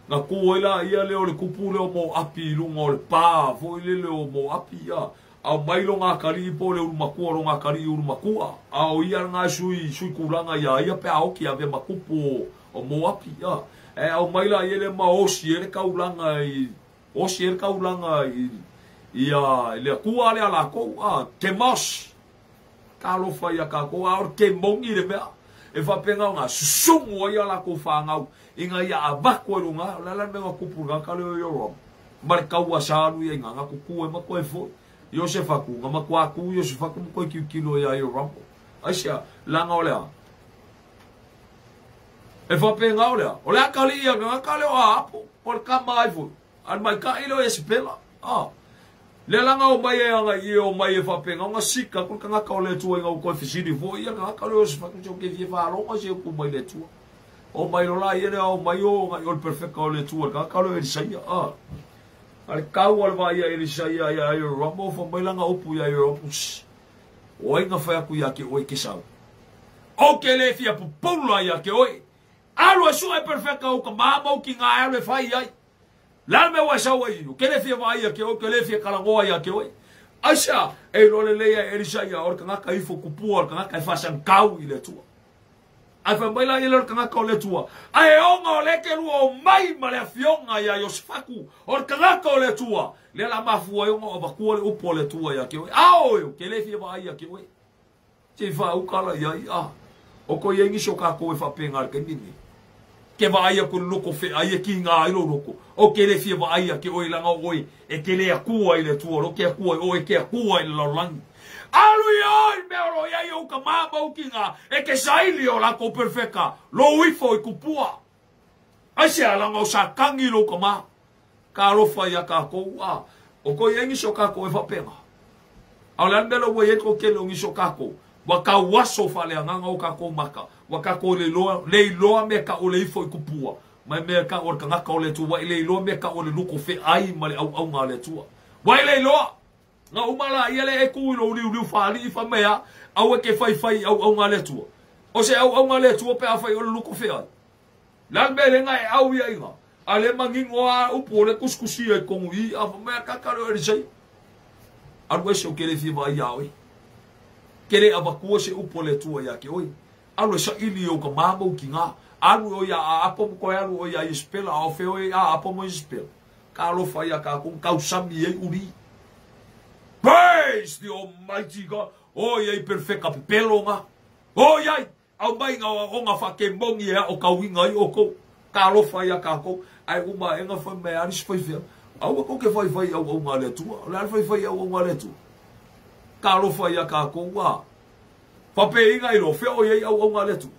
Ngā kua ila ia le o le kupu le o mō api i lunga o le pā fo i le le o mō api ia. Au mai lo ngā kari i po le urumakua lo ngā kari i urumakua. Au ia ngā sui, sui kuranga ia ia pe aoki a ve makupu o mō api ia. E au mai la ia le ma osi e le kaulanga i, osi e le kaulanga i, ia le kua le ala kou a ke mos. Ka alofa ia kākou, a ore ke mongi le mea. E whapenga o ngā susungu o ia la kou whāngau. Inga ia a vako e runga, o la la mea kupu ngā kale o Yoram. Mare kaua sānu ia inga ngā kuku e makoe foi. Iosefa ku, ngā makua ku, Iosefa ku makoe kiu kilo ia Yoram. Aisia, langa o lea. E whapenga o lea. O lea kali ia ngā kale o a apo. O le kama ai foi. An mai ka ilo e sepela. Ah. Le langa o mai e anga i o mai e whapenga o ngā sika kul ka ngaka o le tua inga o koe fisiri fo ia ngaka le o se whaku ke fie whaalonga se ku mai le tua. O mai lola ia le o mai o ngai o le perfecta o le tua ngaka le Elisaia. Ah. Ale kau al vai ia Elisaia ia ia ramo fo mai langa upu ia ia upu. O inga whai aku ia ke oe ke sau. O ke le fia pupula ia ke oe. Alu e sua e perfecta o ka mamau ki ngā alu e whai ai. La me wa sa wai, ke le fia vai ke o ke le fia kalangoa ia ke oi. Aisa e lo le leia Elisaia o ka ifo kupua ka ka fasan kau i le tua. Ai fa mai la i le ka ka le tua. Ai onga o le ke lu o mai ma le fionga ia Iosefaku o ka ka le tua. Le la mafua o o bakua le upo le tua ia ke oi. Ao ke le fia vai ia ke oi. Te fa u kala ia ia. O ko ia ngi so ka ko e fa penga ke nini. Ke vaai aku i le loko feai e kiga ai lou loko. O ke le fia vaai ia te oe leaga o oe e te le Akua i le Atua, o ke Akua i oe e te Akua i le lalolagi. Alu i o i le mea o lo o i ai ou tama ma ou tina, e te saili o latou perofeta, lou ifo i tupua. Aisea, leaga o Satani lou tama. Talofa ia tatou, a o toe i ai nisi o tatou e faapena. A o le a le mea lea ua i ai le toatele o nisi o tatou? Ua tauaso faaleagaga o tatou maka, ua tatou le iloa, le iloa mea tau o le ifo i tupua, ma mea tau o le tagata o le Atua, ua e le iloa mea tau o le luko feai ma le auauna a le Atua. Ua e le iloa! Na uma la ia lea e tu i lou liuliu faalii fai mai a, aua e te faifai i auauna a le Atua. O se auauna a le Atua pe afai o le luko feai. Le a le mea lena e au ia iga? A le manino a upu o le tusitusia i tonu i a fai mai a kaka le Elisai. Alu ese o ke le fia vaai iā oe. Ke le avatua se upu a le Atua iā te oe. Alu e saili i ou tama ma ou tinā. Alu oe iā Aapo ma toe alu oe iā Iesapela, a o fea oe iā Aapo ma Iesapela? Ka alofa iā kākou na tausami ai uli. Praise the Almighty God! Oi ai perfeka pepelo nga. Oi ai! Aumai ngā aoaoga whakemoni e ao kauinga ai oukou. Talofa ia kākou, ae uma aenga whai mai a nisi whaiwhea. Aua kou ke whaiwhai i auaunga a le Atua. O le a le whaiwhai i auaunga a le Atua? Talofa ia kākou, a. Whapeinga i ro, whea o iai auaunga a le Atua?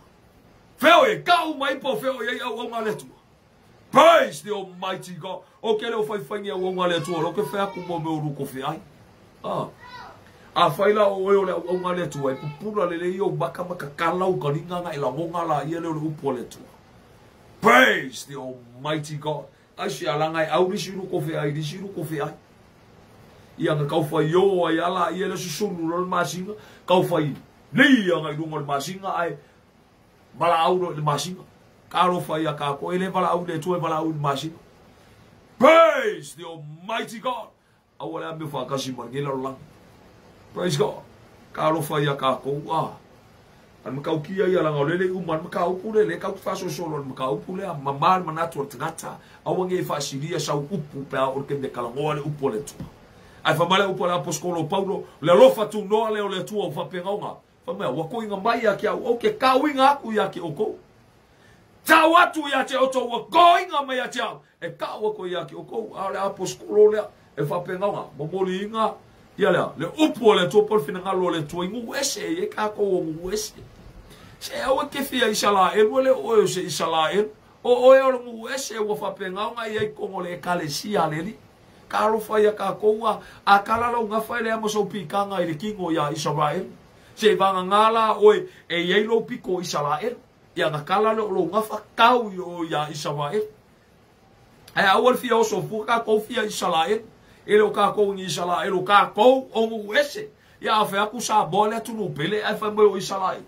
Whea o iai, ka uma ipo whea o iai auaunga a le Atua? Praise the Almighty God. O ke leo whaiwhai ni auaunga a le Atua, lo ke whea aku mo me o ruko whea ai. Ah. A whai la o oe o le auaunga a le Atua, e pupula lelei i ou maka ma kakala u ka ringa nga e lagonga la ia leo le upu a le Atua. Praise the Almighty God. Ai se alanga e au lisi ruko whea ai, lisi ruko whea ai. Ia nga kau whai o ai ala ia le susulu lo le masinga, kau whai nei anga i lunga o le masinga ai Valaau loa i le masina. Talofa ia kākou, e le valaau i le Atua, e valaau i le masina. Praise the Almighty God! Aua le amio whakasi ma lenei lalolagi. Praise God! Talofa ia kākou, ah. A le matautia ia langa o lele i uma le mataupu le, le kau te whaasosolo le mataupu lea, mamā le manatu o le tagata, aua nei e whaasilia sau upu pe a o le kemi e kalangoa le upu a le Atua. Ae whamale upu a le aposkolo o Paulo, le alofa tunoa lea o le Atua o whapengaonga, Fai mai, ua koinga mai ia ki au, ou ke kauinga aku ia ki oukou. Tau atu ia te outou, ua koinga mai ia te au, e kau aku ia ki oukou. A o le aposkolo lea, e whapengaonga, momoli inga, ia lea, le upu o le Atua po le finagalo o le Atua i nuu ese, e i ai kākou o nuu ese. Se aua e ke fia Isalaelu, e le o oe o se Isalaelu. O oe o le nuu ese, ua whapengaonga i ai kongo le ekalesia a le Alii. Ka alofa ia kākou a, a kala lau gafa e le ama sou pikanga i le kino iā Isaraelu. Se i vagagā la oe e i ai lou piko o Isaraelu. Ia na kala lea o lou gafa kau i o iā Isaraelu. Ae aua le fia oso fua kākou fia Isaraelu. E le o kākou ni Isaraelu, o kākou o nuu ese. Ia a whai aku Samoa le atunuu pele ae whai mai o Isaraelu.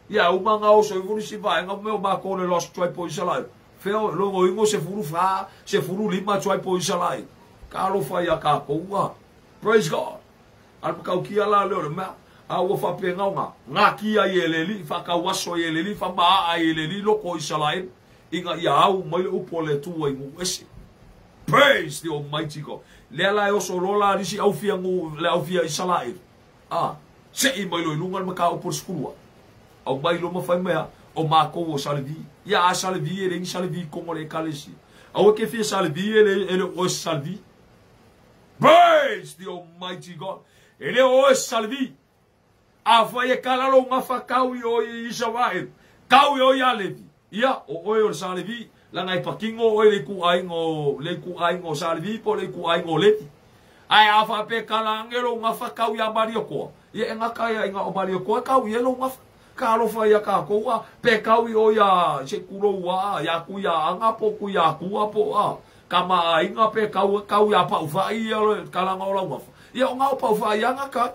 Ia uma nga oso ifo nisi vaega me o mākou le lost tribe o Isaraelu. Fea o logo ingo 14, 15 tribe o Isaraelu. Ka alofa ia kākou a. Praise God. A le makaukia la leo le mea. A ua whapengaonga. Ngā kia i e le li, whakauaso i e le li, whamaa i e le li loko o Isaraelu. Inga ia au mai le upu o le Atua i nuu ese. Praise the Almighty God. Lea la e oso loa la nisi au fia nuu, le au fia Isaraelu. A, seʻi mai loa i luga le mataupu o le 12. Aumai loa ma fai mai a, o mākou o Salevi. Ia a Salevi e leai ni Salevi i totonu o le ekalesia. Aua e ke fia Salevi e le, e le o oe se Salevi. Praise the Almighty God. E le o oe se Salevi. Afai e kala lou gafa kau i o i Isaraelu, kau i o iā Levi. Ia, o oe o le Salevi, laga e patino oe le ituaiga o, le ituaiga o Salevi po o le ituaiga o Levi. Ae a faapea kala ane lou gafa kau iā Maliakoa, ia e gata ia i na o Maliakoa e kau i ai lou gafa. Ka alofa ia kākou a, pe kau i o iā se kulou a, iā Kuiaʻaga po Kuiakua po a, Kamaʻāina pe kau, kau iā Paʻuwhaʻi ia le kalaga o lau gafa. Ia o na o Paʻuwhaʻi a gata.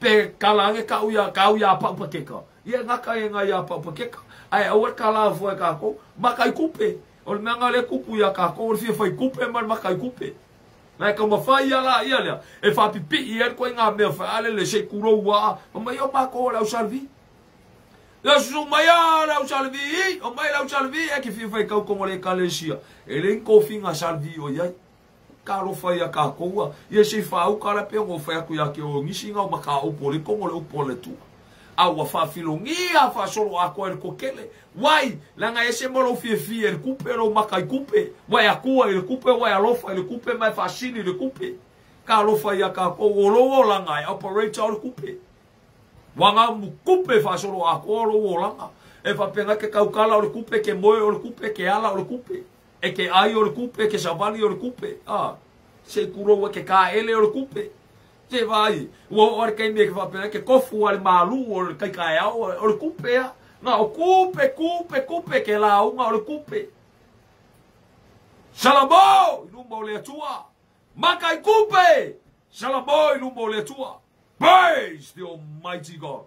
Pe kala ane kaʻu iā kau iā Paʻupakeka. Ia e gata e nga iā Paʻupakeka. Ae aua le kala afua e kākou. Maka i kupe. O le mea nga le kupu iā kākou o le fia whai kupe ma le maka i kupe. Na e taumawhai ia la ia lea, e whaapipiʻi ai koe i ngā mea whai ale le se kurou a, ma mai o mākou o le au Salvi. Le susu mai a le au Salvi i, o mai le au Salvi e ke fia whai kau kongo le ekalesia. E le inkofinga Salvi o iai. Ka alofa ia kākou a, ia se i whaauka la pe ngo whai aku ia ke o ngisi ngau ma ka upo le kongo le upo le tua. A ua faafilogia faasoloatoa e le toatele. Wai, leaga e ese ma lou fiafia i le kupe, lou maka i kupe. Ua e atua i le kupe, ua e alofa i le kupe, ma e faasili i le kupe. Ka alofa ia kākou, o lou olaga e operator o le kupe. Ua gamu kupe faasoloatoa lou olaga. E faapena ke tautala o le kupe, ke moe o le kupe, ke ala o le kupe. E ke ai o le kupe, ke savali o le kupe. A, se kulou e ke kaele o le kupe. Se vai, ua oo le taimi e ke faapena ke kofu a le malu o le kaikaeao o le kupe a. Na o kupe, kupe, kupe ke lauga o le kupe. Salamo i luma o le Atua. Maka i kupe. Salamo i luma o le Atua. Praise the Almighty God.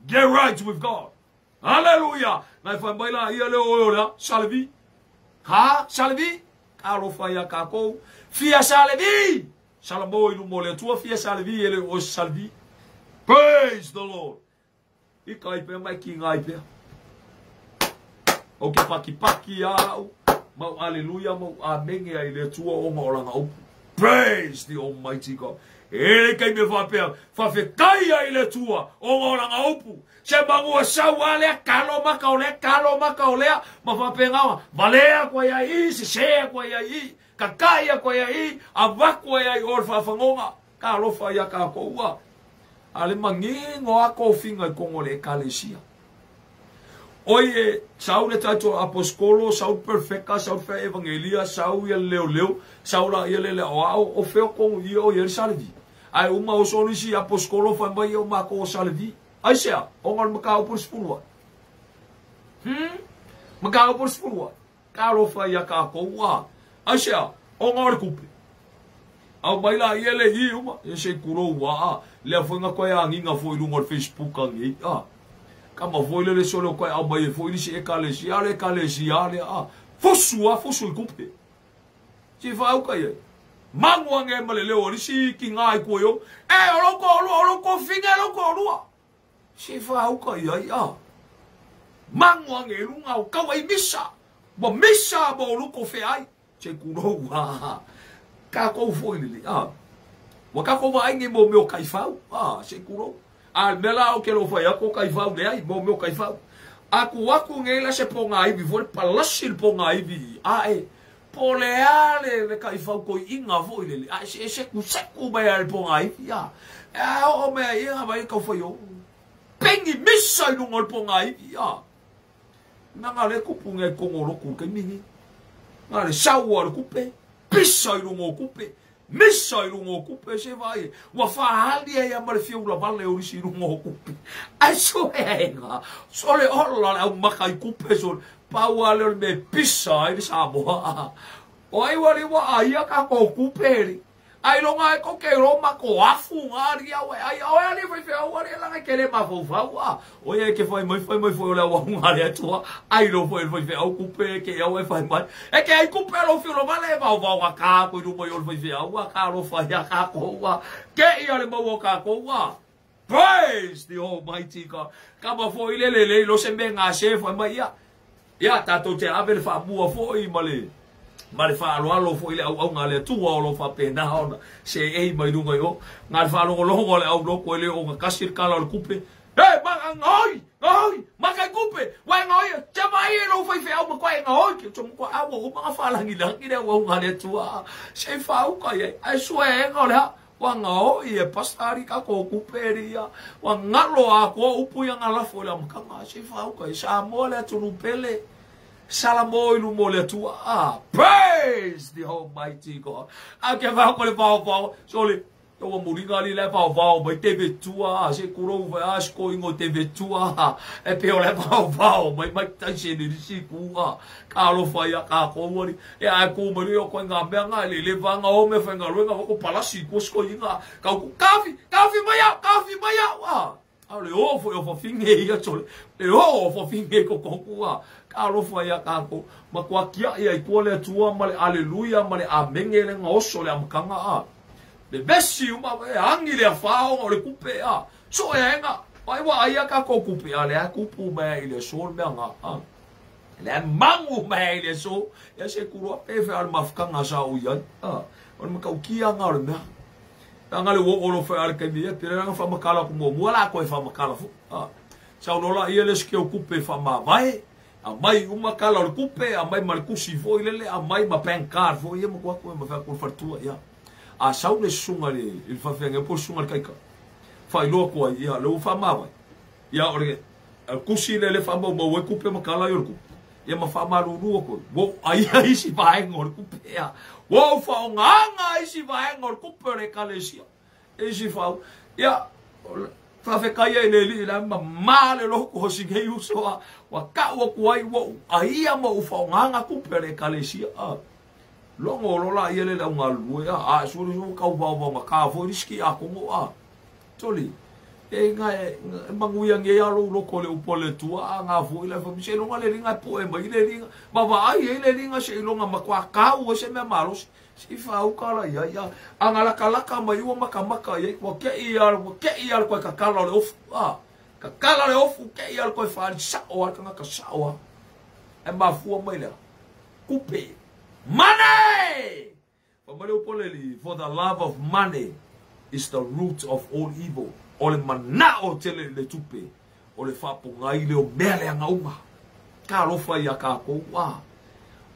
Get right with God. Hallelujah. Nai whai mai la ia leo oe o lea. Salevi. Ha? Salevi? Ka alofa ia kākou. Fia salevi. Salamo i luma o le Atua. Fia salevi e le o salevi. Praise the Lord. I kai pea mai ki ngai pea. O ke paki paki au. Mau aleluia, mau amenge ai le Atua o ngā oranga upu. Praise the Almighty God. E kei me whapea, whawhetai ai le Atua o ngā oranga upu. Se mangua sau a lea, kalo maka o lea, kalo maka o lea, ma whapea ngawa, valea koe ai i, sesea koe ai i, kakaia koe ai i, awaku ai ai o le whawhangonga. Ka alofa ia kākou ua. A le mangingo a kofinga i kongo le ekalesia. Oi e sau le taito aposkolo, sau perfecta, sau fe evangelia, sau ia leo leo, sau la ia le leo ao, o feo kongo ia o ia le salevi. Ai uma o sonisi aposkolo fai mai o mako o salevi. Ai sea, o ngal makao por spurua. Makao por spurua. Ka alofa ia kākou ua. Ai sea, o ngal kupe. Au mai la ia le i uma, e se kuro ua a, lea foi nga koe a nginga foi lunga o le Facebook a ngi, a. Ka ma foi le le sole o koe au mai e foi lisi e kalesia le kalesia le a. Fusu a, fusu i kupe. Si wha au kai e. Mangu ange ma le leo o lisi ki ngā i koe o. E, o loko o lua, o loko finge, o loko o lua. Si wha au kai ai, a. Mangu ange lunga o kau ai misa. Wa misa mo luko fe ai. Se kuro ua. Ka kou foi lili, a. Wa ka kou ai nge mo meo kaifau, a, se kuro. A mela o ke lo whai ako kaifau le ai, mo meo kaifau. Aku aku nge la se ponga iwi, fo le palasi le ponga iwi, a e. Po le a le le kaifau koi inga foi lili, a se seku seku mai a le ponga iwi, a. E a o mea inga mai kau whai o. Pengi misa i lunga le ponga iwi, a. Nanga le kupu nge kongo loku kei mingi. Nga le saua le kupe. Pisa i lunga o kupe, misa i lunga o kupe, se vai. Ua whahali ai ama le fiu la vale o risi i lunga o kupe. Ai so e enga, so le ola le au maka i kupe, so paua le o le me pisa ai le Samoa. O ai wale wa ai a ka ko kupe ri. Ai longa e ko ke roma ko afu ngā ri au e ai. O e ali whai whia au ari langa ke le mawhau a. O e ke whai mai whai mai whai o le au ngā le atua. Ai lo whai whai whia au kupe ke au e whai mai. E ke ai kupe lo whio lo vale vau vau a kā koe ruma i o le whai whia au a kā lo whai a kā koua. Ke ia le mau o kā koua. Praise the Almighty God. Ka ma fo i le le le lo se me ngā se whai mai ia. Ia tātou te ave le whaamua fo i male. Ma le whaaloalo fo i le au au ngā le atua o lo whapena ona. Se e mai runga i o. Ngā le whaalongolongo le au loko e le o ngā kasi le kala o le kupe. E, ma ngoi, ngoi, ma kai kupe. Wai ngoi, te mai e lo whai wheau ma koe ngoi. Ki tō mkwa awa o mga whalangi langi le au au ngā le atua. Se whauka i ai sue e ngā lea. Wa ngoi e pastari ka ko kupe ria. Wa ngalo a koa upu ia ngā lafo le amakanga. Se whauka i Samoa le atunu pele. Salamo i lumo le atua. Ah, praise the Almighty God. A ke whao ko le whao whao. So le, tō muringa li le whao whao mai te vetua. Se kuro uwe a sko ingo te vetua. E peo le whao whao mai mai tai se ni risi kua. Ka alo whai a ka kouari. E ai kō mari o koe ngā mea ngā le le whanga o me whai ngā ruenga wako palasi ko sko inga. Ka uku kafi, kafi mai au, kafi mai au. Ah. A le o fo o fawhinge ia tole. Le o fawhinge ko kongua. Ka alofa ia kākou. Ma kua kia ia i kua le atua ma le aleluia ma le amenge le ngaoso le amakanga a. Le vesi uma e angi le awhaonga o le kupe a. So e enga. Pai wa aia kākou kupe a le a kupu mea i le so le mea ngā a. Le a mangu mea i le so. Ia se kurua pefe a le mafukanga sa o iai a. O le makau kia ngā o le mea. Nga le wo olo fa al kemi e pere nga fa makala ku mo mo la ko e fa makala fu. A. Saunoa laia le isi o kupe faamavae, aumai uma kala o le kupe, aumai ma le tusi foi lele, aumai ma bank card foi ia ma tuu atu ma fai atu i le faletua ia. A sau le susuga i le faafeagaiga po o le susuga i le taita, faailoa atu ai, ia, lea ua faamavae. Ia, o le tusi lea lea e faamaumau ai tupe ma tala ia o le tupe. Ia ma faamalulu atu ai, ua ou aia isi vaega o le tupe ia. Ua ou faaaogaina isi vaega o le tupe o le ekalesia. Isi fau. Ia, faafetai ai i le Alii la e mamā le loto o si nei uso a ua tau atu ai ua ou aia ma ou faaaogaina tupe a le ekalesia. A logo loa laia lea i le au galulue a, a sue le ua tau vaovaogata foi le isi tiakono a. Toli, e nga e manuia nei a lou loto i le upu a le Atua a nga foi la fai seiloga le Alii e po'e mai le Alii ma vaai ai le Alii seiloga matua tau ai se mea malosi. Si faauka la i ai a. A lakalaka mai ua makamaka i ai, ua ke'i a, ua ke'i a le koe kakala o le ofu a. Kakala le ofu ke'i a le koe faali sa'o a le tagata sa'o a. Ae mafua mai lea. Kupe. Money! Fai mai le upu a le Alii, for the love of money is the root of all evil. O le mana'o tele i le tupe, o le faapogai lea o mea leaga uma. Talofa iā kākou a.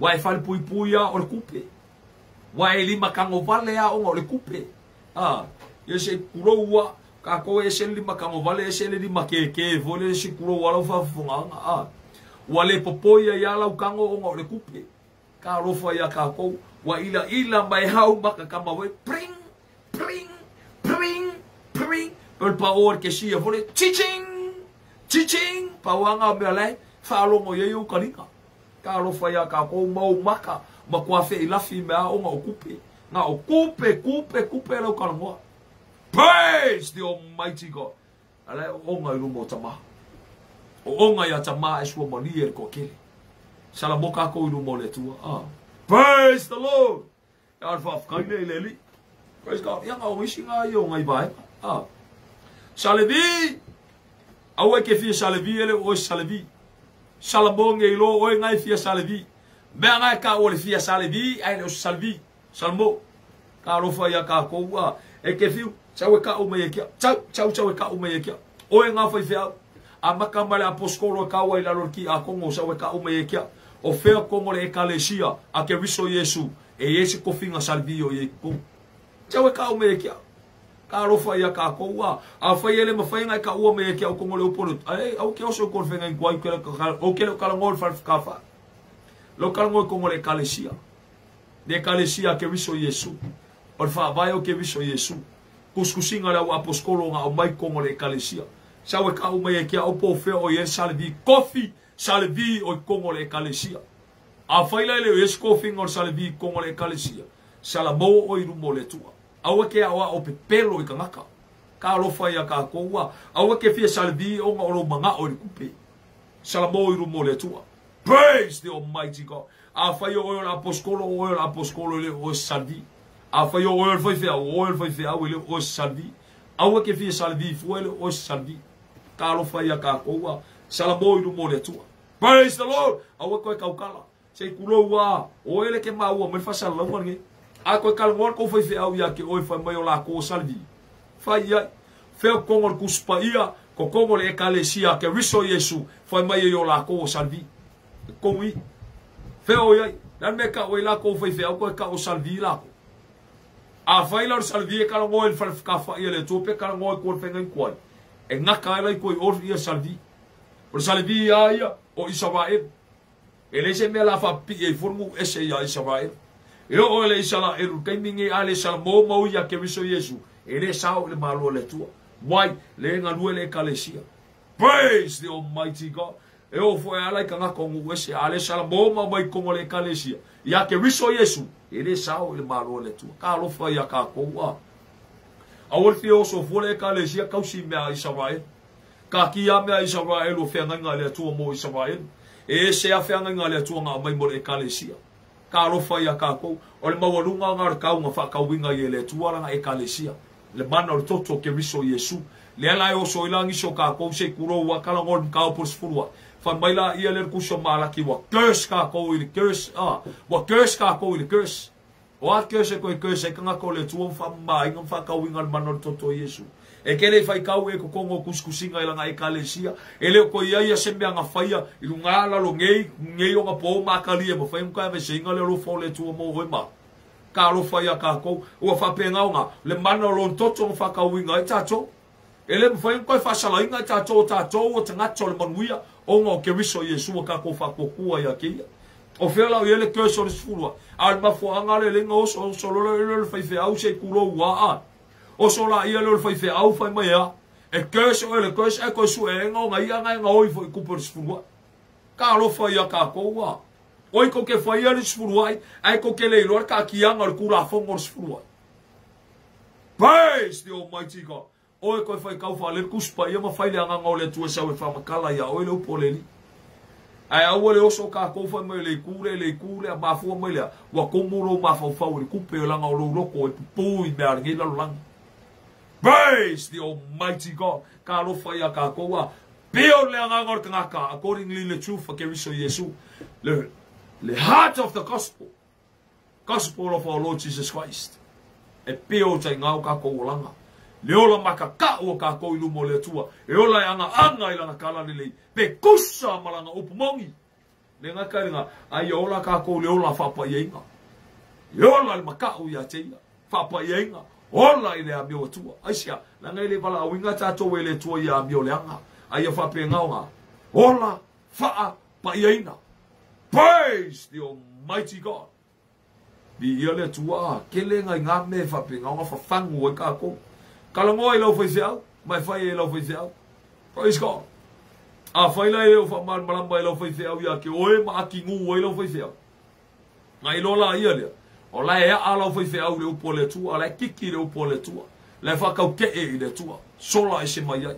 Ua e falepuipui a o le kupe. Ua e lima tago vale a ona o le kupe. A, ia se i tulou a, kākou e ese le lima tago vale, ese le lima kēkē foi lele se i tulou a lau faafofogaaga. A, ua le popoi ai a lau tago ona o le kupe. Talofa iā kākou, ua ilaila mai au maka kama foi, pring, pring, pring, pring, pei o le paoa o le kesia foi lele, chiching, chiching, pau lava na o mea la e faalogo i ai ou taliga. Talofa iā kākou ma ou maka, matua feilafi mea ona o kupe. Na o kupe, kupe, kupe lau talanoa. Praise the Almighty God! A la e oonga i luma o Tama. Oonga iā Tama e sua malie le toatele. Salamo kākou i luma o le Atua. Ah. Praise the Lord! A o le faafetai lea i le Alii. Praise God. Ia na o isi ngā ia o ngai vaega. Ah. Salevi! Aua e ke fia salevi ele o oe salevi. Salamo nge ilo oe ngai fia salevi. Mea ngai ka o le fia salevi ai le o salevi. Salamo. Ka alofa ia kākou a. E ke fiu, sau e ka'u mai e kia. Sau, sau, sau e ka'u mai e kia. Oe ngā faifeau. A maka mai le aposkolo e kaua i lalo le tiakono, sau e ka'u mai e kia. O fea kono le ekalesia a Keriso Iesu e i ai se kofiga salvi o i ai i totonu. Sau e ka'u mai e kia. Ka alofa ia kākou a. Afai e le mafai ona e ka'ua mai e kia o kono le upu o le, ai, au ke oso i ko le whenga ingoa, o ke le o kala ngō le whare whakawha. Lo kala ngō i kongo le ekalesia. Le ekalesia a Keriso Iesu. O le faavae o Keriso Iesu. Kusikusiga o le au aposkolo ona aumai kongo le ekalesia. Sau e ka'u mai e kia au po o fea o i ai le salvi. Kofi salvi o i kongo le ekalesia. Afai la e le o i ai se kofiga o le salvi i kongo le ekalesia, salamo oe i luma o le Atua. Aua ke aʻoaʻo pepelo i tagata. Talofa iā kākou a. Aua ke fia salvi ona o lou manaʻo i le kupe. Salamo i luma o le Atua. Praise the Almighty God. Afai o oe o le aposkolo, o oe o le aposkolo e le o oe se salvi. Afai o oe o le faifeau, o oe o le faifeau e le o oe se salvi. Aua ke fia salvi fua e le o oe se salvi. Talofa iā kākou a. Salamo i luma o le Atua. Praise the Lord! Aua koe kaukala. Se i kulou a, o oe le ke maua mai le faasalalauga lenei. A koe talanoa le kou faifeau ia ke oe fai mai o lākou o salvi. Fai i ai. Fea kokogo le Tusi Paia, kokogo le Ekalesia a Keriso Iesu, fai mai ai o lākou o salvi. E kou i. Fea o i ai. Le a le mea e kau ai lākou faifeau koe kau o salvi lākou. Afai la o le salvi e talanoa i le fale fekafa'i a le Atua pe talanoa i tua i le faiga inkuai, e gata ai la i tua i o ia salvi. O le salvi a ia o Isaraelu. E leai se mea la faapipi'i ai fua le nuu ese iā Isaraelu. E oo i le Isaraelu i le taimi lenei a le salamo mau iā Keriso Iesu, e le sao i le Malo a le Atua. Wai, le galue le Ekalesia. Praise the Almighty God! E oo foi a ala i tagata o nuu ese, a le salamo mau mai i totonu o le Ekalesia, iā Keriso Iesu, e le sao i le Malo a le Atua. Talofa iā kākou a. Aua le fia oso fua le Ekalesia kausi i mea a Isaraelu. Kakia mea a Isaraelu o feagaiga a le Atua mo Isaraelu. E ese a feagaiga a le Atua na aumai mo le Ekalesia. Talofa iā kākou, o le maualuga na o le kauga faakauiga i e le Atua lana Ekalesia, le mana o le toto o Keriso Iesu. Lea la e oso ai la nisi o kākou se i kulou a kala ngō le mataupu o le sefulu aʻe. Fai mai la ia lea le kusi o Malaki ua curse kākou i le curse, ua curse kākou i le curse. O a curse e koe curse ai tagata o le Atua ma faamamaina ma faatauina le mana o le toto o Iesu. E ke le faitau e kokogo o kusikusiga i lana ekalesia, e le o toe i ai ia se mea na faia i luga lalo nei, nei ona po ma atalia e mafai ona toe aveseina le alofa o le Atua mo oe ma ka alofa ia tatou. Ua faapena ona le mana o lona toto na faatauina ai tatou. E le mafai ona toe faasalaina i tatou o tatou o tagata o le manuia ona o Keriso Iesu ua tatou faatuatua ia te ia. O fea la o i ai le curse o le sefulu a? A o le mafuaaga lea lea na oso oso loa lea o le faifeau se i tulou ua a. Oso la ia lea o le faifeau fai mai a. E curse oe le curse ae toe sue e ona ia na e gaoi foi i tupe o le sefulu ai. Talofa ia tatou a. Oi tou te faia le sefulu ai ae tou te le iloa le taatiaga o le Tulafono o le sefulu ai. Praise the Almighty God. Oe koe faitau faale le Tusi Paia ma fai le Agaga o le Atua e sau e faamatala ia oe le upu o le Alii. Ae aua le oso tatou fai mai o le itu lea, le itu lea, mafua mai lea, ua tumu lou mafaufau i le tupe leaga o lou loto e pupū i mea a lenei lalolagi. Praise the Almighty God. Talofa ia tatou a build le agaga o le tagata accordingly le truth a Keriso Iesu. Le heart of the gospel. Gospel of our Lord Jesus Christ. E pio tai ngā o kākou olaga. Le ola makaka'u o kākou i luma o le Atua. E ola e agaga i lana kala lelei. Pe kusa ma lana upu moni. Le gata i lena, a ia ola kākou le ola faapaiaiga. E ola le maka'u ia te ia. Faapaiaiga. Ola i le amio Atua. Aisea, leaga e le valaauina tatou e le Atua ia amio leaga. A ia faapegaoga. Ola faapaiaina. Praise the Almighty God. Viia le Atua, kele ngai ngā mea e whapenga, whawhangu ai kākou. Kalangoa i lau faifeau, mai whai e lau faifeau. Praise God. A whai lai e o whamalmalama i lau faifeau ia ke oe ma aki ngu ai lau faifeau. Ngai loa la ia lea. O la e aa lau faifeau le upu o le Atua, la e kiki le upu o le Atua. La e whakauke'e i le Atua. Sola e se mai ai.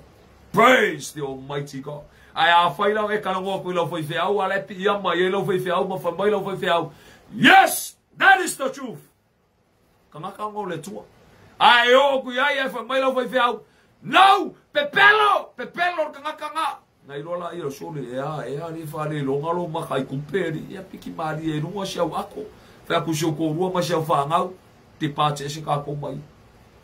Praise the Almighty God. Ae afai la e kalagoa atu i lau faifeau, a la e piia mai ai lau faifeau ma fai mai lau faifeau, Yes, that is the truth. Tagata ona o le Atua. Ae oo atu i ai ae fai mai lau faifeau, No, pepelo, pepelo le tagata na. Na iloa la ia o sole, ea, ea, le faaleiloga lou maka i kupe, alii, ia piki malie i luga si au ako. Fai atu si ou toalua ma si au fanau, te pate ese kākou mai.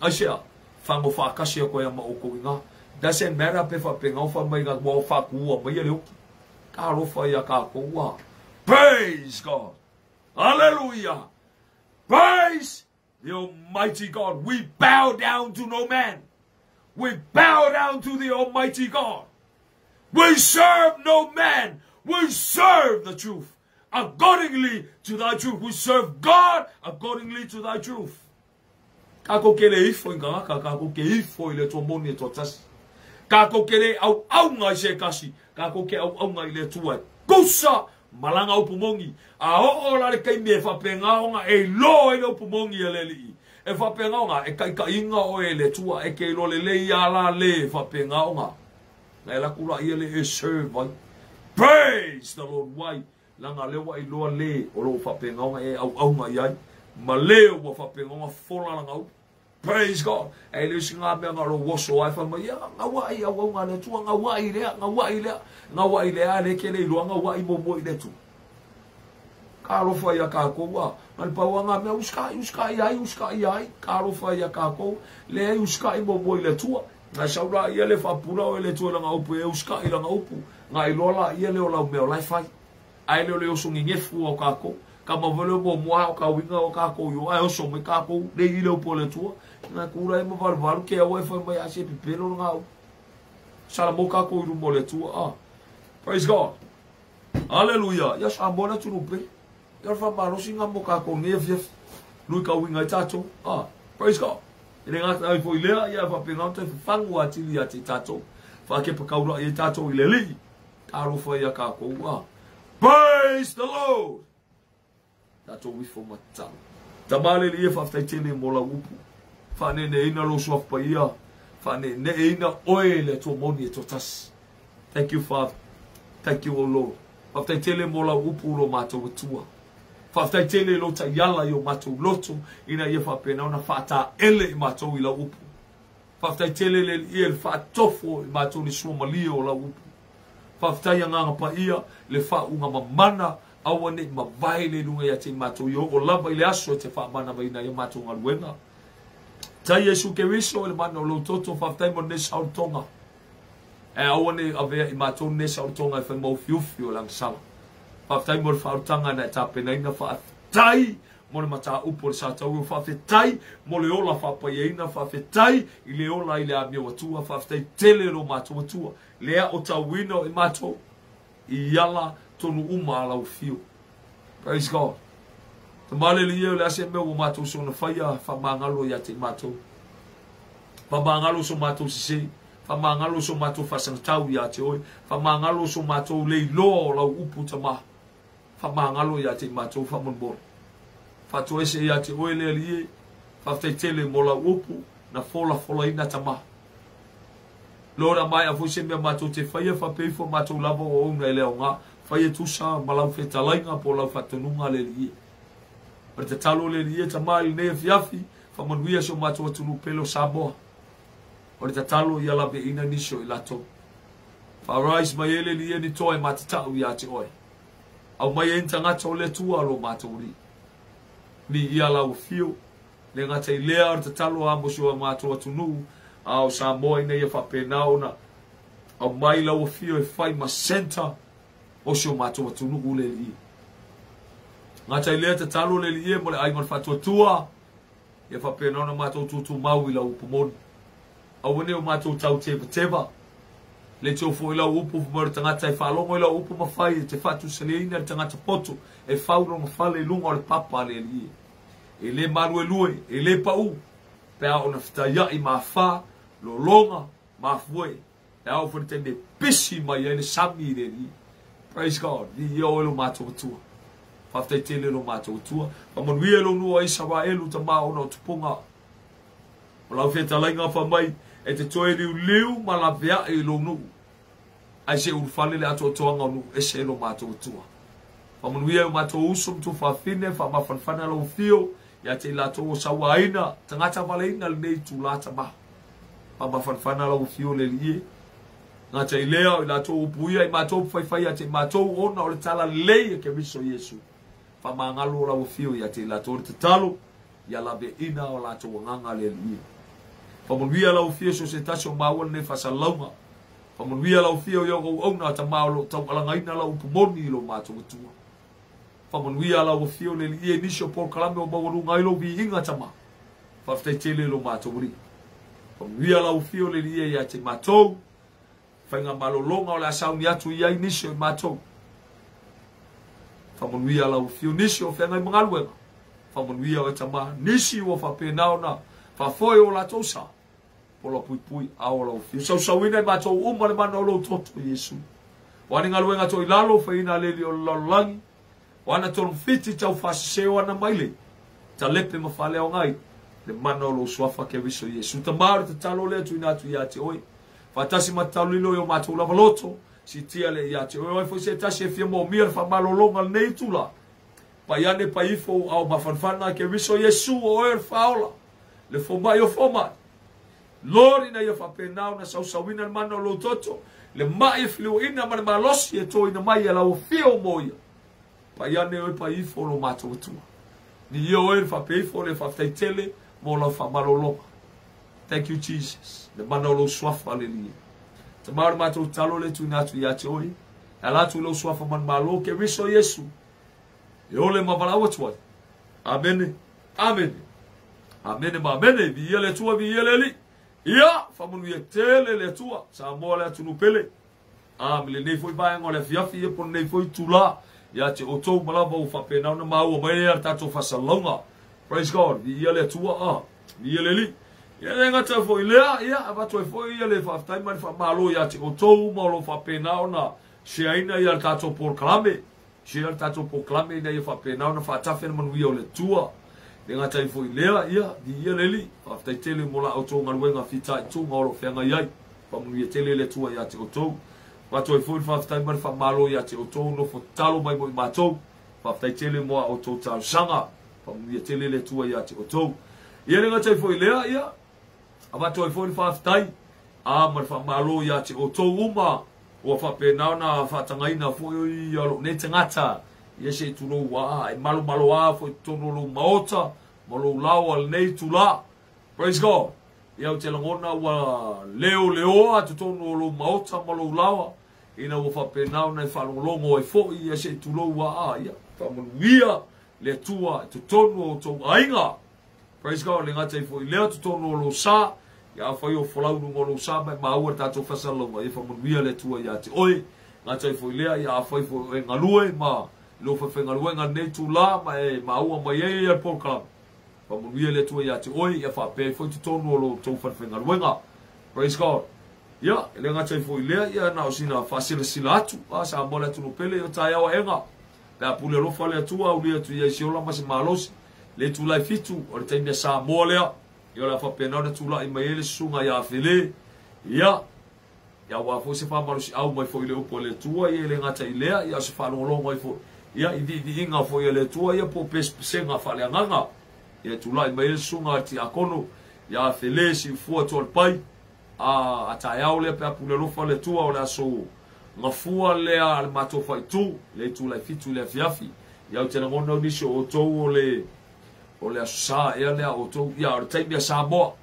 Aisea? Fago faatasi atu ai ma outou i ina. Doesn't matter pe faapena o fai mai ina ua faakuua mai le oki. Talofa ia kākou a. Praise God! Hallelujah! Praise the Almighty God! We bow down to no man. We bow down to the Almighty God. We serve no man. We serve the truth. Accordingly to thy truth. We serve God accordingly to thy truth. Kākou ke le ifo i tagata, kākou ke ifo i le Atua moni e toatasi. Kākou ke le auaunga i se kasi, kākou ke auaunga i le Atua e kusa ma lana upu moni. A oo la le taimi e faapena ona e iloa ai le upu moni a le Alii. E faapena ona e taitaiina oe e le Atua e ke iloa lelei a la le e faapena ona. Na e laku la ia le e serve ai. Praise the Lord wai Leaga lea ua iloa le o loo faapegaoga e auauna i ai ma le ua faapegaoga fola lana upu. Praise God. E le isi ngā mea ngā lou oso ai fai mai, ia, ngaua'i auaunga le Atua, ngaua'i lea, ngaua'i lea, ngaua'i lea, le ke le iloa ngaua'i muamua i le Atua. Ka alofa ia kākou a, na le pau a ngā mea usika'i, usika'i ai, usika'i ai, ka alofa ia kākou, le ai usika'i muamua i le Atua. Ngai sau la ia le faapula o e le Atua i lana upu, e usika'i lana upu, ngai iloa la ia le o lau mea o la e fai. Ae le o le oso gegefu o kākou. Ka mau wale o muamua o ka uiga o kākou i o, ae oso mai kākou, nei i le upu a le Atua. Ngai kula e ma valuvalu ke aua e fai mai a se pepelo le ngā upu. Sala mo kākou i luma o le Atua. Ah. Praise God. Hallelujah. Ia Samoa le atunuu pele. Ia o le whamalosi ngā mo kākou nei afiafi. Nui ka uiga i tātou. Ah. Praise God. E le ngata ai foi lea, ia whapenga o te whangu a tili a te tātou. Whakepa kaura i e tātou i le alii. Talofa ia kākou a. Praise the Lord! Tātou ifo matau. Tamalele ia whaafetai tele mo lau upu. Whaaneneina lo suafa paia. Whaaneneina oe le Atua moni e toatasi. Thank you, Father. Thank you, O Lord. Whaafetai tele mo lau upu lo mātou Atua. Whaafetai tele lo taiala i o mātou loto ina ia whaapena ona whaataele i mātou i lau upu. Faafetai tele le Alii e le faatofo i matou le sua malie o lau upu. Faafetai Agaga Paia le faauuga mamana Aua ne i mavae le luga ia te i matou i oo lava i le aso e te faamanavaina ai a matou galuega. Tai Iesu Keriso i le mana o lou toto, faafetai mo lenei saolotoga. Ae aua ne i avea i matou lenei saolotoga e fai maufiufi o le agasala. Faafetai mo le faaolataga na e tapenaina, faafetai mo le mataupu o le sa taua, faafetai mo le ola faapaiaina, faafetai i le ola i le amio atua, faafetai tele lo matou atua, le aotauina o i matou i ala tonu uma a lau afio. Praise God. Tamale le ia o le ase mea ua matou soona faia, faamagalo ia te i matou. Faamagalo so matou sese, faamagalo so matou faasagatau ia te oe, faamagalo so matou le iloa o lau upu tama. Faamagalo ia te i matou faamolemole. Faatoese ia te oe le Alii e, faafetai tele mo lau upu na folafolaina tama. Lord, a maea foi se mea matou te faia, faapea ifo matou lava o auauna e le aoga, fai e tusa ma lau fetalaiga po o lau faatonuga le Alii e. O le tatalo le Alii e tama i lenei afiafi, faamanuia si o matou atunuu pele o Samoa. O le tatalo ia laveina nisi o i latou. Faarise mai ai le Alii e ni toa e matatau ia te oe. Aumai ai ni tagata o le Atua lo matou Alii. Viia lau afio, le gata i lea o le tatalo a mo si o matou atunuu a o Samoa ina ia faapena ona aumai lau afio e fai ma center o si o matou atunuu le Alii. Gata i lea tatalo le Alii e mo le aiga o le faatuatua, ia faapena ona matou tutumau i lau upu moni. Aua ne i o matou tau tevateva, le te ofo i lau upu mo le tagata e faalogo i lau upu ma fai e te faatusaliaina le tagata poto e fau lona fale i luga o le papa a le Alii. E le maluelue, e le pau, pe a ona fetaiai ma afa, lologa, mafue, e ao foi le taimi e pisi mai ai le sami i le Alii. Praise God. Viia oe lo matou Atua. Faafetai tele lo matou Atua. Faamanuia i lou nuu o Isaraelu tama ona o tupuga. O lau fetalaiga fai mai, e te toe liuliu ma laveai i lou nuu, ae se ulufale le atoatoaga o nuu ese lo matou Atua. Faamanuia i o matou uso ma tuafafine, faamafanafana lau afio ia te i latou o sauaina, tagata valeina lenei itula tama. Faamafanafana lau afio le Alii e. Gata i lea o i latou upuia i matou faifai ia te i matou ona o le tala lelei e Keriso Iesu. Faamagalo lau afio ia te i latou le tatalo ia laveina o latou agaga le Alii e. Faamanuia lau afio so se tasi o maua lenei faasalalauga. Faamanuia lau afio i au auauna tama o lo o taualagaina lau upu moni i lo matou Atua. Faamanuia lau afio le Alii e nisi o polokalame o maualuga ai lou viiga tama. Faafetai tele i lo matou Alii. Faamanuia lau afio le Alii e ia te matou. Faiga malologa o le a sauni atu i ai nisi o i matou. Faamanuia lau afio nisi o feagai ma galuega. Faamanuia oe tama nisi ua faapena ona faafoe o latou sa. Pola puipui ao lau afio. Sausauina i matou uma le mana o lou toto, Iesu. O ani galuega to i lalo, faina leli o le lalolagi. O ana tolofiti tau faasese o ana maile. Talepe ma faaleaoga ai le mana o lou suafa Keriso Iesu. Tama o le tatalo lea tuuina atu ia te oe. Faatasi ma tatalo lilo i o matou lava loto. Sitia le ia te oe. O ai foi se tasi e fia moomia le faamalologa lenei itula. Pai ane pai ifo ao mafanafana Keriso Iesu o oe o le faaola. Le fomai o fomai. Lord ina ia faapena ona sausauina le mana o lou toto, le mai e filiuina ma le malosi e toina mai e lau afio mo ia. Pai ane oe pai ifo lo matou Atua. Ni ia oe le faapea ifo le faafetai tele mo lau faamalologa. Thank you Jesus. Le mana o lou suafa, aleluia. Tama o le matou tatalo le tuuina atu ia te oe. E ala atu i lou suafa manumalo, Keriso Iesu. E ole ma valaau atu ai. Amene. Amene. Amene ma amene. Viia le Atua, viia le Alii. Ia, faamanuia tele le Atua. Samoa le atunuu pele. A, ma lenei foi vaega o le afiafi, ia po o lenei foi itula, ia te outou ma lava ua faapena ona maua mai ai a le tatou faasalalauga. Praise God. Viia le Atua, a, viia le Alii. Ia le gata foi lea, ia, avatu ai foi ia le faafetai ma le faamalo ia te outou uma o lo o faapena ona shareina ia le tatou polokalame. Share le tatou polokalame ina ia faapena ona faatafe le manuia o le Atua. Le gata ai foi lea, ia, viia le Alii. Faafetai tele mo la outou galuega fitaituga o lo o feagai ai. Faamanuia tele le Atua ia te outou. Avatu ai foi le faafetai ma le faamalo ia te outou nofo tatalo mai mo i matou. Faafetai tele mo a outou talosaga. Faamanuia tele le Atua ia te outou. Ia le gata ai foi lea, ia, avatu ai foi le faafetai a ma le faamalo ia te outou uma ua faapena ona faatagaina foi ia lou nei tagata Ia se i tulou ua a, e malomalo a foi i totonu o lou maota ma lou laoa i lenei itula. Praise God. Ia ou te lagona ua leoleoa totonu o lou maota ma lou laoa, ina ua faapena ona e faalogologo ai foi, ia se i tulou ua a, ia faamanuia le Atua i totonu o outou aiga. Praise God, le gata ai foi i lea totonu o lou sa, ia afai o folau i luga o lou sa ma e maua le tatou faasalalauga, ia faamanuia le Atua ia te oe. Gata ai foi i lea, ia afai foi o e galue ma lou faifaigaluega i lenei itula ma e maua mai ai le polokalame, faamanuia le Atua ia te oe, ia faapea ai foi totonu o lo outou falefaigaluega. Praise God. Ia, e le gata ai foi i lea, ia na o sina faasilasila atu, a Samoa le atunuu pele, o taeao aega, pe a pule alofa le Atua, aulia atu ia i se ola ma se malosi, le itula e 7, o le taimi a Samoa lea, ia o le a faapena ona tulai mai ai le susuga ia Fele, ia, ia aua foi se faamalosiau mai foi i le upu a le Atua, ia e le gata i lea, ia o se faalogologo ai foi, ia i viiviiga foi a le Atua, ia po o pesepesega faaleagaga, ia e tulai mai ai le susuga a le tiakono, ia Fele Siufua Tualepai, a taeao lea pe a pule alofa le Atua, o le aso gafua lea a le matou faaitu, le itula e 7 i le afiafi. Ia ou te lagona o nisi o outou o le aso sa ea lea outou, ia o le taimi a Samoa,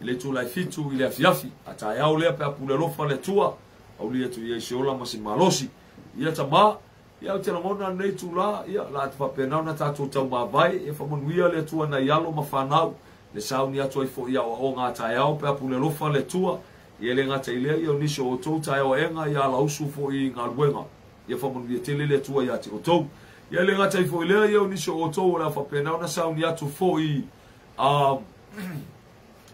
i le itula e 7 i le afiafi, a taeao lea pe a pule alofa le Atua, aulia atu ia i se ola ma se malosi. Ia tama, ia ou te lagona lenei itula, ia la te faapena ona tatou taumavae, ia faamanuia le Atua nai alo ma fanau, le sauni atu ai foi aoaoga a taeao pe a pule alofa le Atua, ia le gata i lea, ia o nisi o outou taeao aega, ia alausu foi i galuega, ia faamanuia tele le Atua ia te outou. Ia le gata i foi lea, ia o nisi o outou o le a faapena ona sauni atu foi,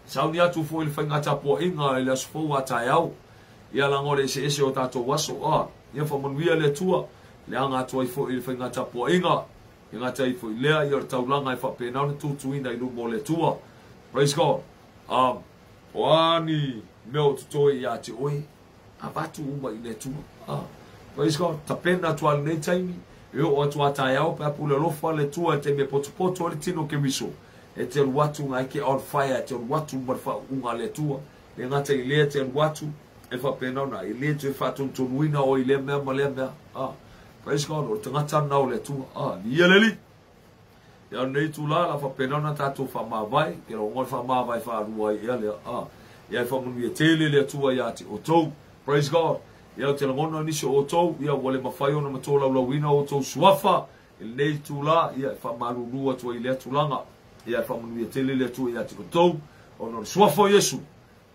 sauni atu foi le faiga tapuaiga i le aso fou a taeao, ia laga o le eseese o tatou aso, ia faamanuia le Atua, le aga atu ai foi i le faiga tapuaiga, ia gata ai foi lea, ia o le taulaga e faapena ona tutuina i luma o le Atua. Praise God. O a ni mea o totoe ia te oe, avatu uma i le Atua. Praise God. Tapena atu a lenei taimi, e oo atu a taeao pe a pule alofa le Atua e taimi e potopoto ai le tino keriso, e te alu atu ngai ke on fire, e te alu atu ma le faauuga a le Atua. Le gata i lea te alu atu, e faapena ona e le toe faatonutonuina o i lea mea ma lea mea. Praise God, o le tagata na o le Atua. Ia le Alii. Ia o lenei itula la faapena ona tatou faamavae, ke logo le faamavae faalua ai ia lea. Ia e faamanuia tele le Atua ia te outou. Praise God. Ia o te lagona o nisi o outou, ia ua le mafai ona matolaulauina o outou suafa i lenei itula, ia e faamalulu atu ai i lea tulaga. Ia e faamanuia tele le Atua ia te outou, ona o le suafa o Iesu.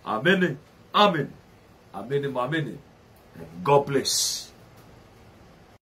Amene, amene, amene ma amene. And God bless.